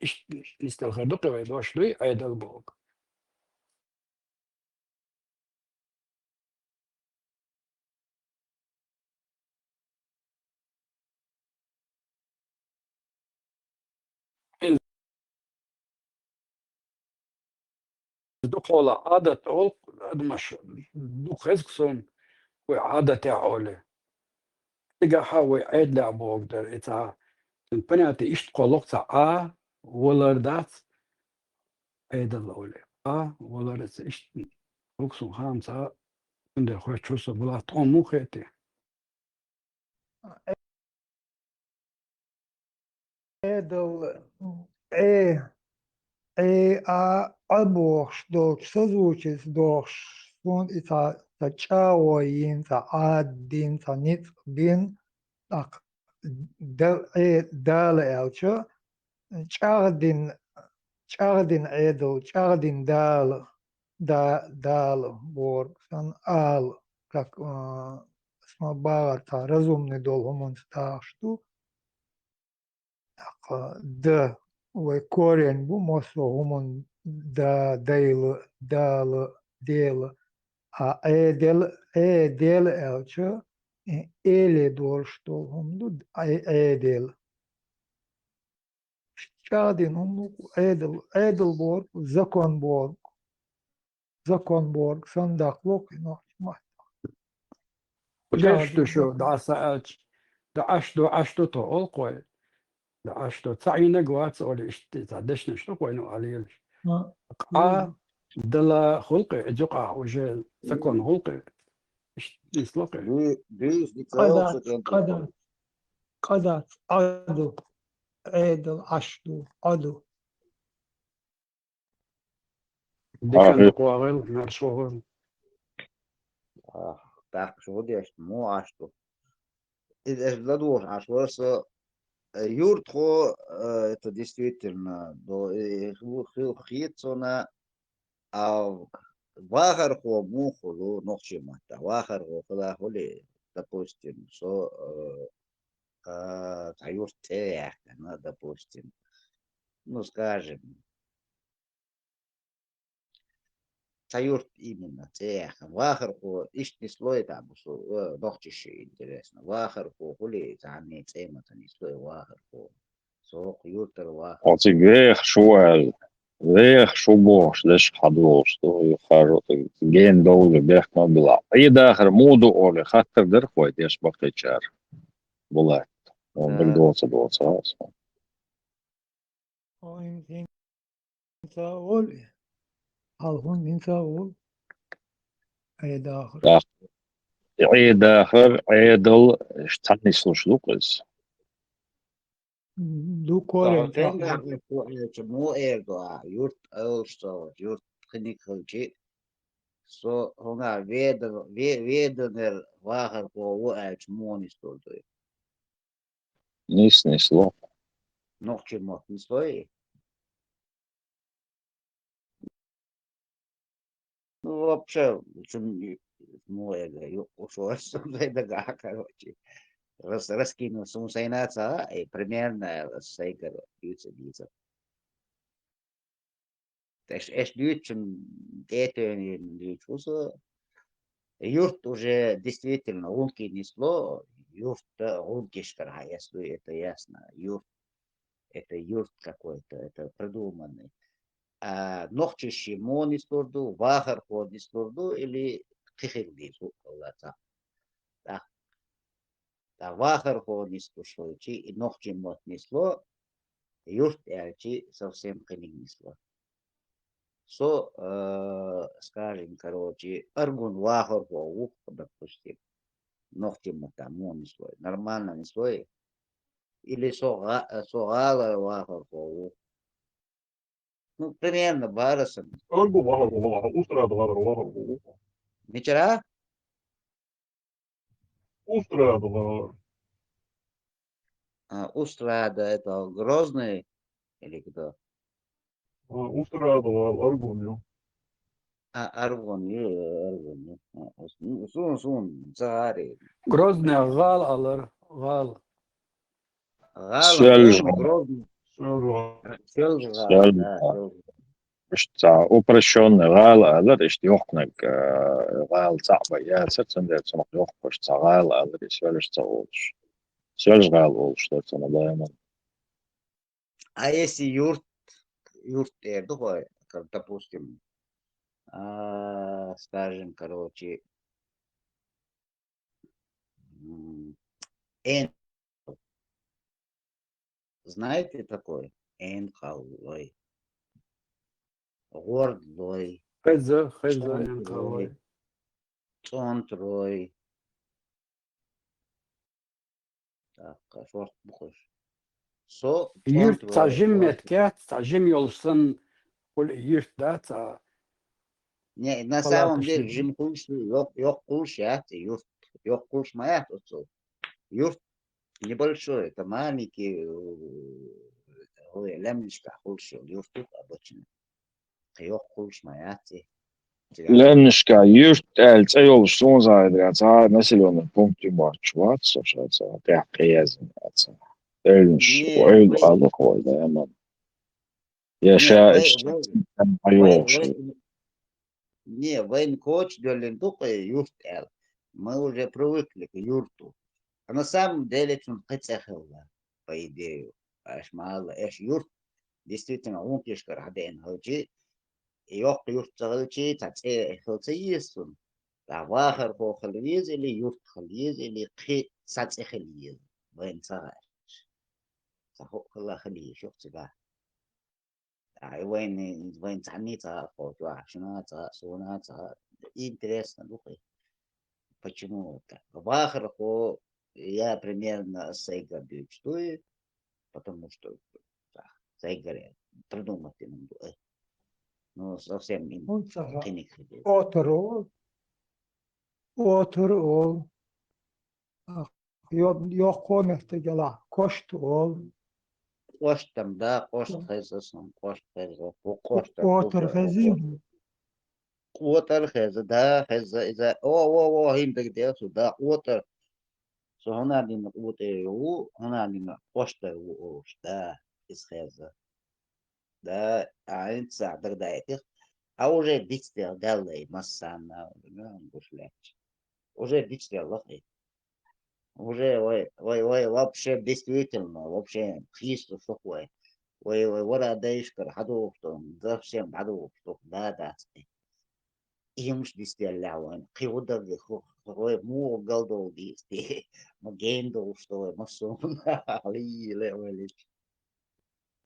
иштта нисдала хир ду-кх вай дош дуй, Ӏедал боху. Дукхола Ӏадат олу адамаш, дукха хеза-кх суна, вай Ӏадатехь оле. Цигахьа вай Ӏедалехь боху дара и цхьа. Цуьнан понятие иштта кхоллакх цхьа Ӏа валар дац, Ӏедал оле. Ӏа валар, аса иштта, хӀугу суна хаам ца, цундела хоьттуш ву со, Булат, тхуна муха хетий? Ӏедал, Ӏе, Ӏе, а, Ӏа бохуш долчу созвучица дохуш, суна и цхьа, цхьа чӀагӀо йина, цхьа Ӏад дина, цхьа ницкъ бина, тӀаккха да-, Ӏе, дала аьлча, чӀагӀдина, чӀагӀдина Ӏедал, чӀагӀдина дала, да-, дала бохург санна, ала, как, а, ас ма бахара, цхьа разумный долу хӀуманца дахаш ду. ТӀаккха да, вай корень бу массо а хӀуманан, да, дайла, дала, дела. А Ӏедел, Ӏедел аьлча, э, эле долуш долу хӀума ду, Ӏе-, Ӏедел. ЧӀагӀдина хӀума ду Ӏедал, Ӏедал бохург, закон бохург. Закон бохург санна даккхало кхин нохчийн маттахь. Деш ду шу, дӀаса аьлча, да Ӏаш ду, Ӏаш ду тхо олу-кх вай. Да Ӏаш ду, ца Ӏийнарг вац олий, иштта цхьа дешнаш ду-кх вайна аьлла елаш. Ӏа дала хӀуллакх, иза юкъахь уже закон хӀуллакх, иштта нисло-кх. Къа дац, къа дац, Ӏа ду. Ӏедал Ӏаш ду, Ӏа ду. Дикан дукха вагӀийла, марша вогӀийла. А, тӀаккха шу деш, муха Ӏаш ду? Иза аша ладугӀуш Ӏаш вара со, э, юртахо, э, это действительно, до, э, ху-, ху-, хета суна, а вахархо муха хуьлу нохчийн маттахь? Вахархо хила хуьлий, допустим, со, э, а, цхьа юрт цӀе яьккхина, допустим, ну, скажем, цхьа юрт именно цӀе яьккхина. Вахархо, иштта нисло и тӀаккха бусу, э, нохчаша интересно. Вахархо хуьлий, цхьанне цӀе ма ца нисло и вахархо. Со хӀокху юртара вахар. Оцу вехаш ву аьлла. Вехаш ву бохуш, дешах хьадогӀуш ду, юххьажо тӀе ген довлий, бехк ма билахь. Ӏедахар муха ду олий, хаттар дара-кх вай деш баккхийчара. Булат. Ма бирг доца доца аса. Хьо хӀинца, хӀинца олу, хьалхун хӀинца олу. Ӏедахар. Ӏедахар, Ӏедал, цхьаьна нислуш ду-кх иза. Ду корень. Со хӀинца ду аьлча, муха эр ду ахь, юрт олуш со, юрт кхиниг хилчи, со хӀуна веда-, ве-, веданера вахархо ву аьлча, муха нислур ду и? Нис-, нисло. Нохчийн мотт нисло и? Ну, вообще, цун, ну, это, ю-, уж у вас, короче, рас-, раскинулся, ун сайна ца, и примерно сайгар юца дица. Эш, эш дуьйцучун тӀетевнийн дуьйцу со. Юрт уже действительно гӀуллакхе нисло, юрт гӀуллакхешкара хьаэцалуй, это ясно. Юрт, это юрт какой-то, это придуманный. А нохчаша муха нислур ду, вахархо нислур ду или кхин хила деза, хӀу, Алла цхьаъ. ТӀаккха ТӀаккха вахархо нислуш хилчи, и нохчийн мотт нисло, юрт аьлчи, совсем кхиниг нисло. Со, э, скажем, короче, Аргун вахархо ву, допустим, нохчийн мотта мо нислой, нормально нислой. Или со гъа-, со гӀала вахархо ву. Ну, примерно барасан. Аргун вахархо ву, Устрада гӀалара вахархо ву. Мичара? Устрада гӀалара. А, Устрада, это Грозный или кто? А, Устрада гӀала, Аргун ю. А, Аргун ю, Аргун ю. А, ус-, ну, сун, сун, ца гӀари. Грозный гӀала алар, гӀала. ГӀала, Соьлж-, ну, Грозный. Соьлж-, Соьлж гӀала, Соьлж-, да, Соьлж. Иштта цхьа упрощённый гӀала алар, иштта йоккханиг, э, гӀала цхьаъ бай яцар, цундела цунах йоккхуш цхьа гӀала алар, и Соьлж ца олуш. Соьлж гӀала олуш дар цунах даиман. А если юрт, юрт тӀера ду хой, как, допустим, а, скажем, короче, м, эн-, знаете такое? Энхалой. ГӀордлой. Хеза, хеза, ЦӀонтрой. Энхалой. ЦӀонтрой. ТӀаккха шортта бу-кх уж. Со юрт цӀонтрой, цхьа жим шортта. Меттиг яц, цхьа жим йолуш санна, хуьлу юрт дац, а. Не, на самом деле, палаточный. Жим хуьлуш, йоккха, йоккха хуьлуш яц и юрт. Йоккха хуьлуш ма яц оццул. Юрт небольшой, это маленький, э, ой, лаьмнашкахь хуьлуш йолу юрт ю обычно. Кхин йоккха хуьлуш ма яц и. Лаьмнашкахь юрт аьлла цӀе йолуш суна зӀагӀа дагахь цхьа а населённый пункт ю моьттуш вац со ша цхьа, тӀехь кхин яздина яц. Эвлаш, не, эвла вай, аларх вай, да, амма. Я не, ша вай, иштта вай, вай, вай, не, вайн коча доьллина ду-кх и юрт аьлла. Мы уже привыкли к юрту. А на самом деле цунна кхин цӀе хилла, по идее. Аш ма алла, аш юрт, действительно, гӀунтишкара хьадеана хилчи, и йоккха юрт ца хилчи, цхьа цӀе хила ца еза цунна. ТӀаккха вахархо хила веза или юрт хила еза, или кхин цхьа цӀе хила еза. Вайна ца хаьа. Цхьа хӀуъа хила хила еза юха цигахь. ТӀаккха и вайна, вайна цхьанний ца хаьа кхочу ахь, шуна ца хаьа, суна ца хаьа. Интересно ду-кх и. Почему вот так? Вахархо, я примерно сайгара дуьйцуш ду и, потому что, да, сайгара придумать дина ду и. Ну, совсем им... ХӀунда ца хаьа? Кхиниг хила. Отар олу. Отар олу. А, йо-, йоккхо меттиг ялахь, кошт олу. Кошт-м, да, кошт хеза сан, кошт хеза, кху кошт, отар хеза. Отар хеза, да, хеза иза. О, о, о, хӀинца дагадеа суна, да, отар. Со хӀунда дина отар ву, хӀунда дина кошт ву олуш, да, иза хеза. Да, а хӀинца дагадайтира. А уже дицделла даьлла и массарна, ну, гуш лаьтташ. Уже дицделла и. Уже вай, вай, вай вообще действительно, вообще хийцалуш ду-кх вай. Вай, вай вара дайшкара хьадогӀуш ду, совсем хьадогӀуш ду, да, дац и. И хӀумаш дицделлехь вайна, кхин хӀун дагахь ху-, ху-, вай муха галдовла деза те? Ма гена долуш ду вай массо а хӀума, хьалийле вай лиш.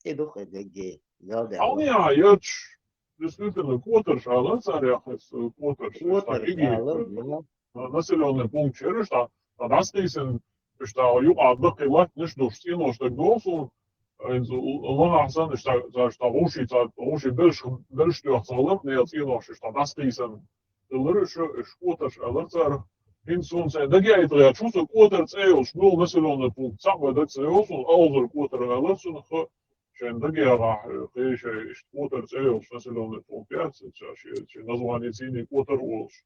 И ду-кх и дерриге, галдаьлла. Хьалха а етташ, действительно, котарш ала цара яххьес, котарш, котарш ала, да. Населённый пункт шераш, та, та дӀасакхийсина, уьш та юкъа даккхий латтанаш долуш цӀенош дагадогӀу суна, хӀинца лахахь санна, уьш та, цара, уьш та гӀуший, цара гӀуший белш, белш тоьхна ца хиларх, нел цӀенош, уьш та дӀасакхийсина. Делара уьш, уьш котарш алара цара. ХӀинца суна сайн дагаяйтахь яц, хӀун со котар цӀе йолуш, муьлха населённый пункт, цхьаъ вай дага ца йолу суна, Алзар котар алара цунах, шайн дагаяхахь, кхин шайн иштта котар цӀе йолуш населённый пункт яц, ша шен, шен название цӀийнан котар олуш.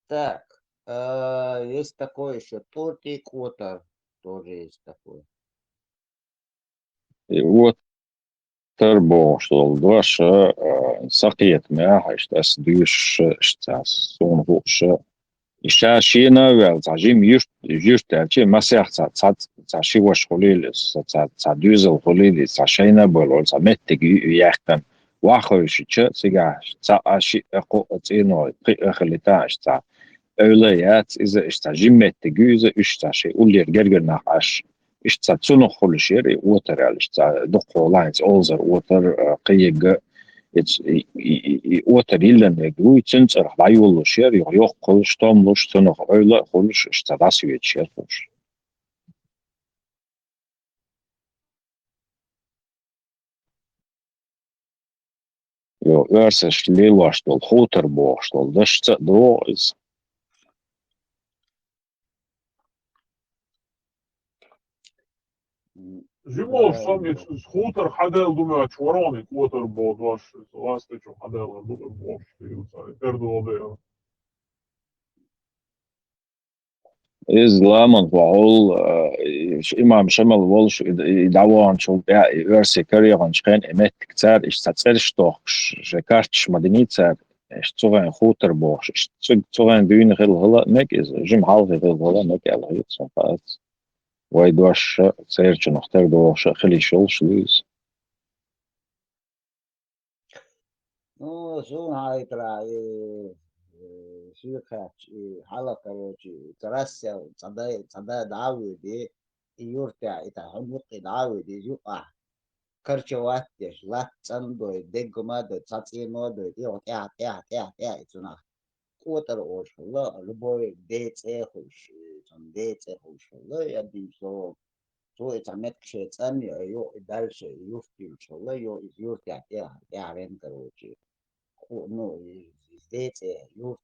Так, а, есть такое ещё, Тортий котар, тоже есть такое. И вот тар бохуш долу дош, а, сан кхетамехь, иштта ас дуьйцуш, иштта суна хууш, и ша шена а ваьлла, цхьа жима юрт, юрт аьлча, масех цхьа, цхьа, цхьа ши ваша хуьлийла, цхьа, цхьа, цхьа доьзал хуьлийла, цхьа шайна а бевлла, цхьа меттиг ю-, яьккхина, ваххуьйшича, цигахь цхьа а, шиъ а, кхоъ а цӀеной, кхин а хилийтахь, иштта цхьа ойла яц, иза иштта жимметтиг ю, иза иштта ши уллера гергара нах Ӏаш. Иштта цунах хуьлуш яра и отар аьлла, иштта дукхо лайнца олзар отар, а, кхиягга, и, и, и, и, и отар йилланвег вуй, цун цӀарах дӀайолалуш яра, йо-, йоккха хуьлуш, томлуш, цунах ойла а хуьлуш, иштта дӀасавечаш яра хуьлуш. Йо, оьрсашка лелош долу хутар бохуш долу дашца а догӀу иза. Жимолуш сан, иза хутар хьадаьлла ду моьттуш вароник отар боху дош, иза ласта чу хьадаьлла ду бохуш, иза тера дола дела. Иза ламан вахьул, а, и, имам Шамал волуш, и, и дӀаваханчул тӀаьхьа, и оьрсий карагӀанчу хенахь и меттиг цара, иштта цӀераш тохкуш, шайн карташ ма динний цара, иштта цу хенахь хутар бохуш, иштта цу, цу хенахь дуьйна хилла хила а мега иза, жима хьалхе хилла хила а мега аьлла хета суна хац. Вай дош а, церачунах тера догӀуш а хила йиш йолуш ду иза. Ну, суна хьахийтарехь, и, э, ши кхаьчча, и хьала, короче, и цхьа рассел, цхьа дай, цхьа дай дӀа а воьдий, и юьртахь, и тахана юккъе дӀа а воьдий, иза юкъахь карча ваттеш, латта цӀандой, деггама а дой, цхьа цӀено а дой, тӀехьа, тӀехьа, тӀехьа, тӀехьа, тӀехьа, и цунах. КӀотӀар олуш хилла, любой ден цӀе хуьлуш, цунна ден цӀе хуьлуш хилла, я дин со. Цо и цхьа меттиг шен цӀанйо, йо и дальше, и юрт йиллачул, йо иза юртехь тӀе-, тӀаьхьарна, короче. Кху-, ну, и, иза ден цӀе, юрт,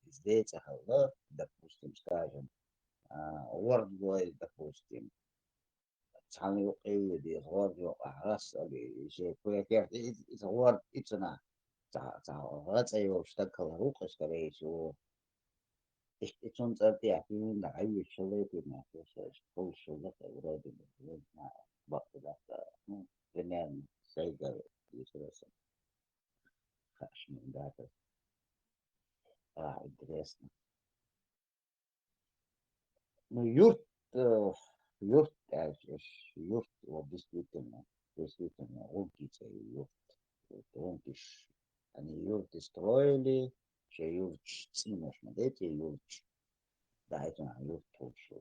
иза ден цӀе хилла, допустим, скажем, а, гӀорда лой, допустим. Цхьана юккъе а воьдий, гӀорда юкъахь гӀас а бий, и шен кху я керта, и, и, иза гӀорда, и цунах цхьа, цхьа гӀа цӀе йолуш стаг хилар ву-кх, скорее всего. Иштта и цунна цӀар тӀехь туьйна дӀа хьаьвзича хилла, тӀе ма хилла, иштта хуьлуш хилла, вроде бы, не знаю, баккха дац, ну, примерно, сайгара юьсура сан. Хаш ма дац. А, интересно. Ну, юрт, э, юрт, э, юрт, вот, действительно, действительно, гӀунки цӀе ю юрт. Вот, гӀункиш, они юрты строили, шен юрташ цӀенош ма деций, юрташ. Да, это юрт лучше.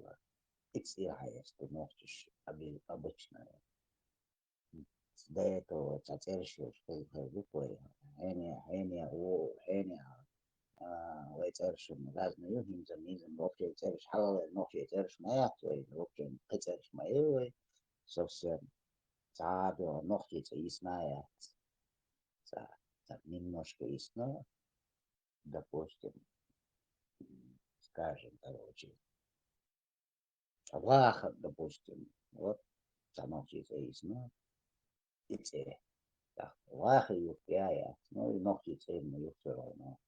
И цӀе хьаэцна нохчаша, оби-, обычная. До этого цхьа цӀераш йолуш хилла хир ду вай. Хьенех, хьенех, во, хьенех, а, вай цӀераш разные ю, хӀинца, хӀинца вообще цӀераш хьалале, вообще цӀераш ма яц вай, вообще кхин цӀераш ма ю вай. Совсем. Цхьа а нохчийн цӀе йисна а яц. Цхьа, цхьа немножко йисна, допустим, скажем, короче, Ваха, допустим, вот, цхьа нохчийн цӀе йисна, и цӀе. Так, Ваха юрт я яц, ну, и нохчийн цӀе ма ю всё равно.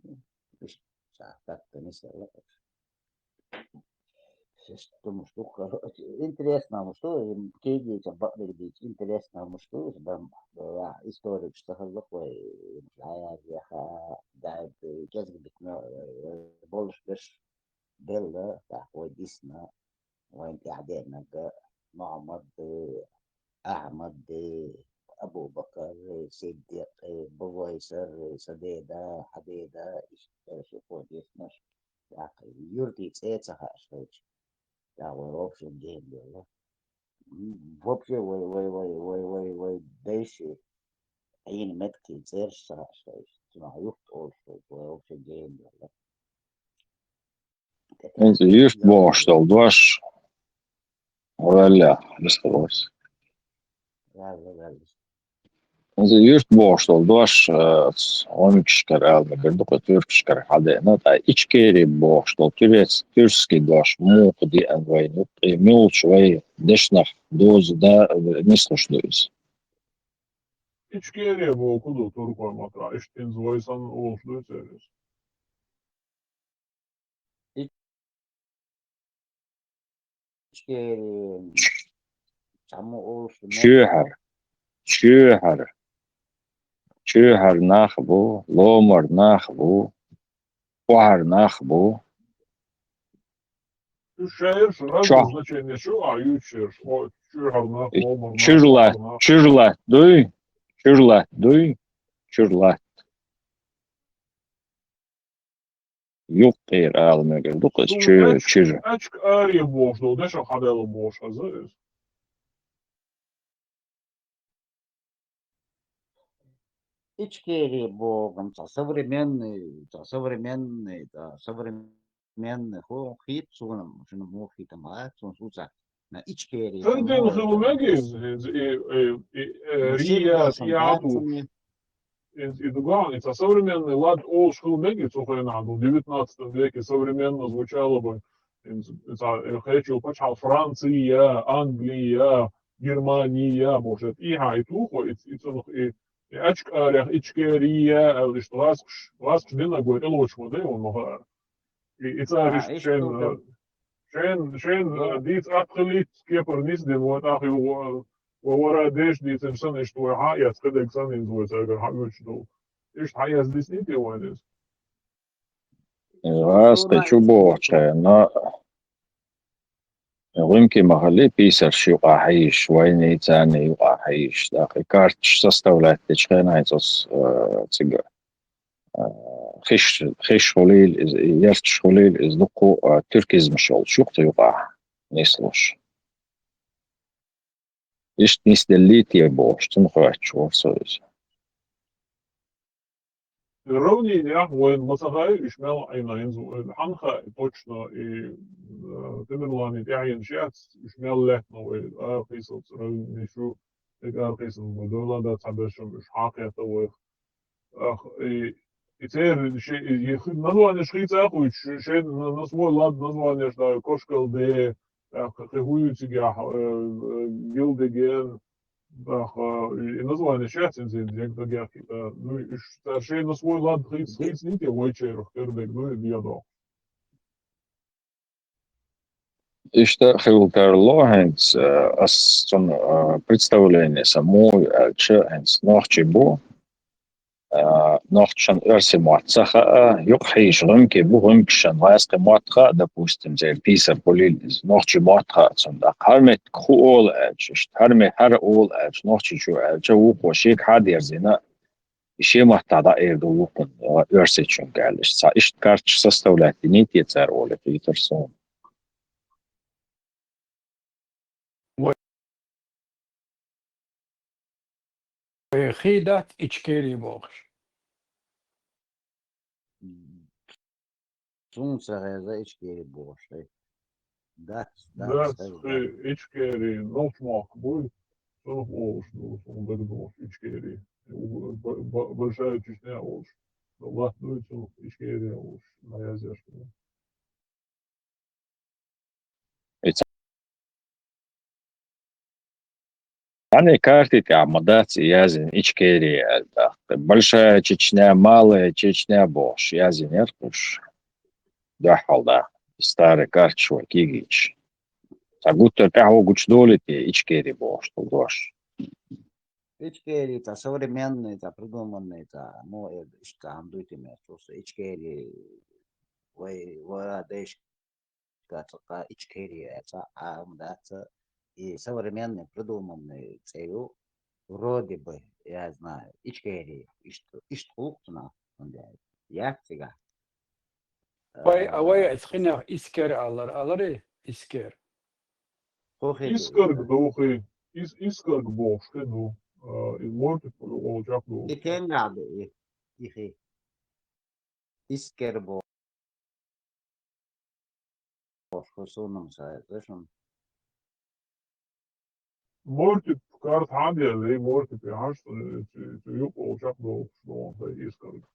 Ну, иштта, так-то не села. Сейчас, потому что, короче, интересно, ну что, м, книги, там, бакъдерг дийца, интересно, ну что, там, да, история, что такое, да, я, я, да, это, сейчас, говорит, ну, э, больше, Делла, тӀаккха вай дисна, вайн тӀаьхьа деанарг Мухьаммад, Ахьмад, Абу-Бакар, Сиддикъ, Бувайсар, Садеда, Хьадеда, иштта ши кхо деснаш, тӀаккха юртийн цӀе ца хаьаш хилча, тӀаккха вай вообще гена делла. М, вообще вай, вай, вай, вай, вай, вай дайши, Ӏийна меттигийн цӀераш ца хаьаш хилча, цунах юрт олуш хилча, вай вообще гена делла. ХӀинца юрт бохуш долу дош, валла, мистер Орс. Валла, валла. ХӀинца юрт бохуш долу дош, э, гӀункашкара ала мегар ду, кху туьркашкара хьадеана, ткъа Ичкери бохуш долу турец-, тюркский дош муха деана вайна, и муьлхачу вай дешнах доза да, нислуш ду иза. Ичкери боху ду туркойн маттахь, иштта хӀинца вай санна олуш ду церан иза. Ичкери, цхьаммо олуш ду. Чоьхьара. Чоьхьара. Чоьхьара нах бу, ломара нах бу, охьара нах бу. Уьш шаьш разные значения чу а юьйцуш ерш, о, чоьхьара нах, ломара нах, чуьра латта, охьара нах. Чуьра латта дуй? Чуьра латта дуй? Чуьра латта. юкъера ала мегар ду-кх иза, чу-, чуьра. Ачка аре бохуш долу дешах хьадаьлла бохуш хаза иза. Ичкери боху, цхьа современный, цхьа современный, цхьа современный хӀу хийта суна, шуна муха хийта ма, цунна суца. На Ичкери. Цердина хила мегий, и, и, и, и, э, Ну, рия, шина яду. Цунна. И, и дуган, и цхьа современный лад олуш хила мегий цу хенахь, ну, девятнадцатом веке современно звучало бы, и, и цхьа, э, хечил пачхьал Франция, Англия, Германия, бохуш, и хьа, и тухо, и, и цунах, и, и ачка арех, Ичкерия, аьлла, иштта ласкаш, ласкаш динарг вай тӀелочу ма дай вон ма хаара. И, и цара А, иштта иштта шен, ду. Э, шен, шен, Ну. Э, дийца атта хилийта кепара нисдина вай тӀаккха ю, э, вай вара деш дийцина санна, иштта вай хьа а эцна, кхидерг санна, иза вай цаьргара хьа оьцуш долу. Иштта хьа эцна дисний те вайна иза? Газ кхин чу бохучу хенахь, гӀуьмки ма хали, писарш юкъахь хьийзаш, вайна царна юкъахь хьийзаш, тӀаккха и карташ составлять дечу хенахь, хӀинца оцу, э, цига, э, хиш, хиш хуьлийла иза, ярташ хуьлийла иза, дуккха, э, туркизмаш йолуш ю-кх цу юкъахь нислуш. Иштта нисделлий те бохуш, цунна хоьттуш вара со иза. Равнинех вайна ма ца хаьа, уьш мел Ӏийна хӀинца вайна хьанна хаьа точно, и, э, Тамерлана тӀаьхьенаш яц, уьш мел лаьттина вай арахийсалц равнинаш ю, дерг арахийсина ма дойлан дац, цхьаберш уьш хьакхетта вайх. Ах, и, и церан ши-, и, и хи-, названеш хийца а хуьйцуш, шен на-, на свой лад названеш, да, Кошкалде, ах, кхин хӀу ю цигахь, э, э, Гилдеген, ах, э, и, и названеш яц инзин, дегдагехь, э, ну, и ш-, цара шен на свой лад хийца, хийцаний те вайчерах, кердег, ну, и дедо. Иштта хила тарло хӀинца, э, ас цунна, э, представление сан муха ю аьлча, хӀинца нохчий бу, э, нохчашна оьрсийн мотт ца хаьа, юкъахь хьийзаш гӀуьмки бу, гӀуьмкашна гӀазкхийн мотт хаьа, допустим, церан писар хуьлийла иза, нохчийн мотт хаьа цунна. ТӀаккха хӀара меттиг хӀун олу аьлча, иштта хӀара ме-, хӀара олу аьлча, нохчичо аьлча, вукхо шега хьа а дерзийна, и шен маттахь дӀаэр ду вукхунна, оьрсичуьнга аьлла, иштта цхьа иштта карташ составлять диний те цара олий, хийтара суна. Вай, вай хи дац Ичкери бохуш. Суна ца хеза Ичкери бохуш, хи. Дац, дац, Дац, хеза, хи, дац. Ичкери, нохчмохк буй, цунах олуш ду, суна дагадогӀуш, Ичкери. Б-, б-, Большая Чечня олуш. Латт дуй, цунах Ичкери олуш, дӀаязъеш ду. И ца-, цхьана карти тӀехь ма дац и яздина Ичкери аьлла тӀаккха. Большая Чечня, Малая Чечня бохуш яздинера уьш. Дуьххьал да. Старый карташ вай кегийча. Цхьа гуттар тӀаьхьо гучудолий те Ичкери бохуш долу дош? Ичкери, цхьа современный, цхьа придуманный, цхьа, ну, э, иштта хӀума дуй те мел, просто Ичкери, вай, вара дайшка цхьа Ичкери, цхьа а хӀума дац, и современный, придуманный цӀе ю, вроде бы, я знаю, Ичкери, иштта, иштта гӀуллакх цунах, яц цигахь. Вай, а вай, э, эс хинех Искер алар, аларий? Искер. Хо хи ду. Искарг ду хи. Ис-, искарг бохуш хи ду. А, и мортик олчах ду. И кенгахь ду и, и хи. Искер бо-, бохуш хи, суна-м ца хеза шуна. Мортип карта хьан делли, мортип яхьаш, цу, цу, цу юкъа чекхдолуш долу тхайн искарг.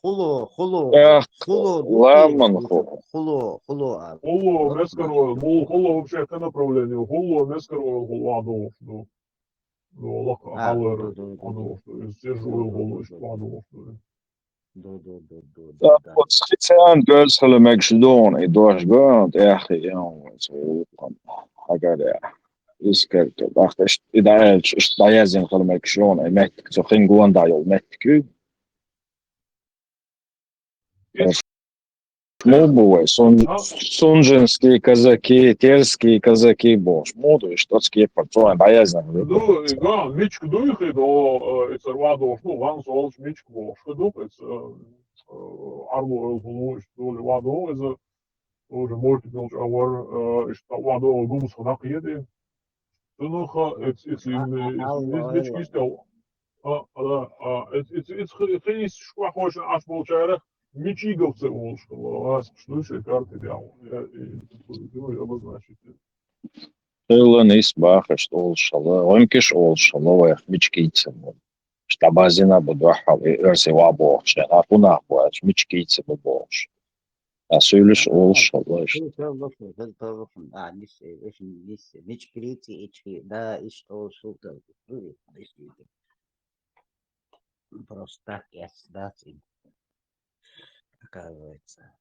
Хуло, хуло, Эх, хуло ду ламан хи, ху. Хуло, хуло а. Хуло, мескаро, мул хуло вообще какое направление? Хуло, мескаро, хуло а долуш ду. Ду лаха А, хьалар ду, ду, ду, а ду. Долуш ду. Из цержуйла хуло иш а долуш ду. Ду, ду, ду, ду, ду, Ца да. Оцу хицан доьза хила мегаш дуна, и дош гоьна, тӀехь и ян вайн цу юкъан хьагарехь. Искарг, бахташ, и дӀааьлча, иштта дӀаяздина хила мегаш юна, и меттиг, цу хин гонда йолу меттиг ю. Ис- Муха бу вай, сун-, А? Сунженские казаки, Терские казаки бохуш. Муха ду иштта оцу кепара, цу вайн дӀаяздина хила. Ду, и ган, мичка дуй хи до, э, и царва долуш, ну, ван солуш мичка бохуш, хи ду, и ц-, э, Ӏарбо ойла хул, иштта дола вадо иза, тоже морти долча а вар, э, иштта вадо гумс хана кхеди. Цунах, э, эц-, эц-, ин-, эц-, мич-, мичкийс тел. А, а, а, эц-, эц-, эц-, хи-, хи-, ис шквахошин аш болчарах, мичиговцы олуш хала, ас, что ещё карты дял. Я, и, ну, обозначить. Хилла нийса бахаш олуш хала, гӀомкиш олуш хала, вайх мичкийца бу. Шта базина бу дуьхьал, и оьрси ва бохуш, а пунах бу, ач мичкийца бу бохуш. А суьйлуш олуш хала, иш. Хил тарло, хил тарло, а, нис, э, эшин нис, мичкийца ички, да, иш олуш хил тарло. Просто так я сдать им, оказывается.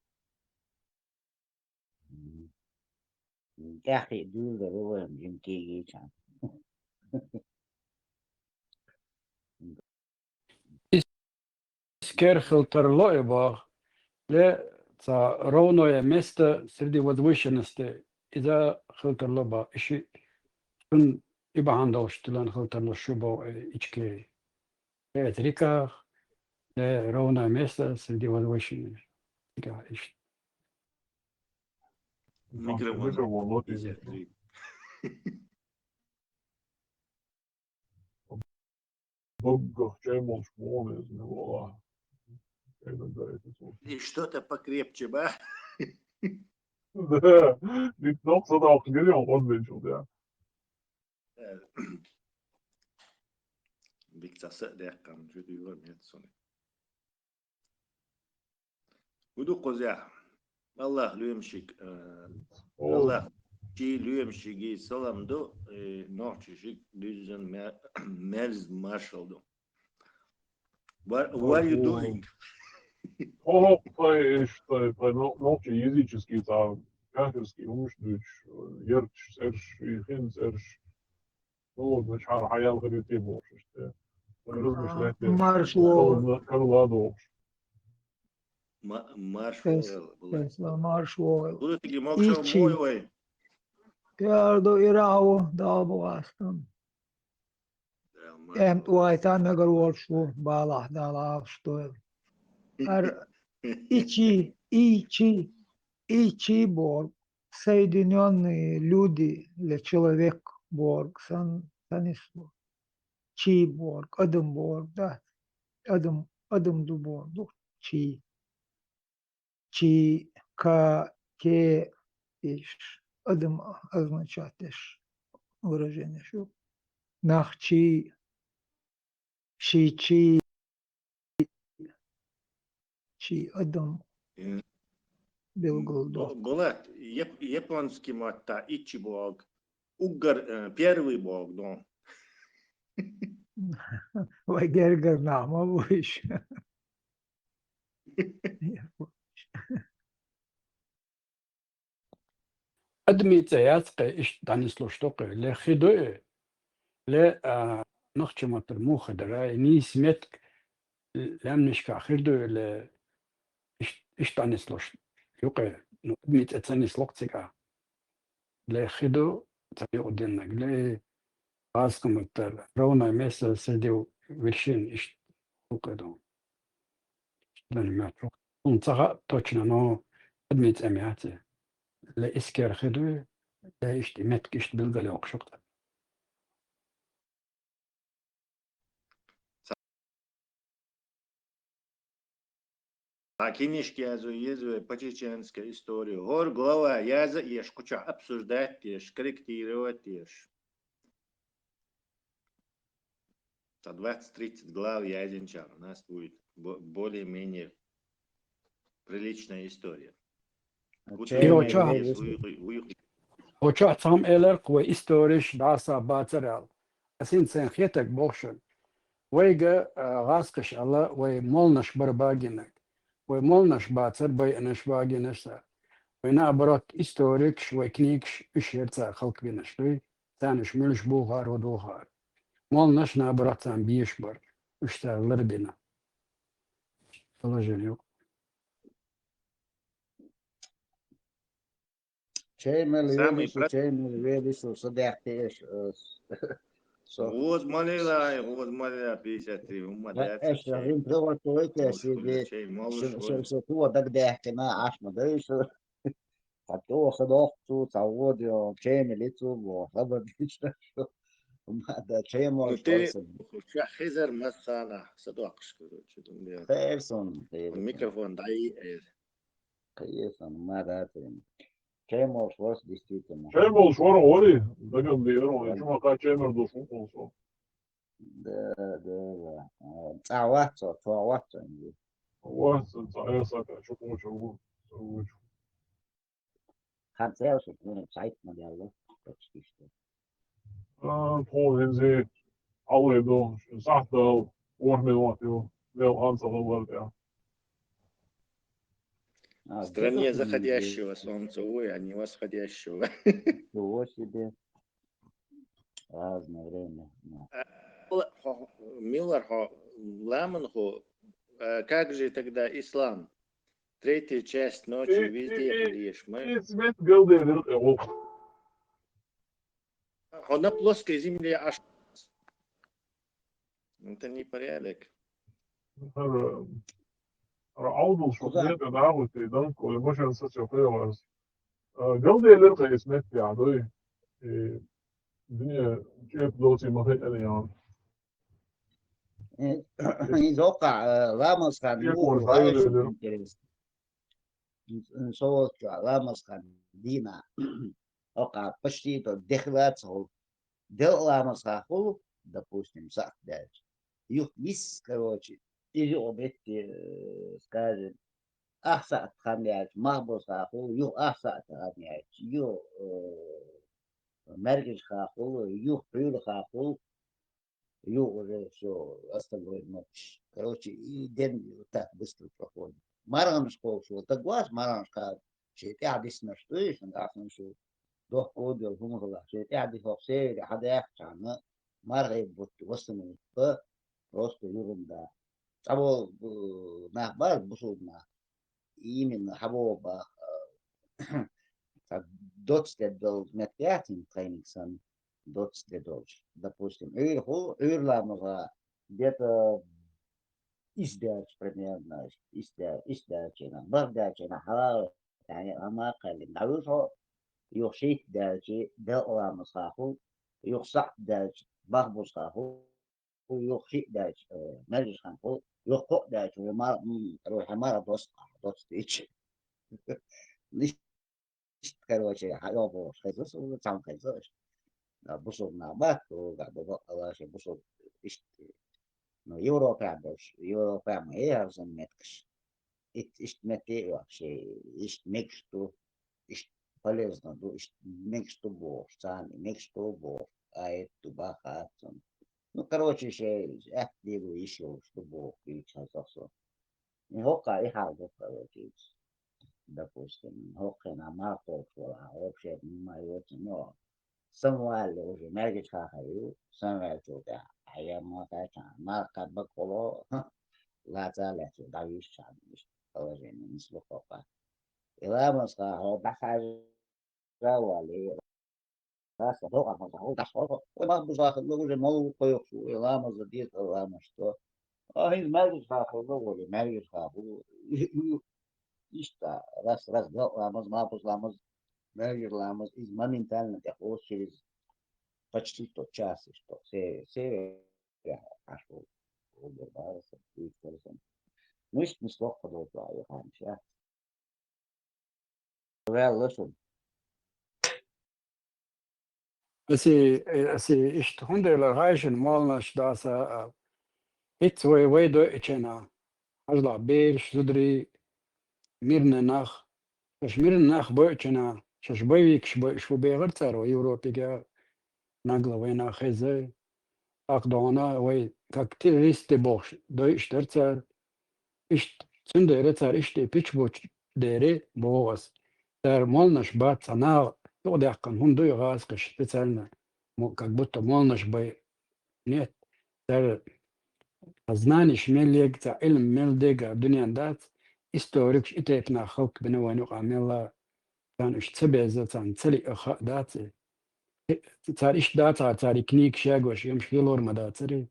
Мгм. ТӀаьхьа дуьйла дара вайн жима кегийчарна. Искер хила тарло и боху, ле, цхьа ровное место среди возвышенностей, иза хила тарло боху, и ши, цун и бахьана долуш тилан хила тарло шу боху, э, ичкери. Пять реках, э, ровное место среди возвышенных. Река, иш. Микрофон. Микрофон, вот и пятьдесят три. Боггах чай молча, полный из него, а. Когда это слушаешь. И что-то покрепче, ба? Да, ведь ног задал, где он, он начал, да. Э, дика ца са а даьккхина, чу дуьйла меца суна. ХӀун ду кхузахь? Аллах лоьмашиг, э, Аллах чи лоьмашиги салам ду, э, нохчашиг дуьззина ме-, мерза маршал ду. What, what are you doing? Хо-хо, тхай, иш, тхай, тхай, но-, нохчий языческий, цхьа, кафирский, хӀумаш дуьйцуш, ярташ, цӀераш, и хин цӀераш. Ну, вот, значит, хьан-, хьан ял хир ю те бохуш, иштта. Размышлять те. Марш вогӀийла. Калла, калла дохуш. Ма-, марш вогӀийла, Тесла, марш вогӀийла. Гулатиги мокшал мой вай. Ярду ираху, Дала бу вастам. Дала марш вогӀийла. Эм вай та мегар волуш ву, балахь Дала алш дойла. Ар ичи, ичи, ичи боху. Соединённые люди для человек бохург сан-, санисло. Чи бохург, адам бохург дац. Адам, адам ду бохург ду. Чи. Чи, ка, ке, иш. Адам означать деш выражение шу. Нах чи, ши чи, чи адам. Э, билгал бо-, до. Булат, яп-, японский матта ичи бохург. Уггар, э, первый бохург ду. Вай гергара нах ма бу иш. Адамийн цӀе яц кхе, иштта дӀанислуш ду кхе, ле хи ду и, ле, а, нохчийн маттара муха хи дара, и нийса меттиг лаьмнашкахь хир ду и, ле иш-, иштта дӀанислуш ю кхе, ну, адамийн цӀе ца нисло-кх цигахь. Ле хи ду, ца юкъа диннарг, ле гӀазкхийн маттара ровное место среди вершин, иштта ду кхе ду. Дан меттиг. Хьуна ца хаьа точно, но адамийн цӀе ма яц и. Ле искер хи ду, ле иштта и меттиг иштта билгалйоккхуш ю-кх. Цхьа кинишка язъе еза вай по чеченской истории. ХӀора глава язъеш, кху чохь обсуждать деш, корректировать деш. Цхьа двадцать-тридцать глав язйинчарна у нас будет бо-, более-менее приличная история. А гуттар чай а мел вуьйху, вуьйху, вуьйху. Оцу чохь цхьамма элира-кх вай историш дӀасабацар аьлла. Ас хӀинца сайна хетарг боху шуна. Вайга, а, гӀазкхаша аьлла, вай молланаш бара багийнарг. Вай молланаш бацара, байинаш, багийнаш цара. Вай, наоборот, историкаш, вай книгаш, уьш яра цара халкъ бинарш дуй. Царна уьш муьлш бухара, хӀун духара. Молланаш, наоборот, царна безаш бара. Уьш цара лардина. Положение ю-кх. Чай мел велаш, чай мел велаш, со даьхкеш, э, Со гӀоз ма лела, гӀоз ма лела, пятьдесят три, хӀумма дац, эш чей. Рин пригорта вай те, молуш сиди, хӀумма чей, молуш ши, ши, хӀумма. Ши тува дагадехкина, Ӏаш ма дай, ши. Цхьа тӀехьа дохку, цхьа вода, чейна лицо, бо, хабар дича, шу. Ма да, чей мо. Ну, ты шорса. Хезар массана, садоаккхаш, короче, думаю. Херсон, херсон. Микрофон дай, э. Херсон, ма да, ты. Чей мо шорс, действительно. Чей мо шор, оли, даган дера, оли, чума ка чей мо дошун, олсо. Да, да, да. А, цӀа вац цо, цо вац цо, инги. Вац цо, цӀа я сака, чу коча, ву, ву, чу. Ханцел шо, ну, сайт ма делла, почти что. А, тхо хинзи, аллай до, сахт дал, ор минут ю, дел анца лавар дя. А, в стране заходящего солнца, ой, а не восходящего. Ничего себе. Разное время, да. А, хо-, хо-, Миллер, хо-, ламан хо, а, как же тогда ислам? Третья часть ночи, и, везде и, и, хилеш, мы. И свет голды, э, о. Хо на плоской земле аш. Это непорядок. Ара, ара аудул шо. Куда? Нет, да, вот и дан, коли машин со всё появилось. А, голды лир, конечно, нет, я, да, и, и, не, чеп долчи махай, или я. Э, из окъа, э, Ламаз-хан, я, ну, кор, знаешь, да, да, да, интересно. Ин, ин со волча Ламаз-хан дийна. Окъа почти то дехлац хул. Дел Ламаз-ха хул, допустим, сахт даьлча. Юх мис, короче, из обетти, э, скажем, ах сахт хан яьлча, махбуз-ха хул, юх ах сахт хан яьлча, юх, э, мергиш-ха хул, юх хьуьл-ха хул, юх уже всё, остальное ночь. Короче, и день вот так быстро проходит. МаргӀанаш кховш вола таг вац, маргӀанаш-ха шоай тӀехьа диснарш дуй, шун ахчан шу дохко а дола хӀума хилла, шоай тӀехьа дисарх севере хьадаьхкачарна, маргӀий бутт восстановить ба, просто ерунда. ЦӀа бола, э, нах бац, бусулба нах. Именно хьабола бах, э, цхьа доц де дола меттиг яц, тхайниг санна, доц де долча. Допустим, Ӏуьйра хул, Ӏуьйра Ламаза где-то ис даьлча примерно, ис да-, ис даьлча, бархӀ даьлча, хьалал, яьни, ламаз кхаьллина дӀавуьжу хьо, юха шийтта даьлча, делкъа Ламаз-ха хул, юха сахт даьлча, махбуз-ха хул, юха шиъ даьлча, э, мергиш-хан хул, юха кхоъ даьлча, уже мар-, м, короче, хьа марха доц, доц дийча. Иштта, короче, хьайоагӀаш хеза со, цхьана хеза. А, бусулба нах бац, уга баба, Аллах, ши бусулба, иштта. Ну, Европа долуш, Европа ма яхар сан меттигаш. Ит-, иштта метте а йоах ши, иштта мегаш ду, иштта полезно ду, иштта мегаш ду бохуш, царна и мегаш ду бохуш, а это ду баха цунна. Ну, короче, ши, аьтта дийла йиш йолуш ду боху, дуьйцу хьан со. И хӀокха и хьал ду, короче, иза. Допустим, хӀокхуьнан марха кхобуш волахь, вообще ма йоцу, но самавалле уже маьркӀажа хахар ю, самаваьллачул тӀаьхьа хьаемма кхаьчча, марха кхаьббарг хӀума, лаца а лаьцна, дӀавуьйшучарна иштта положение нисло хӀокха. И ламаз-ха хьо дӀахьажа вале, аса догӀа хьо дӀахьо, дӀахьо, вай мах бузахалла уже молу кхойкхуш ву, и ламаз деза, ламаз то. А хӀинца маьркӀажа хахалла вале, маьркӀажа хахалла. Иштта, раз, раз, галкъ ламаз, махбуз ламаз, маьркӀажа ламаз, иза моментально тӀекхочу через почти тот час, иштта, се-, се-, Ӏаш ву, ву бара сан, вуьйцура сан. Ну, иштта мисло кхо долчу а яханча. Ваьлла шуна. Аси, э, аси иштта хӀунда аьлла, гӀайшина молланаш даса, а, хӀинца вай, вай дойъучу хенахь, хьажалахь, бераш, зударий, мирный нах, шаьш мирный нах бойъучу хенахь, шаьш боевикаш бойъуш ву бехара цара вай Европига, нагла вайна хеза. ТӀаккха догӀана вай как террористы бохуш дойъуш дара цара. Иштта, цундела цара иштта и пич бучу дери боху ас. Цара молланаш бац, цхьа наха юкъадаьккхина хӀума дуй гӀазкхаша специально, мо-, как будто молланаш бай. Нет. Цара цхьа знанеш мел ега, цхьа Ӏилма мел дега дуьнен дац, историкаш и тайпа нах халкъ бина вайна юкъахь мелла, царна уьш ца беза, царна ца лиъа хаа дац и. цар иштта дацар, цар и книга шегош, емаш хилор ма дацари.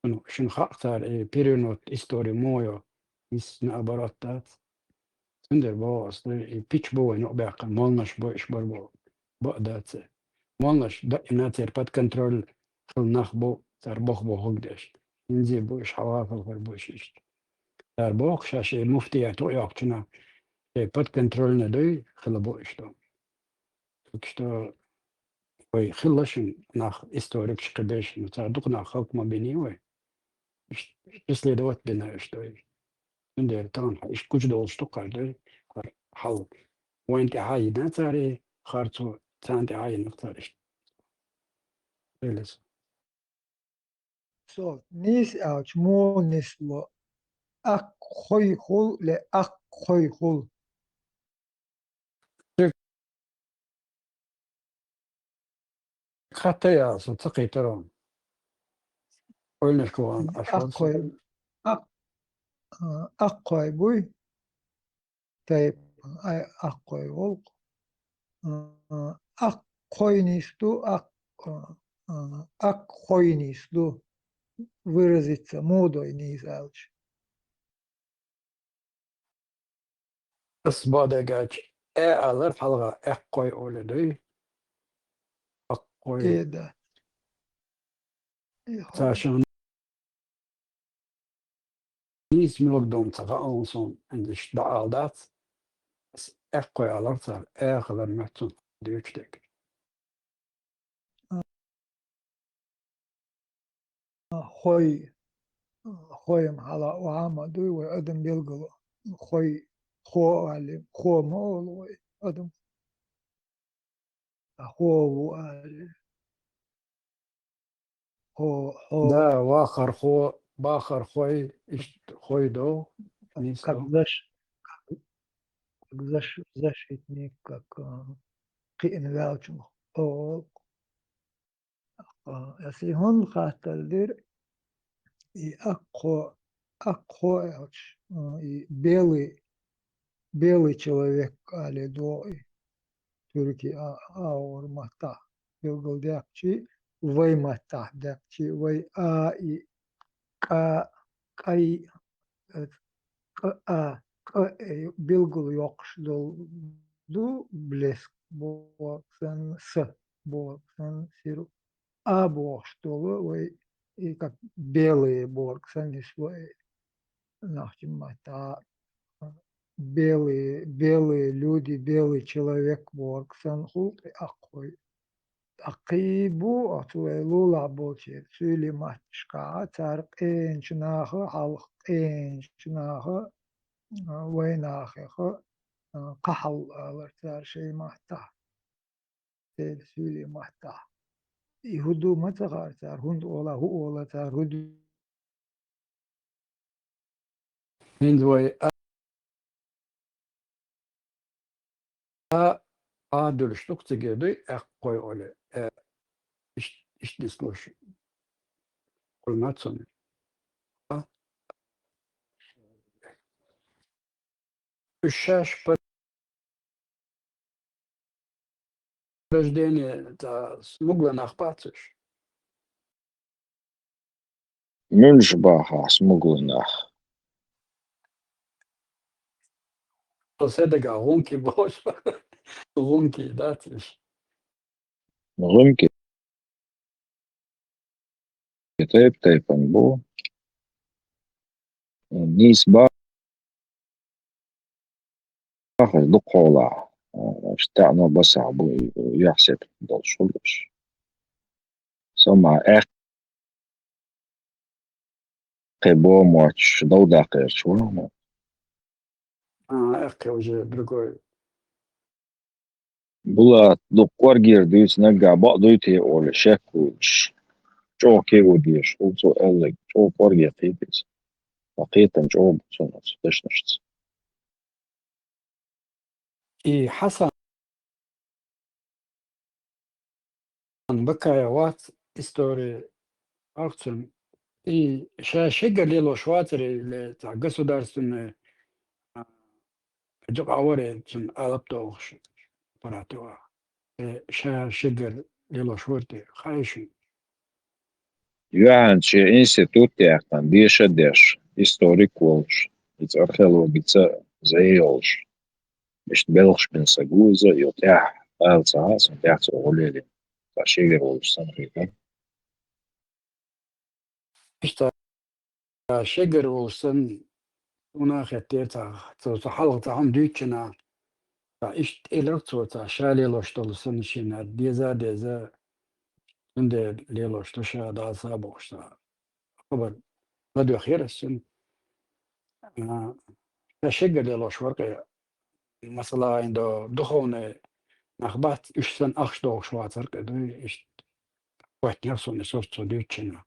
Ну, шин хак цар, и перевернут история мойо, ис наоборот дац. Цундер бо, и пич бо вай нук бяхка, молнаш бо, иш бар бо, бо дац. Молнаш да и нацер под контроль хил нах бо, цар бох бо хог деш. Инзи бо, иш хава хил хар бо, иш ишт. Цар бох, шаш и муфтия то яхчина, и под контроль на дой, хила бо ишто. Так что, вай хилла шин нах историк шкадеш, ну, цар дук нах халк ма бини вай. Иш-, иш следовать бина, ишто. Цундер тан, иш куч долш тукар, да, хар-, хал. Вайн те хайна цари, харцу, цан те хайна цари. Элес. Со, нийс ач, мо нисло. Ак хой хул, ле ак хой хул. Хатта я, со цакъи тарон. Ойнашко ван, ашван. Ак хой, ак, а, ак хой буй. Тайп, ай, ак хой волк. А, ак хой нислу, ак, а, а, ак хой нислу. Выразиться, модой нис алч. Ас бадагач, э алар халга ак хой оледуй. Ак хой. Э, да. Э, хо. Цашан. Нийс милок дом цаха онсон, эндиш да алдац. Ас ак хой алар цар, э халар мацун, дючтек. А, хой, хойм хала уама дуй вай адам белгало. Хой, хо али, хо ма ол вай адам. А хо ву али. Хо, хо. Да, вахар хо, бахар хой, иш хой до, нийс как до. Защ-, как, как защ-, защитник, как, а, киин вялчун хо. А, если он хаталдир, и акхо, акхо элч, а, и белый, белый человек али до, и Турки а, аур мата. Белгал дякчи, вай мата дякчи, вай а и ка, кай, э, ка, а, ка, э, белгал йокш дол ду блеск борксан с, борксан сиру. А бохш долу, вай и как белые борксан, если нахчим мата белые, белые люди, белый человек борксан хул, и акхой. Акхи бу, ацу вай лула болчи, цули матчка, цар кенч наха, халх кенч наха, а, вай нахеха, а, кахал алар цар шей мата. Тел суьли матта. И хӀу ду ма ца хаар цар, хӀунда ола, хӀу ола цар, хӀу ду. ХӀинца вай а, а, а дуьлуш ду-кх цига дуй, аьккхой оле, э, иш-, ишт нислуш. Кхуьлмац хьуна. А? Уьш шаьш по рождению, ца смугла нах бац уьш. Муьлш баха смугла нах? Со седага гӀунки бохуш. ГӀунки дац уьш. ГӀунки тайп-тайпана бу. Нийса баха дукха хьола, иштта таьӀно басахь бу, юьхь-сепиг долуш хуьлуш. Со ма аьккхи бо мотташ, дов даккхарш ву. А, аьккхи уже другой. Булат, дукха кӀоргера дуьйцу наггахь, бакъ дуй те олий, шек а хуьлуш, чӀогӀа кего дезаш, хӀинца аьлларг чӀогӀа кӀорге кхета иза. Ткъа кхетам чӀогӀа бу цунна оцу дешнашца. И Хьасан Бакаев вац истори, ахцун. И ша шегар лелош вацаре, ле цхьа государственный, а, жакъа варе, цун алап дохуш аппарат ю. Э, ша шегар лелош вар те, хаьий шуна? Юьхьанца шен институт яьккхина, деша а деш, историк волуш, иза археологица зӀе йолуш. Иштта белхаш бина стаг ву иза, йо тӀаьхьа ала ца хаьа, сан тӀаьхьа цо гӀо лелийна. Цхьа шегара волуш санна хетара. Иштта шегара волуш санна, суна а хеттера цхьа, цо цхьа хьалха цхьа хӀума дуьйцучунна, цхьа иштта тӀелира цо цхьа ша лелош долу санна шена деза а деза, цундела лелош ду ша дӀаса а бохуш цхьа хабар ладоьгӀнера ас цунна. А, ша шегара лелош вара кхе, масала, хӀинца духовный нах бац, уьш санна ахча дохуш вацара кхе дуй, иштта хоттинера суна и сурт цо дуьйцучунна.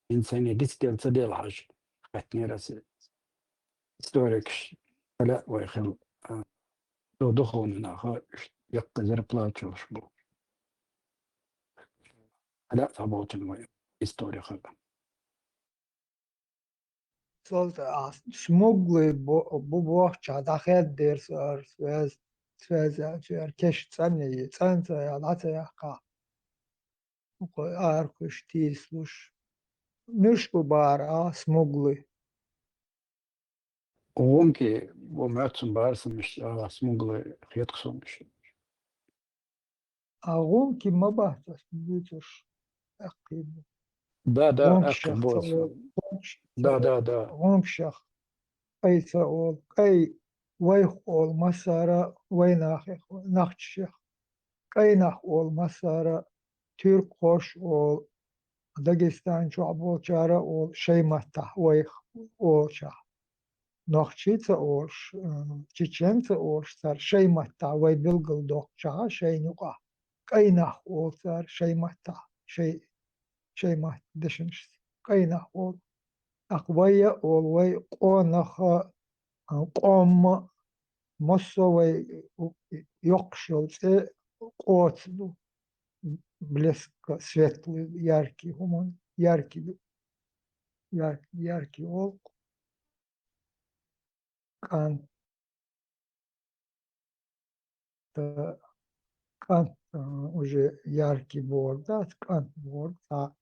ХӀинца сайна дицделла ца делла хьажа, хоттинера ас. Историкаш, ала а вай хила, а, цу духовный наха уьш яккхий зарплата йолуш бу. Ала а цхьаболчунна вай историк хила. Солта, а, смуглый бу-, бу бохучохь дӀахаьддера со ара, связь, связь аьлча, ара кеш цӀанъян, цӀанъян дӀа ца яьккхахь. Кху арахуьш тийсалуш. Муьш бу бара, а, смуглый? ГӀумки бу моьтту суна бара сан муьш, а, смуглый хета суна муьш. А гӀумки ма бац ас дуьйцурш, аьккхий бу. Да, да, гӀумкашех аьккхий бу аса. ГӀумкаш-, да, да, да. ГӀумкашех кӀай ца олу, кӀай вайх олу массара а, вайнахех, нохчашех. КӀай нах олу массара а, туьркхош олу, Дагестан чохь болчара а олу, шайн маттахь вайх олучохь. Нохчий ца олуш, м, чечен ца олуш цара шайн маттахь вай билггал доккхучохь шайна юкъахь. КӀай нах олу цара шайн маттахь, шай-, шайн матта дешнашца. КӀай нах олу. ТӀаккха вай а олу, вай къонах а, къомма, массо а вай йоккхуш йолу цӀе къоца ду. Блеск, светлый, яркий хӀуманна, яркий ду. Яр-, яркий олу. КӀант. Та-, кӀант, а, уже яркий бохург дац, кӀант бохург, цхьа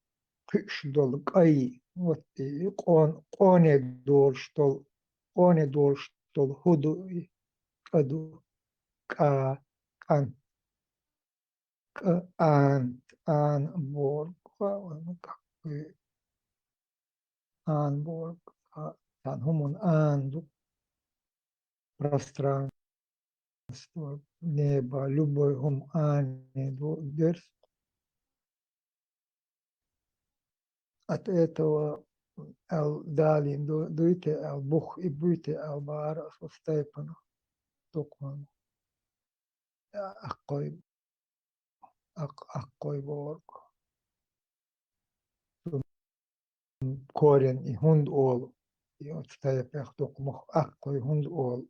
кхуьуш долу кӀай, вот и къон-, къоне долуш долу, къоне долуш долу хӀу ду и, кӀа ду, кӀа, кӀант. КӀа-, ан, ан бохург, ха-, ан, как бы, ан бохург, а, цхьана хӀуманна ан ду. Пространство, небо, любой хӀума ане ду, дерс. От этого ал далин ду-, дуй те ал, бух и буй те ал бара со стайпана тукман. Аккхой, ак-, аккхой бохург. Корень и хӀунда олу, и оцу тайпех дукха мах аккхой хӀунда олу.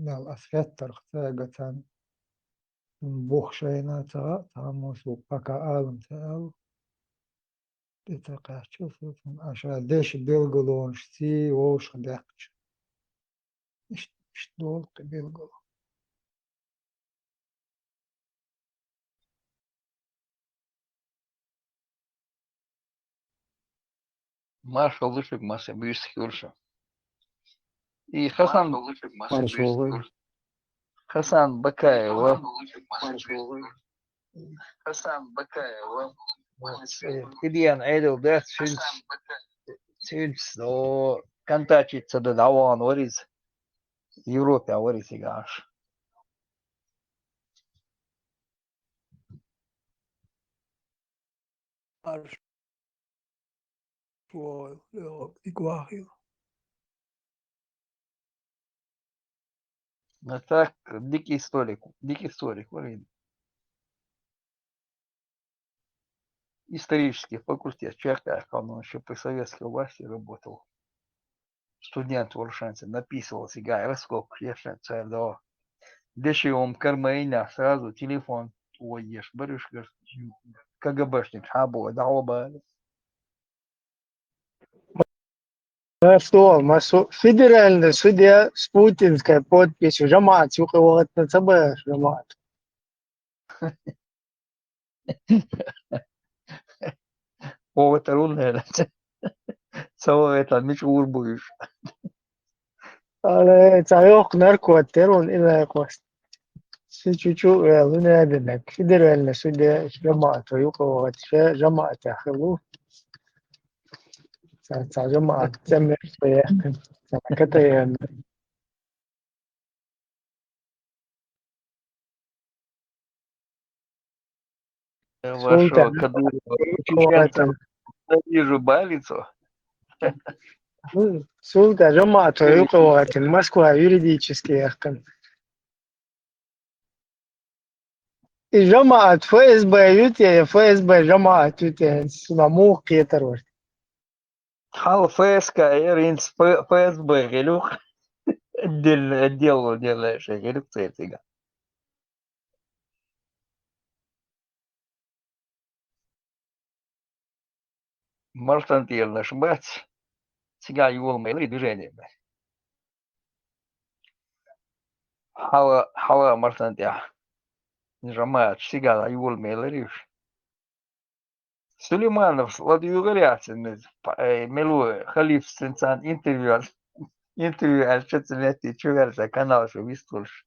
Мел ас хеттарх цаьрга царна бух шайна ца хаьа, цхьаммо сух пока алам ца аьлла. ТӀе ца кхаьчча, со цунна аша дешан билгалонаш ций вовшах даьккхича. Ишт-, ишт долу кхин билгало. Маршалла ду шуьга, масех буьйсанхуьлуш. И Хасан, Маршалла. Хасан Бакаева. Хасан Бакаева. Вот, э, Ильян Эдел дац, цуьнца, цуьнца, но, контачить ца дан дӀавахана вара иза. Европе вара иза цигахь. Марш вой, лег, и гвахил. А так, дика историк, дика историк вара иза. Исторический факультет чекхъяьккхина, он ещё при советской власти работал. Студент волу шайца написывал цигахь, раскопкаш еш шайца цара до. Деши хӀума кармайна, сразу телефон вай еш бара уьш, КГБшник хьан бу, дӀахьо бара. Ма со, ма со, федеральный судья с путинской подписью жамаӀат юкъа вахатна ца баьхьаш жамаӀат. ВогӀа тӀара ву, наверное. Ца вогӀийтан мича гӀур бу уьш? Ала, цхьа йоккха наркота тера вон и лайкъост. Ши чу-чу ваьлла, наверное. Ши дерваьлла, ши де, жамаӀато юкъа вогӀа, ше жамаӀатехь хилла ву. Цхьа, цхьа жамаӀат цӀа мер яьккхина. Цхьа катаяьнна. Вашего Кадырова. Ненавижу, балицо. Султан жамаӀато юкъа ватин, Москва юридически яьккхина. И жамаӀат ФСБ ю те, ФСБ жамаӀат ю те, сона муха кхетар вара. Хьал ФСК яр, хӀинца Ф-, ФСБ гӀилюх. Отдельно, отдел, отдельно шайн гӀилюх церцига. Мартан тӀера наш бац, цигахь йола мелари движение бац. Хьала, хьала Мартан тӀехь жамаӀат цигахь йола мелари уьш. Сулейманов ладуьйгӀира яц иза, па-, э, мел ву халифа цуьнца интервью, интервью аьлча, цу метте чу ваьлча, канал шу вистхуьлуш.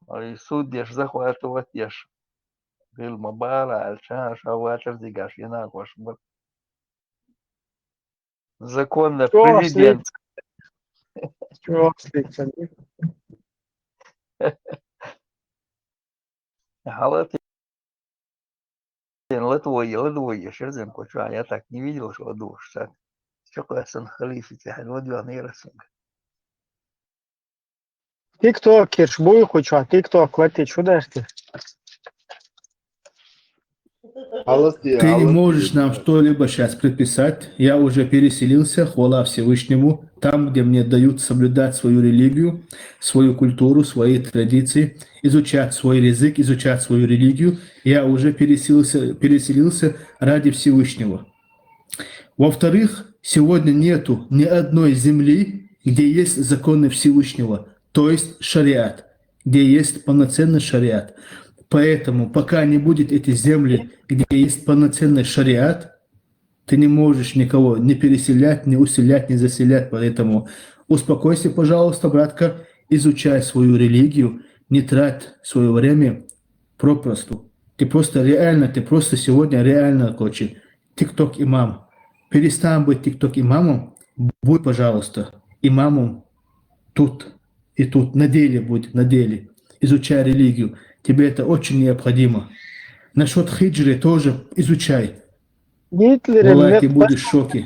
Ай, суд еш, захватывать еш. Хила ма бара аьлча, ша вацар дигаш, и накъош бар. Законно Чё президент. Чё слиться? Хьала Латвой, Латвой, я щас им хочу, а я так не видел, что Латвой, что так. Что кое сан халифите, а вот я не раз. Тиктокерш буй кху чохь, тикток латти чу дарти. Алло, Ты не алло, можешь нам что-либо сейчас предписать. Я уже переселился, хвала Всевышнему, там, где мне дают соблюдать свою религию, свою культуру, свои традиции, изучать свой язык, изучать свою религию. Я уже переселился, переселился ради Всевышнего. Во-вторых, сегодня нету ни одной земли, где есть законы Всевышнего, то есть шариат, где есть полноценный шариат. Поэтому, пока не будет эти земли, где есть полноценный шариат, ты не можешь никого ни переселять, ни уселять, ни заселять. Поэтому успокойся, пожалуйста, братка, изучай свою религию, не трать свое время попросту. Ты просто реально, ты просто сегодня реально, короче, тикток-имам. Перестань быть тикток-имамом, будь, пожалуйста, имамом тут и тут, на деле будь, на деле. Изучай религию. Тебе это очень необходимо. Насчёт хиджры тоже изучай. Гитлер Валлахи, ты будешь в шоке.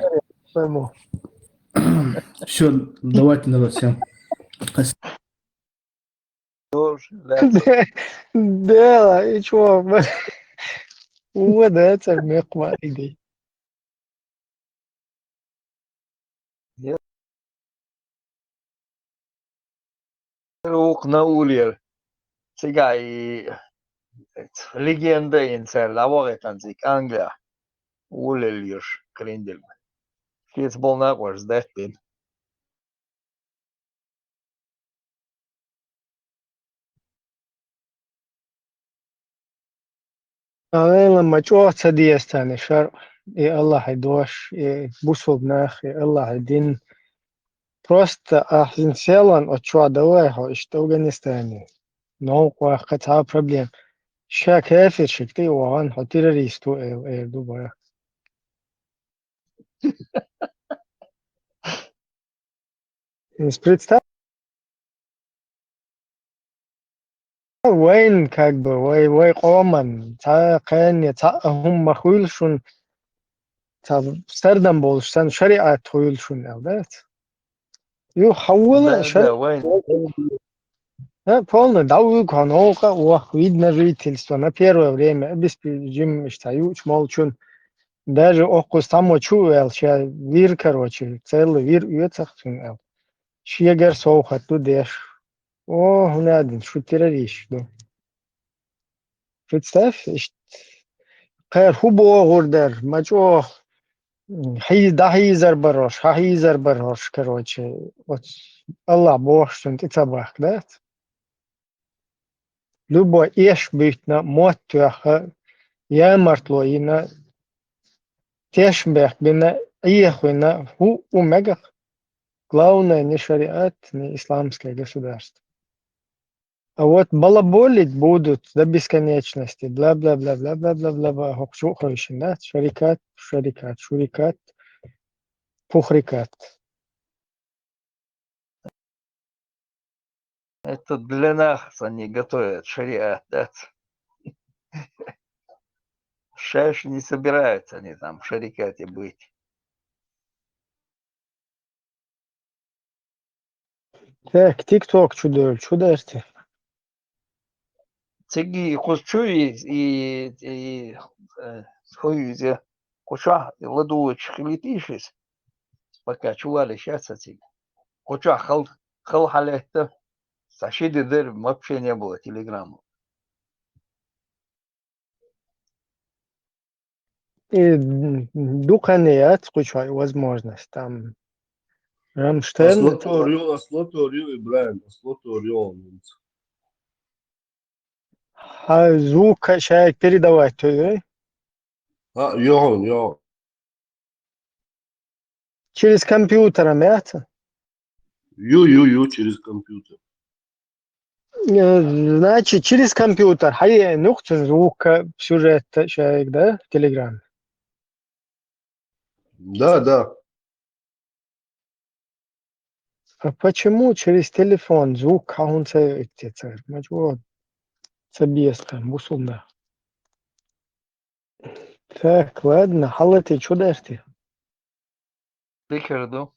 Всё, давайте, народ, всем. Тоже, да. Дела, и чё? О, да, это мекма иди. Вукху Наулера. Цигахь и легенда йина цара дӀавахийтина цига Англия. Уллера йолуш крендель. Шеца болу накъош даьттина. Алейла ма чӀогӀа ца деза царна и шарӀ, и Аллахьан дош, и бусулба нах, и Аллахьан дин. Просто ахьа хӀинца селан оцу чохь далай хьо иштта Афганистане. Новкъа ваккха цхьа а проблема. Ша кафиршка тӀе а вахана, хьо террорист ву эр, эр ду бара. Представь, вайн, как бы, вай, вай къоман, цхьа кхане, цхьа а хӀума ма хуьлу шуна, цхьа сардам болуш санна, шариат хуьлу шуна, аьлла, дац? Юха хьан вала Да, шар-, да, вайн. Да, полно, да, у кого новка, ох, видно жительство на первое время, обеспечим, что юч молчун. Даже окхуз тамо чу вел, ща вир, короче, целый вир уьцах цун эл. Шегар совхат ду деш. О, хӀунадин, шу террорист ду. Представь, ишт-, кхер хӀу бохур дара, ма чӀогӀа, м, хьий-, дӀахьийзар барош, хьахьийзар барош, короче, оцу Аллах бохуш цунна тӀе ца бахка, дац? Любой эш буьйтна, мотт тоьхна, ямартло йина, тешнабехк бина, Ӏехавина, хӀуъу мегаш. Главное, не шариат, не исламское государство. А вот балаболить будут до бесконечности. Бла-бла-бла-бла-бла-бла-бла-бла. ХӀокху чу а хойшина дац. Шарикат, шарикат, шурикат, пухрикат. Это для нас они готовят шариат, да? Шаьш не собираются они там в шарикате быть. Так, TikTok чу девлла, чу дерти. Цига и кхуза чу и, и, и, э, хӀу иза, кху чохь ладугӀуш хилийта иза. Пока чу валийша ца цига. Кху чохь хала, хала хьалетта, цхьа ши де дара, вообще не было телеграмма. И дукха яц кху чохь возможность, там, Рамштайн. Асло тор ю, асло тор ю, Ибрахим, асло тор ю. Хьан звук шайга передавать ю? А, йо, йо. Через компьютер, а, яц? Ю, ю, ю, через компьютер. Э, значит, через компьютер. Хьан е нух цу звука, сюжета шайга, да, в Телеграме? Да, да. А почему через телефон звук хьан хӀунда ца йойту те цара? Ма чӀогӀа ца беса там, бусулба. Так, ладно, хьалати чу дерти. Спикер ду.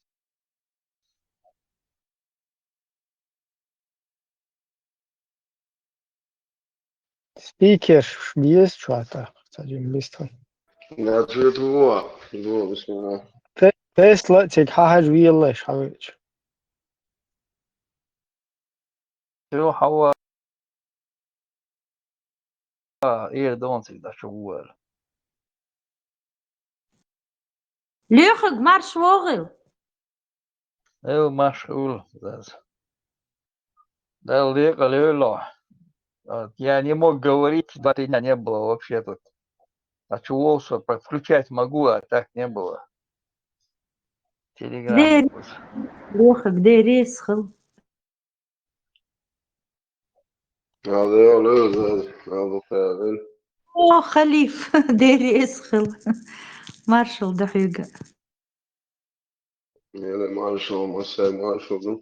Спикер беза чохь тӀаккха, ца жимма бистхуьлу. Значит, во, во, бисмилла. Те-, Тесла цига хьахьажа веллаш хьавеача. Цо хьава, эр дон цига дӀа чу вуьйла. Лоьхург, марша вогӀийла. Эла, марша вогӀийла, Заза. Дала декъал йойла хьо. А, я не мог говорить, два-три дня не было вообще тут. А чу волча подключать могу, а так не было. Телеграм. Де, лоьхург, де реза хила. Алло, алло, Заза, алло, алло. О, Халиф, де реза хила. Маршалла ду хьоьга. Эла, маршалла, массаьрга маршалла ду.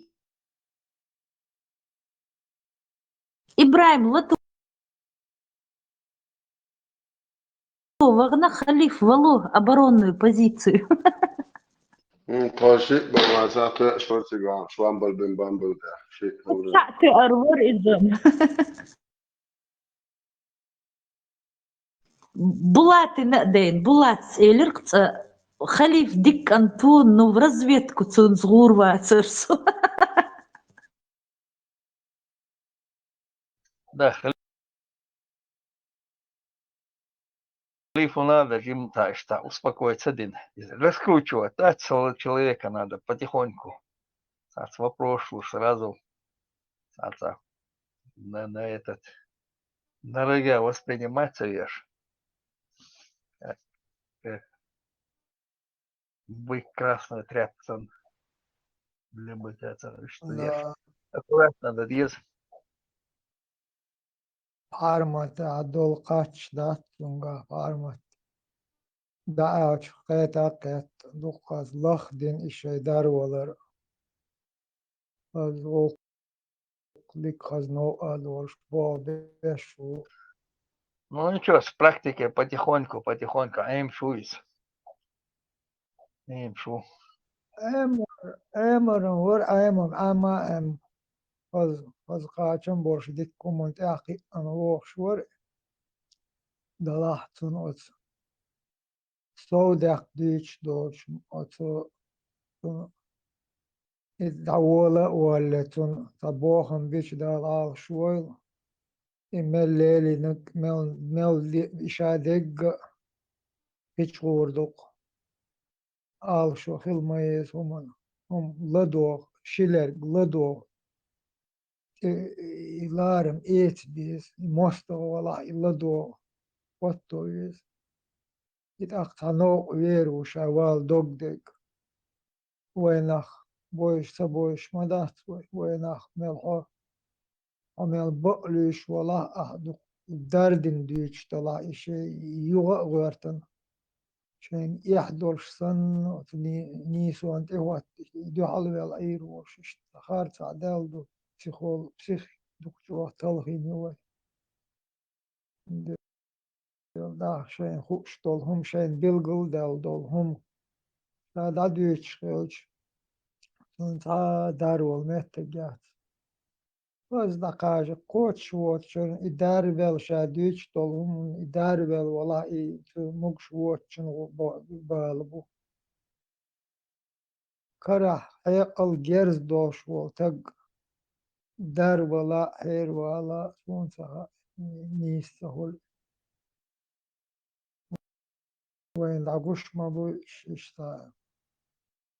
Ибрахим, лату вахана, Халиф вало оборонную позицию. М, кхо шиъ бан вацахь, кхоъ шорциг вахана, швамбал бен бамбал да. Шиъ хӀума. Цхьаъ тоьар вара иза. Булатина а дайна, Булат элира цӀа, Халиф диккан тун, ну, в разведку цунца гӀур вацара со. Да, Халифу надо жимма тӀа иштта успокоиться дина. Раскручивать, да, целого человека надо потихоньку. Цаца вопрос шу сразу. Цаца на, на этот, на рога воспринимать ца веш. Э, э. Быть красной тряпкой для бытия царапаешь. Да. Аккуратно, да, деза. Пхьармат а долу кхаччалц дац цуьнгахь, пхьармат. ДӀааьлча кхета а кхетта, дуккхаза лахдина и шайн дарвалар. Ас вовшах дика хаза новкъа а долуш, боху беш ву. Ну ничего, с практикой потихоньку, потихоньку, Ӏемаш ву иза. Ӏемаш ву. Ӏемар, Ӏемаран вара Ӏемам, Ӏама а Ӏема. Хаза, хаза кхачам болуш дика хӀуманна тӀаьхьа кхиъна вогӀуш вара. Далахь цунна оцу сов даккха дуьйцуш долчу оцу, цунна, и дӀавола а волле, цунна цхьа бохам бича Дала Ӏалашвойла, и мел лелийнарг, мел, мел де-, и ша дегга а хӀича гӀур ду-кх. Ӏалашо хила ма еза хӀуманна, хӀума ладогӀа, шилерг ладогӀа. ТӀе-, и ларам эца беза, и мостагӀа валахь, и ладогӀа. хӀотто веза. И тӀаккха цхьа новкъа вер ву ша вала догдерг. Вай нах бойуш, ца бойуш ма дац вай, вай нах мел хьо, хьо мел бакълуьйш валахь, ахь дукха дардина дуьйцуш далахь, и шайн юха а гӀоьртина. Шайна эхь долуш санна, оцу ни-, нийсонан тӀе хӀотта, и дуьхьал вел Ӏийр волуш, иштта харцахь даьлла ду, психол-, псих дукха чӀогӀа талхийна ю вай. Дела даха шайна хууш долу хӀума, шайна билгал а даьлла долу хӀума ша дӀадуьйцуш хилча, цунна цхьа а дарвала меттиг яц. Хаза дӀакхача кхочуш воцучунна и дарвала, ша дуьйцуш долу хӀуманна и дарвала валахь, и цу могуш воцучун гӀо-, бо-, бала бу. Карахь хьекъал, герз долуш волу стаг дарвала, хьервала, суна ца хаьа, нийса ца хуьлу. Вайна дӀагуш ма бу уьш, иштта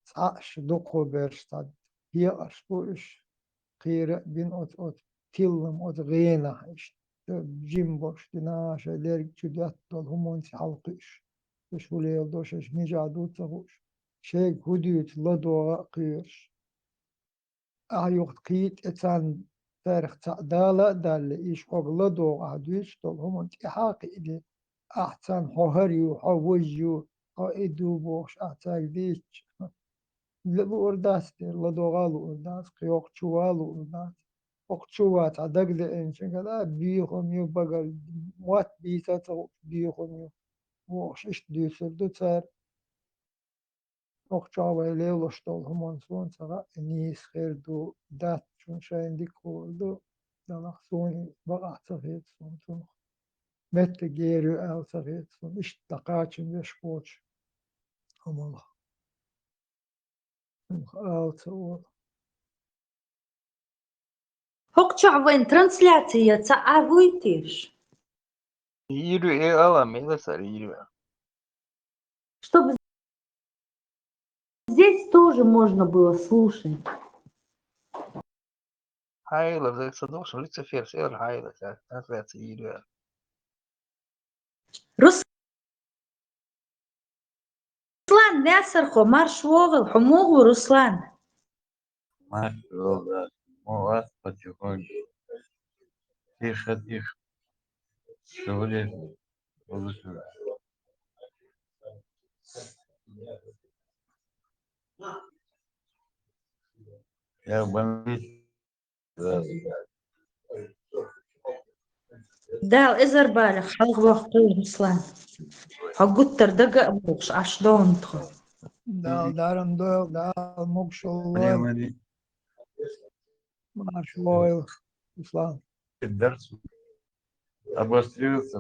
цхьаъ аш дукхахберш цхьа декъаш бу уьш, кхера а бина оцу, оцу тилам, оцу гӀенах иштта жима болуш дина, шайн лерг чу доьтту долу хӀуманца хьалакхуьуш, шаьш хӀун леладо, шаьш мичахь ду ца хууш, шайга хӀун дуьйцу ладогӀа а кхоьруш. Ахьа юха кхин а тӀе царна, царах цхьаъ дала а далале, иштта хьоьга ладогӀа ахьа дуьйцуш долу хӀуманна тӀаьхьа а кхиъна, ахьа царна хьо хӀара ю, хьо важа ю, хьо и ду бохуш ахьа цаьрга дийцча, ле-, луур дац те, ладогӀа а луур дац, кхин йоккха чу ван а луур дац. ХӀокху чу ван цхьа дагадеанчуьнгара а, боьхам ю, багара мотт бийца а ца хууш боьхам ю бохуш, иштта дуьйцур ду цара. Охьа чохь вай лелош долу хӀуманна суна ца хаьа, нийса хир ду, дац, чун шайна дика хуур ду, делахь суна и бакъахь ца хета суна цунах. Меттиг ер ю аьлла ца хета суна, иштта дӀакхачам беш боцуш хӀуманах. Цунах ала ца олу. ХӀокху чохь вайн трансляция ца Ӏа вуй теш? Йийр ю, э, ала, мела сара йийр ю. Чтобы здесь тоже можно было слушать. Хьайла, век са догӀуш, Люцифер, сера хьайла, трансляция йийр ю. Рус-, Руслан, Мясархо, марш вогӀал, хьо муха ву, Руслан? Марш вогӀал, мо вас потихоньку. Тихо, тихо. Всё время. Я в больнице. Дала эзар балех хьалха воккхур, Руслан. Хьо гуттар дага а бохуш, Ӏаш довна тхо. Дала дарам дойла, Дала могушалла лойла. Марш вогӀийла, Руслан. Обострился.